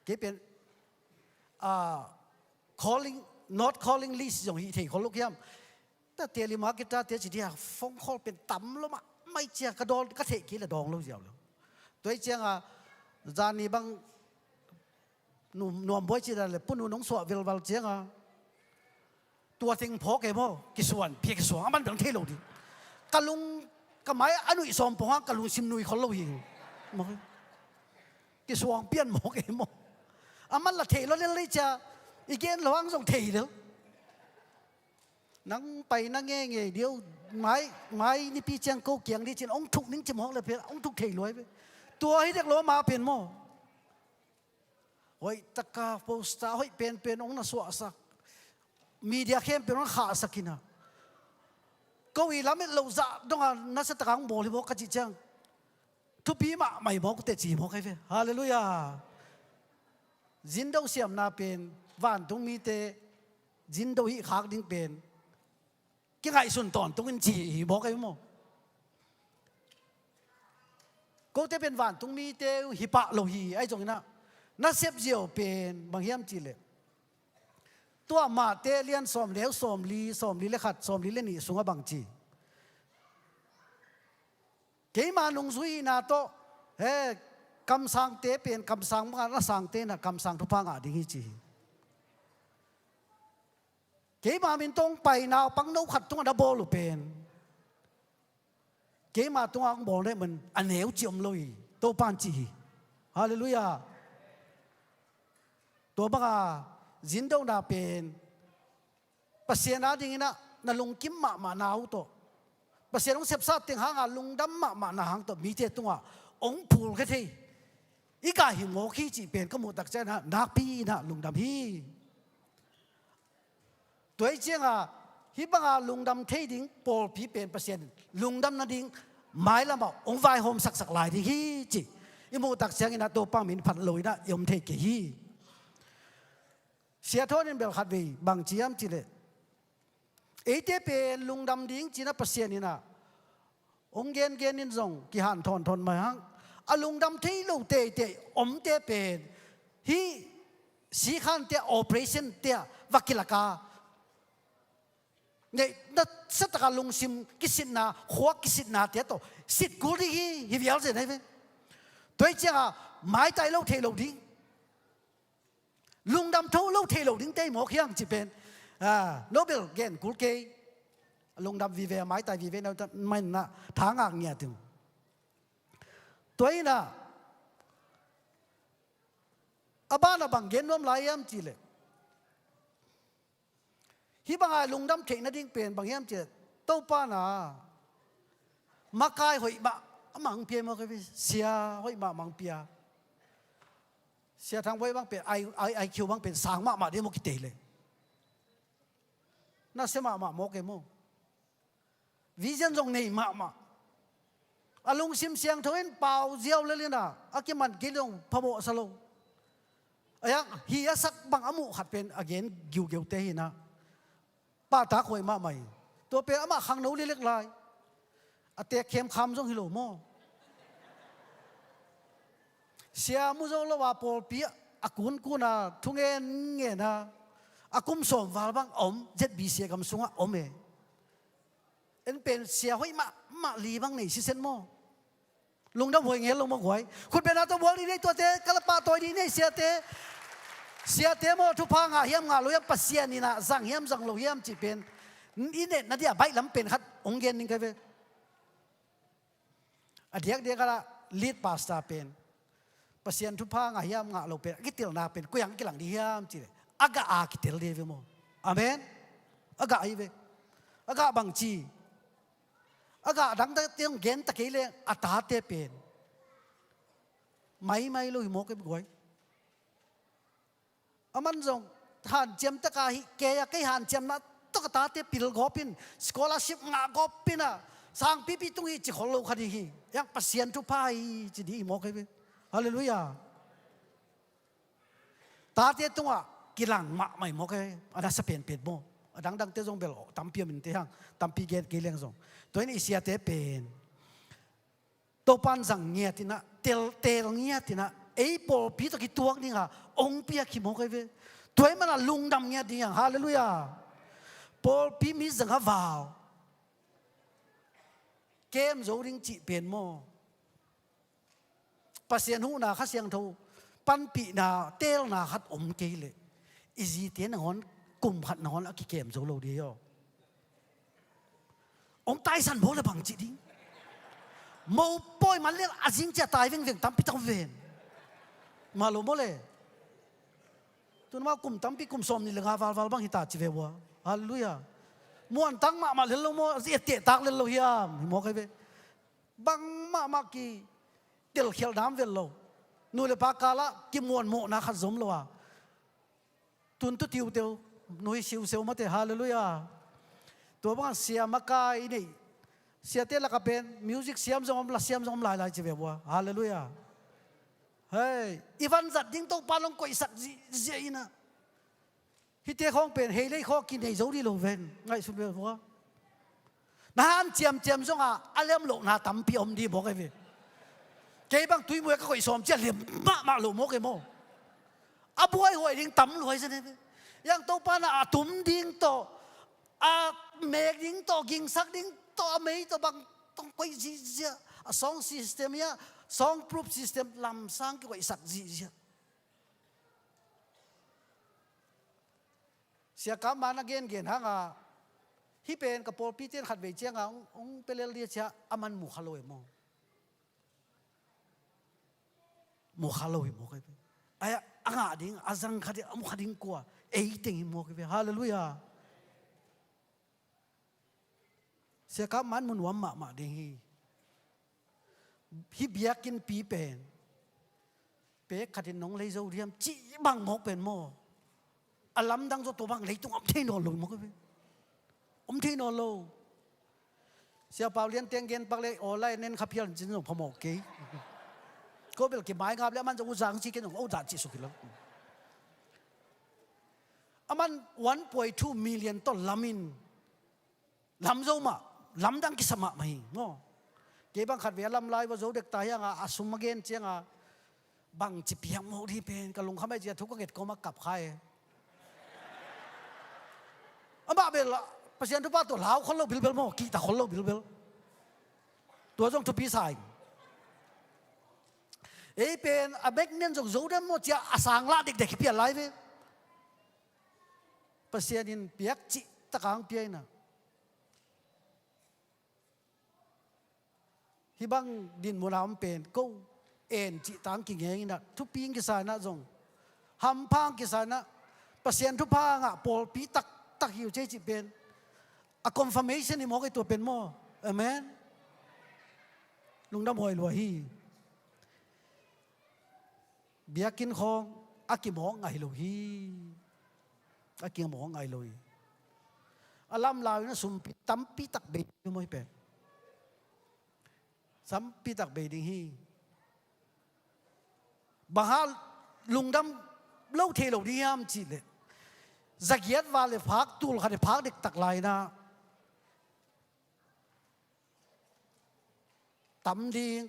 Kei pen, ah, calling, not calling list zong hi thei khol lo kiam. Ta teli ma kita te ci dia phone call pen tam lo mah. Mai cia ka dawn, ka theih kei le dawng lo ziau lo. Tua hi cianga, zani bang nu, nuam buai ci dan le punu nong suah velval cianga. Tua teng phawk e maw, kisuan, pia kisuang, a man bel thei lo ding. Ka lung, ka mai a nuih sawm pawng hang ka lungsim nui khol lo hi. Maw. Kisuang pian mawk e maw. A man la thei lo lel lei cia, i gen lo hang zong thei lel. Nang pai na ngei ngei diau, mai, mai nipi ciang ko kiang di cin, ong thuk ning ci mawk le pia, ong thuk thei luai ve. Tua hi dek lo ma pen maw. Hoih taka poster, hoih penpen ong na suahsak. Media khempeuh ong na khahsak ina. Ko i lamet loh zah donga nasa taka ong bawl hi maw ka cih ciang. Thupi mahmah hi maw ka teci hi maw kai ve. Halleluiah. Zindo siamna pen, vantung mite, zindo hih khak ding pen. Kingaihsun tawntungin ci hi maw kai maw. Kote pen vantung mite uh hi pah lo hi, ahi zongin ah. Na sep ziau pen, bang hiam ci le. Tua Mate lian sawm neu, sawm li, sawm li le khat, sawm li le nih sungah bang ci. Keima nungzuihna tawh, he, kamsangte pen, kamsang mah na sangte na, kamsang thupha ngah ding hi ci hi. Keima min tawh ong pai naupang no khat tungah na bawl uh pen. Keima tungah ong bawl ne man a neu ci om lo hi. Topan ci hi. Halleluiah. Tua banga zindona pen Pasian a dingin ah na lungkim mahmah na uh tawh. Pasian ong sepsa teng hanga lungdam mahmah na hang tawh mite tungah ong phul khe thei. I gah hi mawk hi cih pen ka muh tak ciangin ah nakpi in ah lungdam hi. Tua hi cianga, hih banga lungdam thei ding pawlpi pen Pasian lungdam nading mailamah ong vaihawm saksak lai ding hi cih i muh tak ciangin ah Topa min phat lo in ah i om thei kei hi. Sia Thawn in bel khat vei bang ci hiam cih leh, eite pen lungdam ding ci-in ah Pasian in ah ong gengen in zong kihanthawn thawn mai hang. A lungdam thei lo teitei omte pen hih sikhante ah, operation te ah va kilak a, neih na sa taka lungsim kisitna, khua kisitnate tawh sit kul ding hi, hi vial zen ahi ve. Tua hi cianga maitai lo thei lo ding. Lungdam tho lo thei lo dingte hi mawk hiang ci pen. Ah, Nobel gen kul kei. Lungdam vive, maitai vive na, man na, tha ngak ngiat ing. Tua hi-in ah, a banah bang gen nuam lai hiam cih leh, hih banga lungdam theih nading pen bang hiam cih leh, Topa na makai hoih mah a mang pia maw, ka sia hoih mah mang pia. Sia Thang Boi bang pen I, I, I Q bang pen sang mahmah ding maw kitei leh. Na sia mahmah maw kei maw. Vision zong nei mahmah. A lungsim siangtho in pau ziau lel in ah, a kiman kei zong phamawh sa lo. A hiang, hi a sak bang a muh khat pen a gen giugiu te hi-in ah. Pahtak huai mahmah hi. Tua pen amah khangno liklek lai. A teek khemkham zong hi lo maw. Sia mu zo lo a pawlpi a kunkun a thungen ngen a, a kum sawm val bang a om, Z B C A gam sungah om e. En pen sia hoih mahmah li bang nei sisen maw. Lungdam huai ngel lo maw guai. Khutbetna tawh buak dih nei tuate, ka la pahtawi dih nei siate. Siate maw, thupha ngah hiam ngah lo hiam, Pasian in ah zang hiam zang lo hiam cih pen i netna dih a baih lam pen khat ong gen ning kai ve. A diakdiak ah lead pastor pen Pasian thupha ngah hiam ngah lo pen a kitelna pen koi-ah kilang dih hiam cih leh, a gah a kitel dih ve maw. Amen. A gah ahi ve. A gah bang ci. A gah dangte hong gen ta kei leh a tate pen maimai lo hi mawk e guai. A man zong hanciam taka hi kei a, kei hanciamna tawh ka tate pil gawp in, scholarship ngah gawp in a, sangpipi tung hi ci khol lo kha ding hi. Hiang Pasian thupha hi ci dih hi mawk e ve. Halleluiah. Tate tungah kilang mahmah hi mawk e, a nasa penpen maw. A dangdangte zong bel tampi om inteh hang, tampi gen kei leng zong. Tua in i siate pen Topa'n zang ngiat inah, tel, tel ngiat inah, ei pawlpi tawh kituak dingah ong piak hi mawk e ve. Tua ahih manah lungdam ngiat ding hi hang. Halleluiah. Pawlpi mi zangah vau kem zo ding cih pen maw, Pasian huhna, Kha Siangtho panpihna, teelna khat om kei leh i zite nangawn kum khat nangawn a kikem zo lo ding hi aw. Ong taisan bawl le bang cih ding? Mopawi man le a zing ciah tai vengveng tampi tak om ven. Mah lo maw le. Tun mah kum tampi, kum sawmnih le nga valval bang hi ta ci ve ua. Halleluiah. Muantak mahmah lel lo maw, a zi ettehtak lel lo hiam? Hi mawk e ve. Bang mahmah ki telkhialh nam vel lo. Nu le pa kalah kimuanmawhna khat zom lo a, tun tu tiuteu, nui siuseu mate. Halleluiah. Tua bangah sia makai i neih siate lakah pen music siam zong om, la siam zong om lailai ci ve ua. Halleluiah. Hei, i vanzat ding Topa'n ong koihsak zihziah inah. Hihte khawng pen hei lei khawng kinei zo dih lo ven, ngaihsun ve vua. Na hanciamciam zongah a liam lohna tampi om dih mawk e ve. Kei bang Tuimuai ka koih sawm ciah liam mahmah lo mawk e maw. A buaihuai ding tam luai zen e ve. Hiang Topa'n a tum ding tawh, a mek ding tawh, gingsak ding tawh, a mei tawh bang tawh koih zihziah. A sound system hiah, sound proof system lamsang kikoihsak zihziah. Sia Kap Man a gengen hangah, hih pen ka pawlpite'n khatvei ciangah ong, ong pia lel dih a ciah, aman mu kha lo e maw. Mu kha lo hi mawk e. Ai, a ngah ding, a zang kha ding, a mu kha ding kua, ei teng hi mawk e. Halleluiah. Sia Kap Man mu nuam mahmah ding hi. Hih biakinnpi pen pek khatin nong lei zo diam cih bang mawk pen maw, a lamdang zaw tua bang leitung om thei nawn lo mawk e ve. Om thei nawn lo. Sia Pau Lian teng gen pak le aw lai nen kha phial cin zong phamawh kei. Ko bel kimaingap le aman zong u zang ci ken zong o dah cih suk hi lo. Aman one point two million tawh lamin lam zo mah, lamdang kisa mahmah hi maw. Kei bang khatvei a lam lai va zo dek ta hiangah, a sum a gen ciangah, bangci piak mawk dih pen ka lungkham ahi ciah thu ka nget kawmah kap kha e. Amah bel Pasian thupha tawh lau khol lo bilbel maw, kihta khol lo bilbel. Tua zong thupi sa ing. Ei pen a mek nen zong zo dem maw ciah a sang lah dekdek hi pial lai ve. Pasian in piak cih takang pia inah. Hih bang dinmun a om pen ko en cih tang kingeng inah, thupi ing kisa inah zong, hampha ing kisa inah, Pasian thupha ngah pawlpi taktak hi uh cei cih pen a confirmation hi mawk e tua pen maw. Amen. Lungdam huai lua hi. Biakinn khawng a kimawk ngai lo hi. A kimawk ngai lo hi. A lamlau in a sumpi tampi tak bei ding hi maw hih pen. Tampi tak bei ding hi. Bang hang lungdam lo thei lo ding hiam cih leh, zagiat val le phak tul khat le phak dektak lai inah tam ding,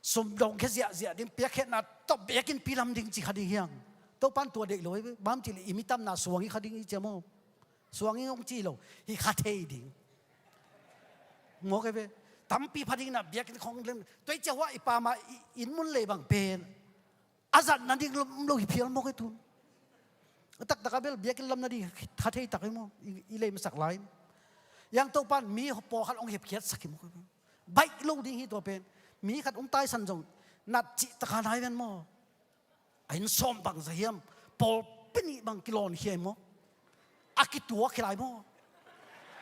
sum dongkhia ziahziah ding, piakkhiatna tawh biakinnpi lam ding ci kha ding hiang. Topa'n tua deih lo hi ve, bang hang cih leh i mi tamna suang hi kha ding hi cia maw. Suang hi hong ci lo, hi kha thei ding. Mawk e ve, tampi pha ding inah biakinn khawng lem, tua hi cia hua i pam a i inn mun lei bang pen a zat nading lo, lo hi phial mawk e tun. A taktak a bel biakinn lam nading kha thei tak hi maw, i, i lei masak lai. Hiang Topa'n mi pawlkhat hong hepkhiatsak hi mawk e. Baih lo ding hi tua pen. Mi khat hong taisan zong nat cih tak a nai ven maw. A inn sawm bangzah hiam, pawlpi nih bang kilawnkhia hi maw. A kituak hi lai maw.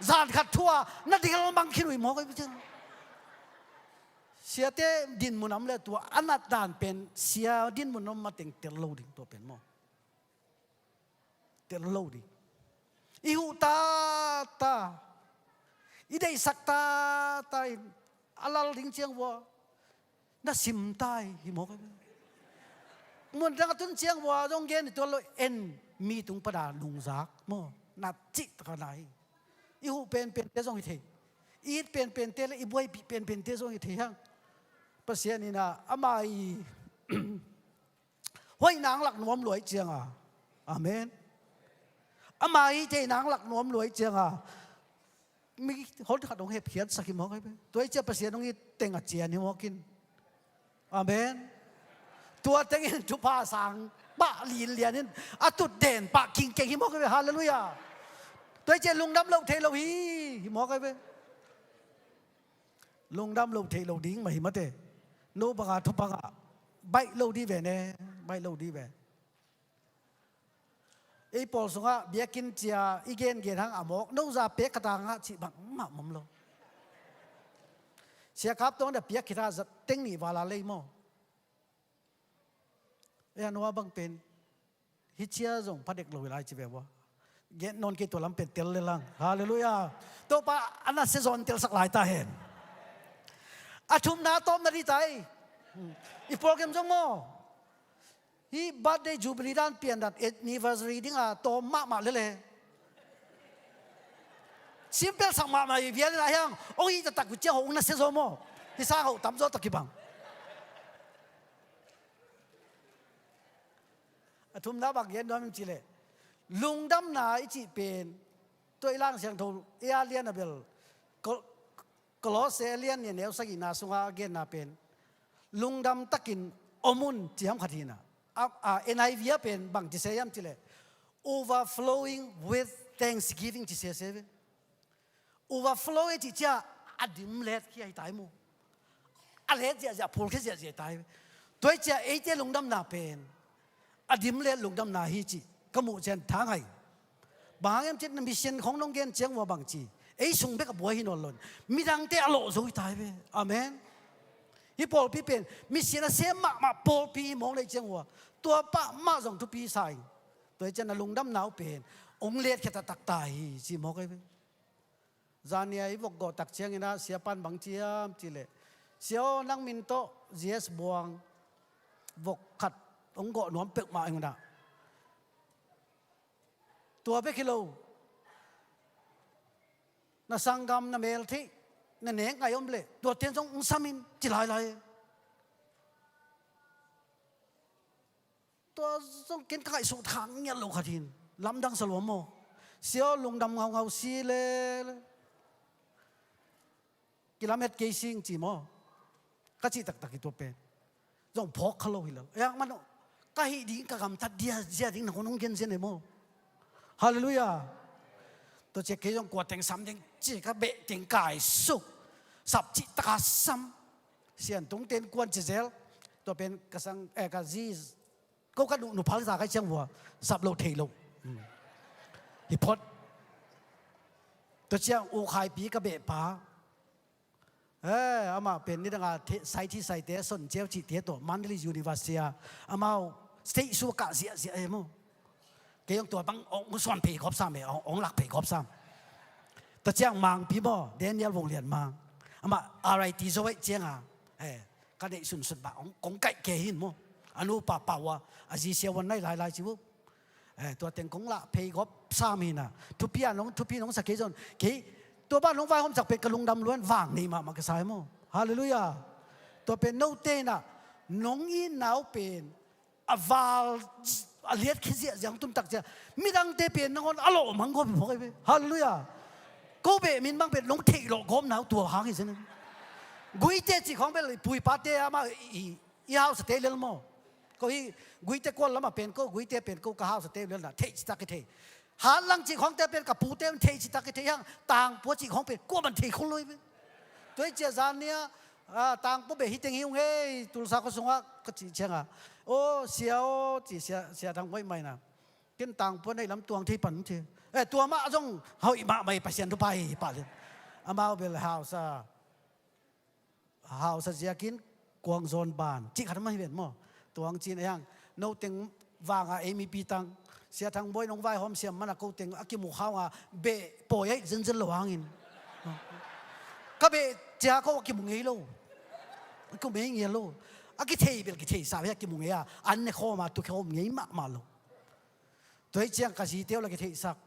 Zan khat thu-a na ding a mang khin uh hi mawk e. Siate dinmun a om le tua a nat dan pen sia dinmun a om mateng tel lo ding tua pen maw. Tel lo ding. I huh tata, i deihsak tata in a lal ding ciang vua na sim tai hi mawk e. Mun dang a tun ciang vua zong gen i tuan lo, en mi tung pana nungzak maw, na cih taka na hi. I huh penpente zong hi thei, i it penpente le i buaipih penpente zong hi thei hang. Pasian in a ama i hoih nang lak nuam luai cianga. Amen. Ama i thei nang lak nuam luai cianga mi hon khat hong hepkhiatsak hi mawk ai ve. Tua i cia Pasian hong i teng a cian hi mawkin. Amen. Tua tengin thupha sang pah linlian in a tut den pah kingkeng hi mawk ai ve. Halleluiah. Tua i cia lungdam lo thei lo hi, hi mawk ai ve. Lungdam lo thei lo ding mah hi mate. No banga thupha ngah baih lo di ve ne, baih lo di ve. Ei pawl sungah biakinn cia i gengen hang a mawk, no za pek ka tangah cih bangmah mom lo. Siakap tawng da piak khit a zat teng nih vala lei maw? Ei a nua bang pen hi cia zong phadek lo hi lai ci ve ua. Gen nawn kei tua lam pen tel le lang. Halleluiah. Topa a na se zawn telsak lai ta hen. A thumna tawm na di tai. I program zong maw? Hih birthday jubilee dan pian dan anniversary dinga tawm mahmah lele. Simpel sak mahmah i vial in a hiang ong hih taktak uh ciang ho ong na sia zaw maw? Hi sang ho tam zaw tak kibang. A thumna bang gen nuam in cileh, lungdamna i cih pen tua i lang siangtho i a lian a bel Kol- Kolose a lian nih a neu sagihna sunga a genna pen lungdam takin om un ciam khat hina. A, a, N I V a pen bang ci se hiam cileh, overflowing with thanksgiving ci se se ve. Overflow e cih cia a dim let khia hi tai mu. A let ziahziah phul khia ziahziah hi tai ve. Tua i cia eite lungdamna pen a dim let lungdamna hi cih ka muh cian thanghai. Bang hang hiam cin na mission khong nong gen ciang ua bang ci, ei sung bek a buai hi nawn lo in midangte a lawh zo hi tai ve. Amen. Hi pawlpi pen mission a sem mahmah pawlpi hi mawng neih ciang ua tua pah mah zong thupi sa in. Tua hi cian na lungdamna uh pen ong let khia taktak ta hi ci mawk ai ve. Zania i vok gawh tak ciangin ah siapan bang ciam cileh, sia aw, nang min tawh G S Buang vok khat hong gawh nuam peuhmah ing unah. Tua bek hi lo, na sanggam, na meltheih, na nek ngai om leh tuate zong hong sam in ci lailai. Tua zong ken ka ngaihsut khak ngiat lo khat hin lamdang sa lua maw? Sia aw, lungdam ngaungau si le kilamet kei sing ci maw? Ka cih taktak hi tua pen zong phawk kha lo hi lo. Ei hang man uh, ka hih ding ka gamtat dia zia ding na hong genzen e maw? Halleluiah. Tua cia kei zong kua teng sam ding ci ka beh teng kai suk sap cih taka sam. Sian tung ten kuan ci zel. Tua pen ka sang, eh, ka zi, ko ka nu, nu phal za kai ciang vua sap lo thei lo. Hmm. Hi phot. Tua ciang u khaipi ka beh pa. Eh, amah pen nidanga sai thi saite son ceu cihte tawh Mandalay University a amau state su kah ziahziah e maw? Kei hong tua bang hong suan phei gawp sam e, hong lak phei gawp sam. Tua ciang Mangpi maw, Daniel Vung Lian Mang. Amah R I T zo aih cianga, eh, ka neih sunsun bah hong kaih kei hin maw? A nu pa pau a, a zi sia wan nai lailai ci uh. Eh, tua teng kong lah phei gawp sam hina. Thupi a nong, thupi nong sa kei zon kei. Tua ban nong vaihawmsak pen ka lungdam luan vang nei mahmah ka sai maw? Halleluiah. Tua pen note inah nong itna uh pen a val a liat khia ziahziah hong tuntak ciah midangte pen nangawn a lawh mang gawp hi phawk hi ve. Halleluiah. Ko beh min bang pen nong theih lawh gawpna uh tua hang hi zen. Guite cih khawng bel i pu i pate amah i i hausate lel maw? Ko hi Guite kual lamah pen ko, Guite pen ko ka hausate lel na theih citak i thei. Hatlang cih khawngte pen ka pute un theih citak i thei hang, Tangpua cih khawng pen kuaman thei khol lo hi pen. Tua i cia zan nia, ah, Tangpua beh hi teng hi ung hei, Tulsa khuasungah ka cih cianga, aw sia aw ci, sia, sia Thang Buai maina. Ken Tangpua nei lam tuang thei pan ci. Eh, tua mah zong hoih mahmah hi, Pasian thupha hi pah lian. Amau bel hausa hausa ziakin kuang zawn ban cih khat mah hi ven maw? Tuang cin a hiang no teng vanga ei mipi tang Sia Thang Buai nong vaihawm siam mana ko teng a kimuk haunga beh pawi aih zenzen lo hangin ka beh cia ko a kimu ngei lo. A kimu ngei ngei lo. A kithei bel kitheisa ve, a kimu ngei a, an ne khawm a, tu khawm ngei mahmah lo. Tua hi ciang ka zite uh la kitheihsak.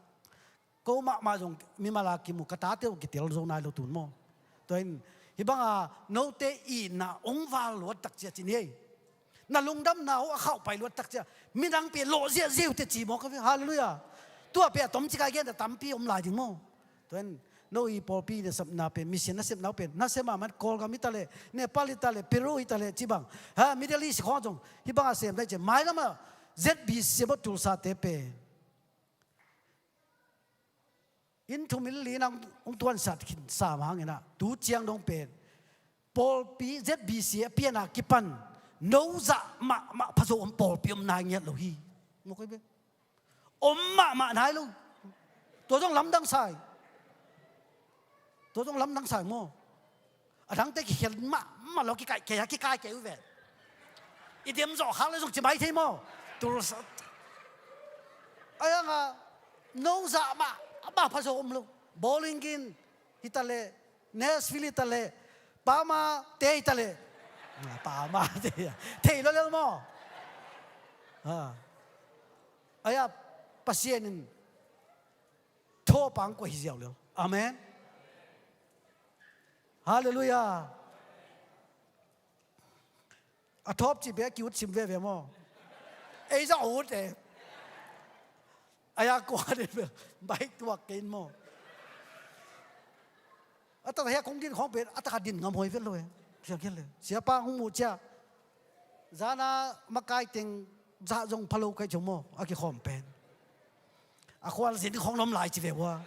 Ko mahmah zong mimal a kimu, ka tate uh kitel zo nai lo tun maw. Tua in, hih banga note itna hong val luat tak ciah ci ni ei. Na lungdamna uh a khauh pai luat tak ciah, midang pen lawh ziahziah uh teh ci maw ka ve. Halleluiah. Tua pen a tomcik a i gen ta tampi om lai ding maw. Tua in, no i pawlpi nasepna pen, mission nasepna uh pen, nasem a man Kawlgam hi ta leh, Nepal hi ta leh, Peru hi ta leh, ci bang, ha, Middle East khawng zong hih banga sem dai ciah, mailam a Z B C maw Tulsa te pen inn thum inn li in hong tuansat khin sam hangin ah, tu ciang dong pen pawlpi Z B C a pian a kipan no zah mahmah phazo om pawlpi om nai ngiat lo hi. Maw koi ve. Om mahmah nai lo. Tua zong lamdang sai. Tua zong lamdang sai maw. A dangte kikhen mahmah lo, kikaih kei a, kikaih kei uh ve. I dem zawh khak le zong ci mai thei maw. Tulsa. A yang a no zah mahmah phazo om lo. Bowling Green hi ta leh, Nashville hi ta leh, Palm te hi ta leh. Ah, Palm te hi a. Thei lo lel maw. Ah. Ai a, Pasian in thawpang kua hi ziau lel. Amen. Halleluiah. A thawp cih bek kiut sim veve maw. Ei zah ut e. Ai a kua den bel baik tuak kei in maw. A tak hia kong din khawng pen a tak a din ngam hoi vet lo e. Siapa hong muh ciah, zana makai teng zah zong pha lo kai ciang maw, a kikhawm pen. A khual zin khawng lom lai ci ve ua.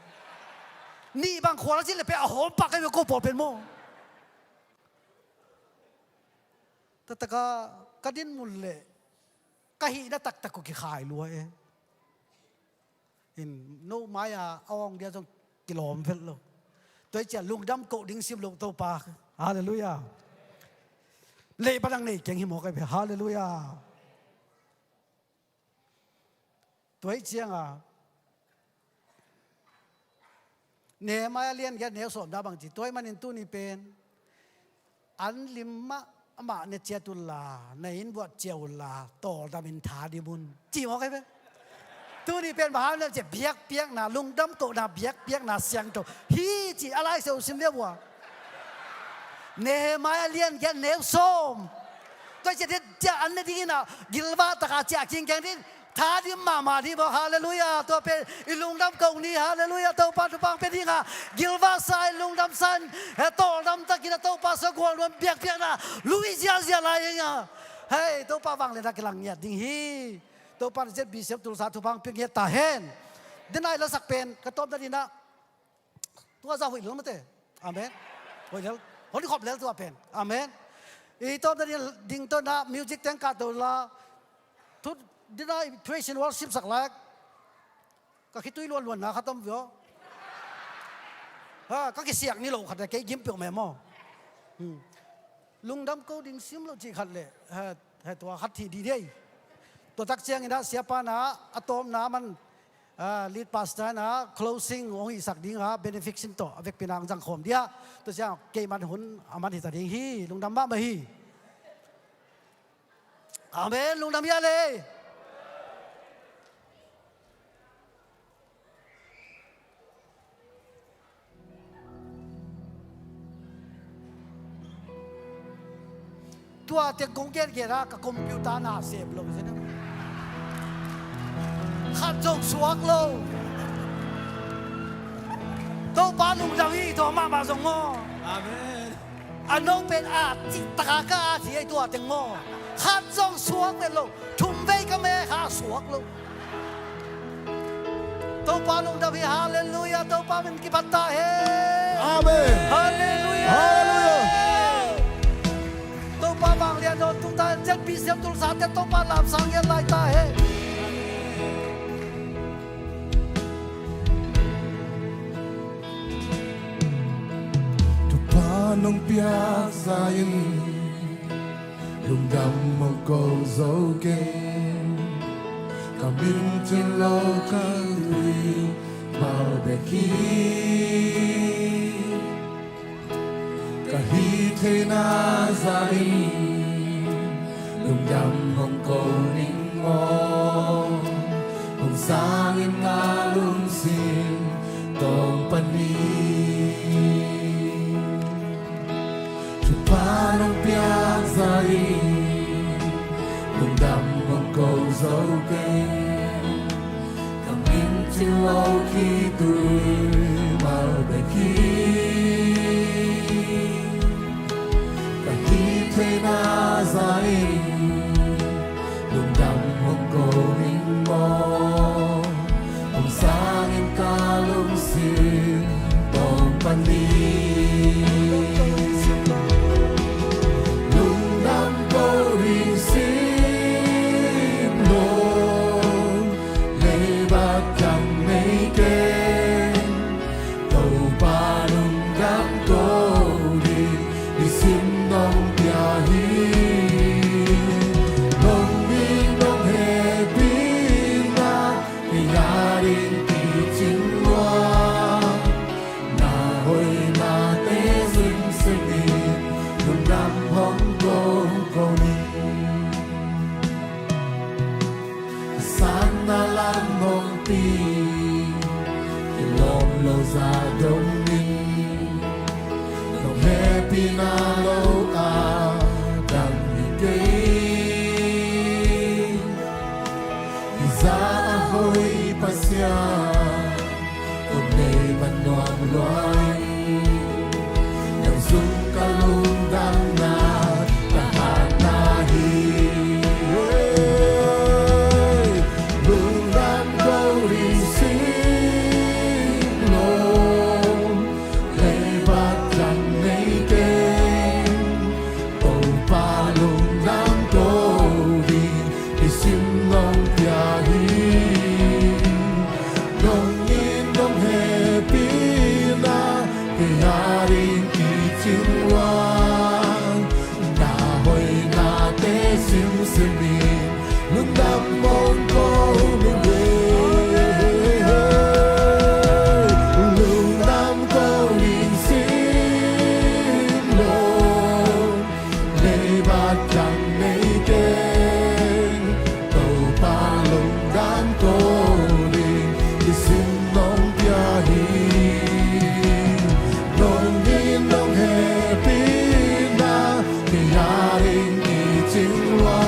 Nih bang khual zin le pen a hawm pak kai ve ko pawl pen maw. Taktak a ka din mun leh ka hihna taktak uh kikhai lua e. In no mai-a a awng dia zong kilawm velh lo. Tua hi ciah lungdam koh ding sim lo Topa. Halleluiah. Lei padang nei keng hi maw kai ve. Halleluiah. Tua hi cianga Nehemiah lian giat neu sawmna bang ci, tua hi manin tuni pen an lim mah amah ne ciat unla, na inn buat ciah unla, tawldam in tha dim un. Ci mawk ahi ve. Tuni pen bang hang hiam cih leh biakpiakna, lungdam kohna, biakpiakna siangtho hi ci a Lai Siangtho sim ve ua. Nehemiah lian giat neu sawm. Tua ciah ding ciah an ne ding in a gilvah taka ciah kingkeng ding. Tha dim mahmah ding maw, halleluiah. Tua pen i lungdam kong ni, halleluiah. Topa thupha pia ding a gilvah sa in, lungdam sa in, he tawldam takin a Topa sungah gualnuam biakpiakna lui ziahziah lai ding a. Hei, Topa vangliatna kilang ngiat ding hi. Topa in Z B C M Tulsa thupha pia ngiat ta hen. Denai lasak pen ka tawpna ding a Tua zah hoih lel mate. Amen. Hoih lel. Hoih khop lel tua pen. Amen. I tawpna ding, ding tawh na music teng kah to la. Tu dina praise and worship sak lai. Ka khitui luanluanna khat om vio. Ha, ka kisiak ni lo khat kei gim peuhmah maw. Hmm. Lungdam ko ding sim lo cih khat le, he, he tua khat hi ding hi. Tua tak ciangin a siapa na, a tawpna man, a, lead pastor na, closing hong hihsak ding a, benediction tawh, a vekpi na hong zang khawm ding a. Tua ciang, kei man hun, a man hi ta ding hi, lungdam mahmah hi. Amen, lungdam hi a le. Tua teng kong gengen a ka computer na sep lo si na. Khat zong suak lo. Topa lungdam hi tua mahmah zong maw. Amen. A no pen a cih taka ka a thi ei tua teng maw. Khat zong suak vet lo. Thum vei ka me kha suak lo. Topa lungdam hi, halleluiah. Topa min kiphat ta hen. Amen. Halleluiah. Halleluiah. Topa vanglian nawn tung ta hen. Z B C M Tulsa te Topa lamsang ngiat lai ta hen. Thupha nong piak sa in lungdam hong ko zo keng. Ka min cing lo ka tui mal bek hi. Ka hih theihna zah in Dam hong ko ning maw, hong sangin nga lungsim tawng pan hi. Thupha nong piak zah in lungdam hong ko zo kei. Ka min cing lo khitui mal bek hi. Ka hih theihna zah in lungdam hong ko ning maw, hong sangin ka lungsim tawng pan hi. Lungdam ko ning sim lo, leibat kiang nei keng. Topa lungdam ko ding i sim nong pia hi. Nong min nong hehpihna kei a ding kicing lua. Na hoihnate simsim in lungdam hong ko ko ning. Ka sanna lam hong pi kilawm lo zah dong in, nong hehpihna lo a dang hi kei. Hih zah a hoih Pasian, kong nei man nuam lua hi. Nang sung ka lungdamna, ka hatna hi. Lungdam ko ning sim lo, leibat kiang nei keng. Topa lungdam ko ding i sim nong pia hi. Nong min nong hehpihna kei a ding kicing lua. Na hoihnate simsim in lungdam hong ko ning. Lungdam ko ning sim lo, leibat kiang nei keng. Topa lungdam ko ding i sim nong pia hi. Nong min nong hehpihna kei a ding kicing lua.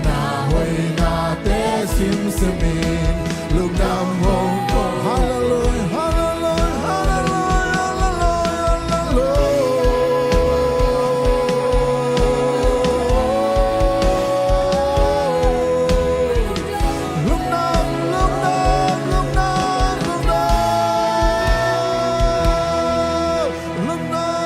Na hoihnate simsim in lungdam hong ko. Halleluia, halleluia, halleluia, halleluia. Lungdam, lungdam, lungdam, lungdam. Lungdam.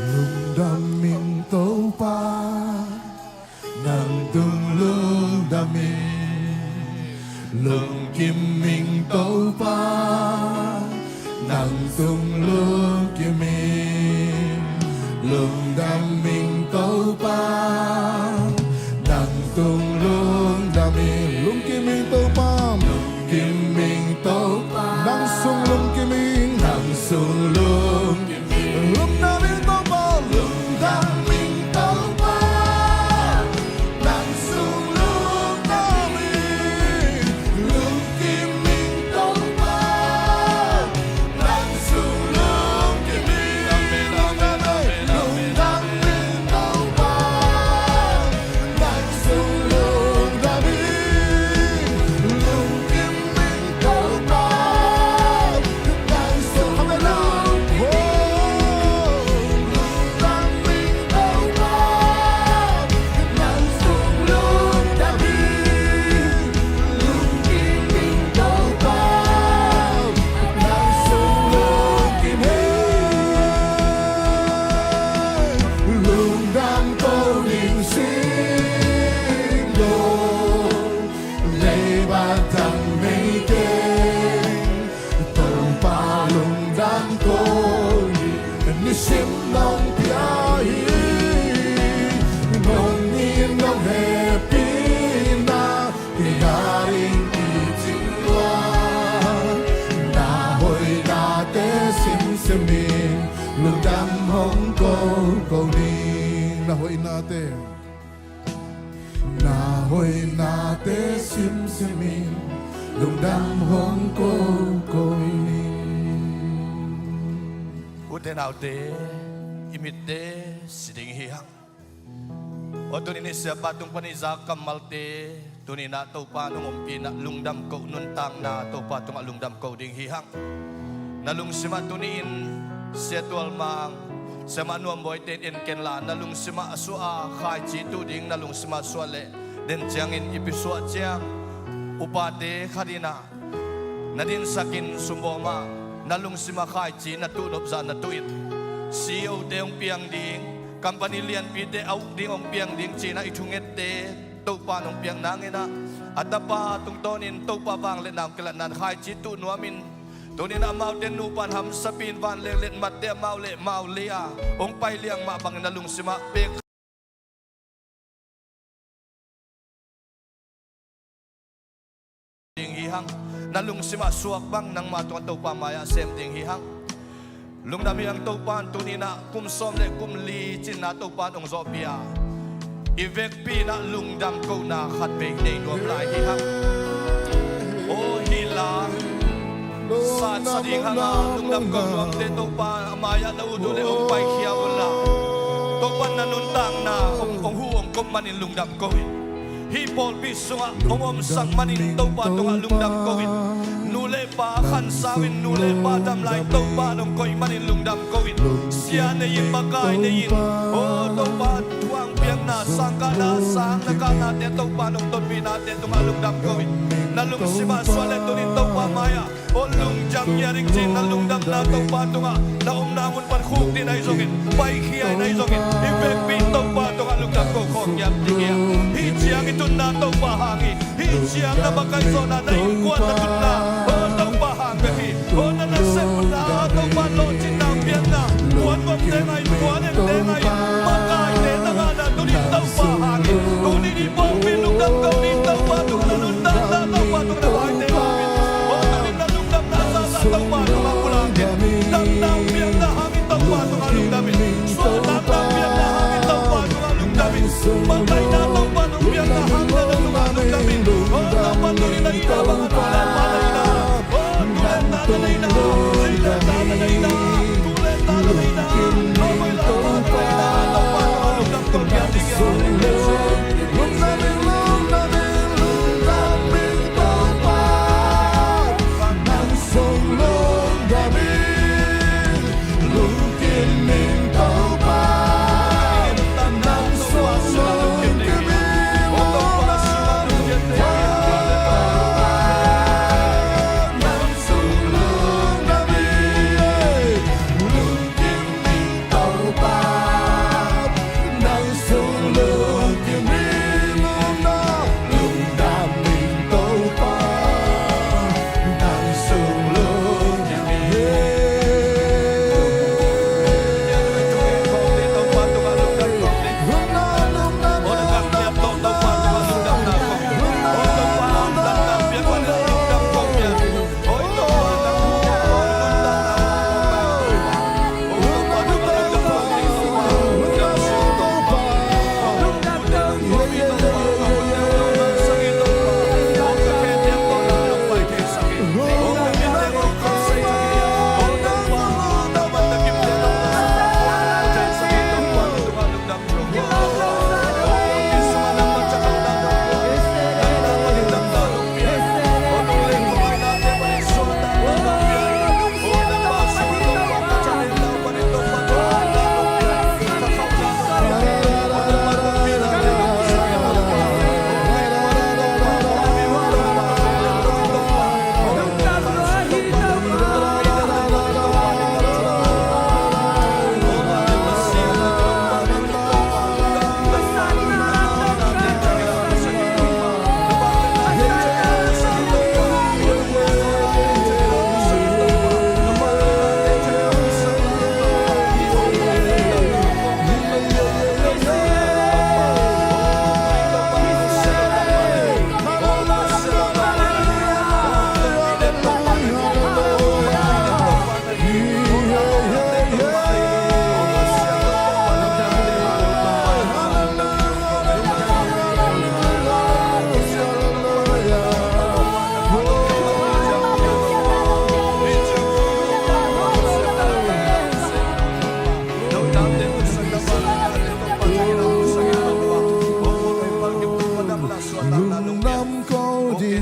Lungdam ing Topa, nang tung lungdam ing. Lungkim ing Topa, nang tung lungkim ing. Lungdam ing Topa, nang tung lungdam ing. Lungkim ing Topa, lungkim ing Topa, nang sung lungkim ing. Nang sung lungkim ing. Lungdam ing Topa, lungdam ing Hoihnate simsim in lungdam hong koko ni. Ute naute, i mitte si ding hi hang. Aw, tuni-in i siapa tung pan i za kammalte, tuni-in ah Topa nong ompih in ah lungdam ko, nuntakna Topa tungah lungdam ko ding hi hang. Na lungsim ah tuni-in Sia Tual Mang, Siamah Nuam Bawi te in en ken la, na lungsim ah a suah a khaici tuh ding, na lungsim ah suah leh den ciangin i pi suah ciang, upate khat in ah na dinsakin sumbawm ah, na lungsim ah khaici na tuh nop zah na tuh in. C E O te hong piang ding, company lianpite a uk ding hong piang ding ci-in ah i thungette Topa in hong piak nangin ah, a tapa tungtawnin Topa vangliatna hong kilatna in khaici tuh nuamin, tuni-in ah amaute nupa in hamsapi in vanleng letmatte amau le amau lei-a hong pai liang mah bangin na lungsim ah pek ding hi hang. Na lungsim ah suak bang nangma tungah Topa mai-ah sem ding hi hang. Lungdam hi hang. Topa in tuni-in ah kum sawm le kum li cinna Topa in hong zawhpih a, i vekpi in ah lungdam kohna khat vei nei nuam lai hi hang. Aw, hi la, satsa ding hang a, lungdam ko nuamte Topa a mai-ah na ut uh leh hong paikhia un la, Topa in na nuntakna hong, hong huh hong kop manin lungdam ko in. Hih pawlpi sungah hong omsak manin Topa tungah lungdam ko in. Nu le pa khansau in, nu le pa damlai Topa in hong koih manin lungdam ko in. Sia nei in, makai nei in, aw Topa, thuang piakna, sang kahna, sang na kahnate Topa in hong tonpihnate tungah lungdam ko in. Na lungsim ah suah leh tuni-in Topa mai-ah aw lungjam ngiat ing ci-in na lungdamna Topa tungah na omna mun pan khukdin ahi zongin, paikhia in ahi zongin, i vekpi Topa tungah lungdam ko khawng ngiat ding hi hang. Hih ciang i tunna Topa hang hi. Hih ciang na makaihzawhna, na innkuan na tunna, aw Topa hang bek hi. Aw na nasepna Topa lawhcinna piakna, puan gawmte ngai, puan engte ngai, makaite na ngahna tuni-in Topa hang hi. Tuni-in i pawlpi lungdam ko ni Topa tungah na nuntakna Topa tungah na vaite hang hi. Aw tuni-in na lungdamna zahzah Topa tungah pulak in. Damna piakna hang hi Topa tungah lungdam in. Suahtakna piakna hang hi Topa tungah lungdam in. Makaihna Topa nong piakna hang na tungah lungdam in. Aw Topa tuni-in na hihna bang a tu le pa na hihna, aw tu le ta na neihna, zi le ta na neihna, tu le ta na neihna, aw voi le pa na neihna,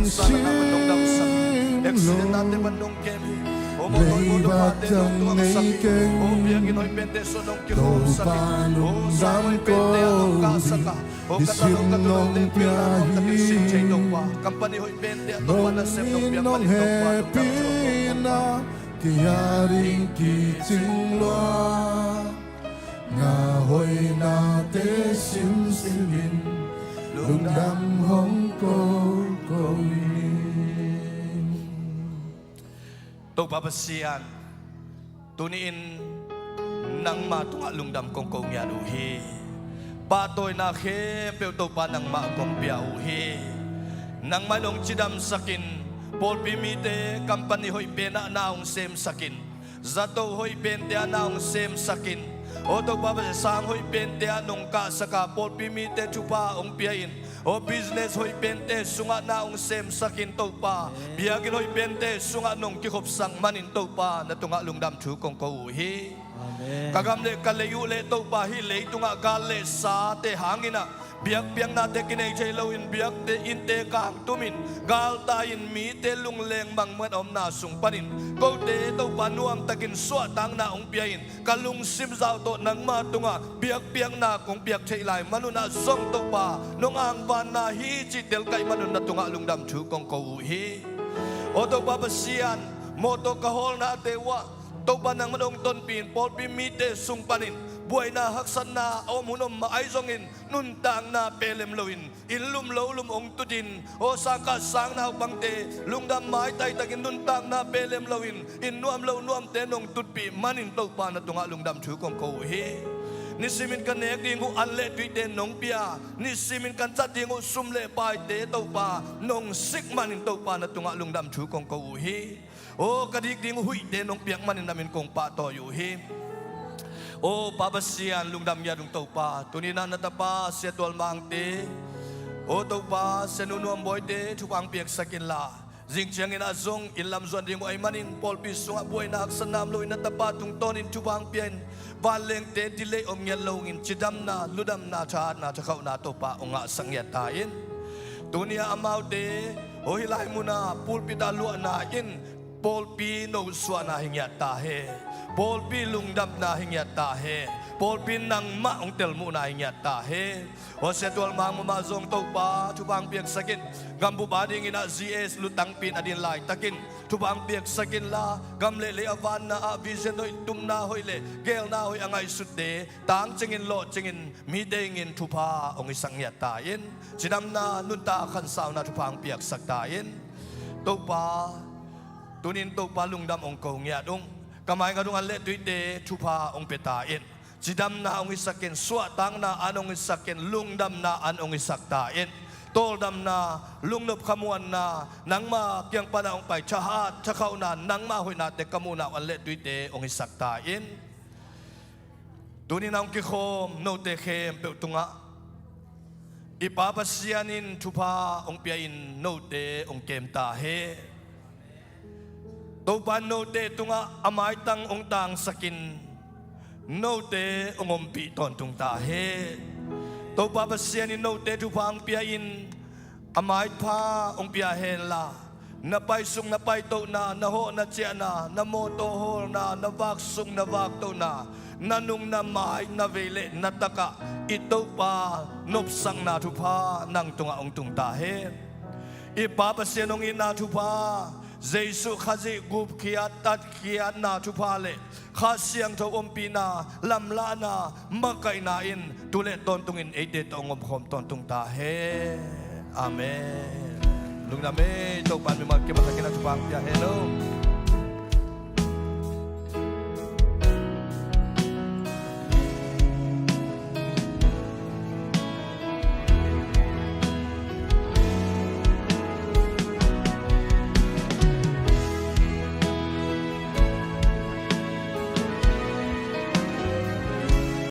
Sa na na man nong damsak hi. Accident nate man nong kem hi. O mawtaw i mawtaw pate nong tuangsak hi. O biakinn hoih pente sung nong kikhawmsak hi. O sang hoih pente a nong kahsak a, o ka tanu ka tuunote piakna nuamtakin sin thei Topa. Company hoih pente a Topa nasem nong piak manin Topa nong damsak hi. Kei a ding kicing lua, na hoihnate simsimin lungdam hong koko ni. Topa Pasian, tuni-in nangma tungah lungdam kong ko ngiat uh hi. Pahtawina khempeuh Topa nangmah kong pia uh hi. Nangmah in hong cidamsakin, pawlpi mite company hoih penah na hong semsakin, zato hoih pente ah na hong semsakin, aw Topa Pasian, sang hoih pente ah nong kahsaka pawlpi mite thupha hong pia-in, aw business hoih pente sungah na hong semsakin Topa, biakinn hoih pente sungah nong kikhopsak manin Topa na tungah lungdam thu kong ko uh hi. Ka gam le ka lei uh le Topa hih leitungah gal le sate hanginah biakpiaknate kinei thei loin biakte innte kangtumin galtai-in mite lungleng mangmuat a omna sung panin kote Topa nuamtakin suahtakna hong pia-in ka lungsim zau tawh nangma tungah biakpiakna kong piak theih lai manunah zong Topa nong angvanna hi cih telkaih manun na tungah lungdam thu kong ko uh hi. Aw Topa Pasian, mawtaw ka hawlnate uhah Topa nangman hong tonpih in pawlpi mite sung panin buaina haksatna a om hun om mah ahi zongin nuntakna pelem loin inn lum lo lum hong tutin, aw sangkah sangna uh bangte lungdam maitai takin nuntakna pelem loin inn nuam lo nuamte nong tutpih manin Topa na tungah lungdam thu kong ko uh hi. Nisimin ka nek ding uh an le tuite nong pia, nisimin kan zat ding uh sum le paite Topa nong sik manin Topa na tungah lungdam thu kong ko uh hi. Aw ka dik ding uh huihte nong piak manin na min kong pahtawi uh hi. Aw Pa Pasian lungdam ngiat ung Topa, tuninah na tapa Sia Tual Mangte, aw Topa Sia Nu Nuam Bawite thupha hong piaksak inla, zing ciangin ah zong inn lam zuan ding uh ahih manin pawlpi sungah buaina haksatna om loin na tapa tungtawnin thupha hong pia-in vanlengte delay om ngiat loin cidamna ludamna thahatna thakhauhna Topa hong ngahsak ngiat ta in. Tuni-ah amaute aw hih lai munah pulpit ah luahna in pawlpi nosuahna hi ngiat ta hen. Pawlpi lungdamna hi ngiat ta hen. Pawlpi nangmah hong telmuhna hi ngiat ta hen. Aw Sia Tual Mang mahmah zong Topa thupha hong piaksak in, gambup a dinginah G S lutangpi in a din laitakin thupha hong piaksak inla, gam le lei a vanna ah vision hoih, tumna hoih le geelna hoih a ngaihsutte tangcingin lawhcingin mite ingin thupha hong hisak ngiat ta in, cidamna nuntak khansauna thupha hong piaksak ta in. Topa, tunin Topa lungdam hong ko ngiat ung. Ka maingah dung an le tuite thupha hong pia ta in. Cidamna hong hisak in, suahtakna an hong hisak in, lungdamna an hong hisak ta in. Tawldamna, lungnop khamuanna nangma kiang panah hong pai, thahat thakhauhna nangma hoihnate ka muhna uh an le tuite hong hisak ta in. Tunin a hong kikhawm note khempeuh tungah i Pa Pasian in thupha hong pia-in note hong kem ta hen. Topa in note tungah a maitang hong tangsakin note hong ompih tawntung ta hen. Topa Pasian in note thupha hong pia-in a maipha hong pia henla, na paisuk na paitohna, na hawh na ciahna, na mawtaw hawlna, na vaksuk na vaktohna, na nung na mai na vei le na takah i Topa nopsakna thupha nang tungah hong tung ta hen. I Pa Pasian hong itna thupha, Jesuh Khazih gupkhiat tatkhiatna thupha le Kha Siangtho ompihna, lamlahna, makaihna in tu le tawntungin eite tawh hong omkhawm tawntung ta hen. Amen. Lungdam ei, Topa in mimal kim a thakin a thupha hong pia hen aw.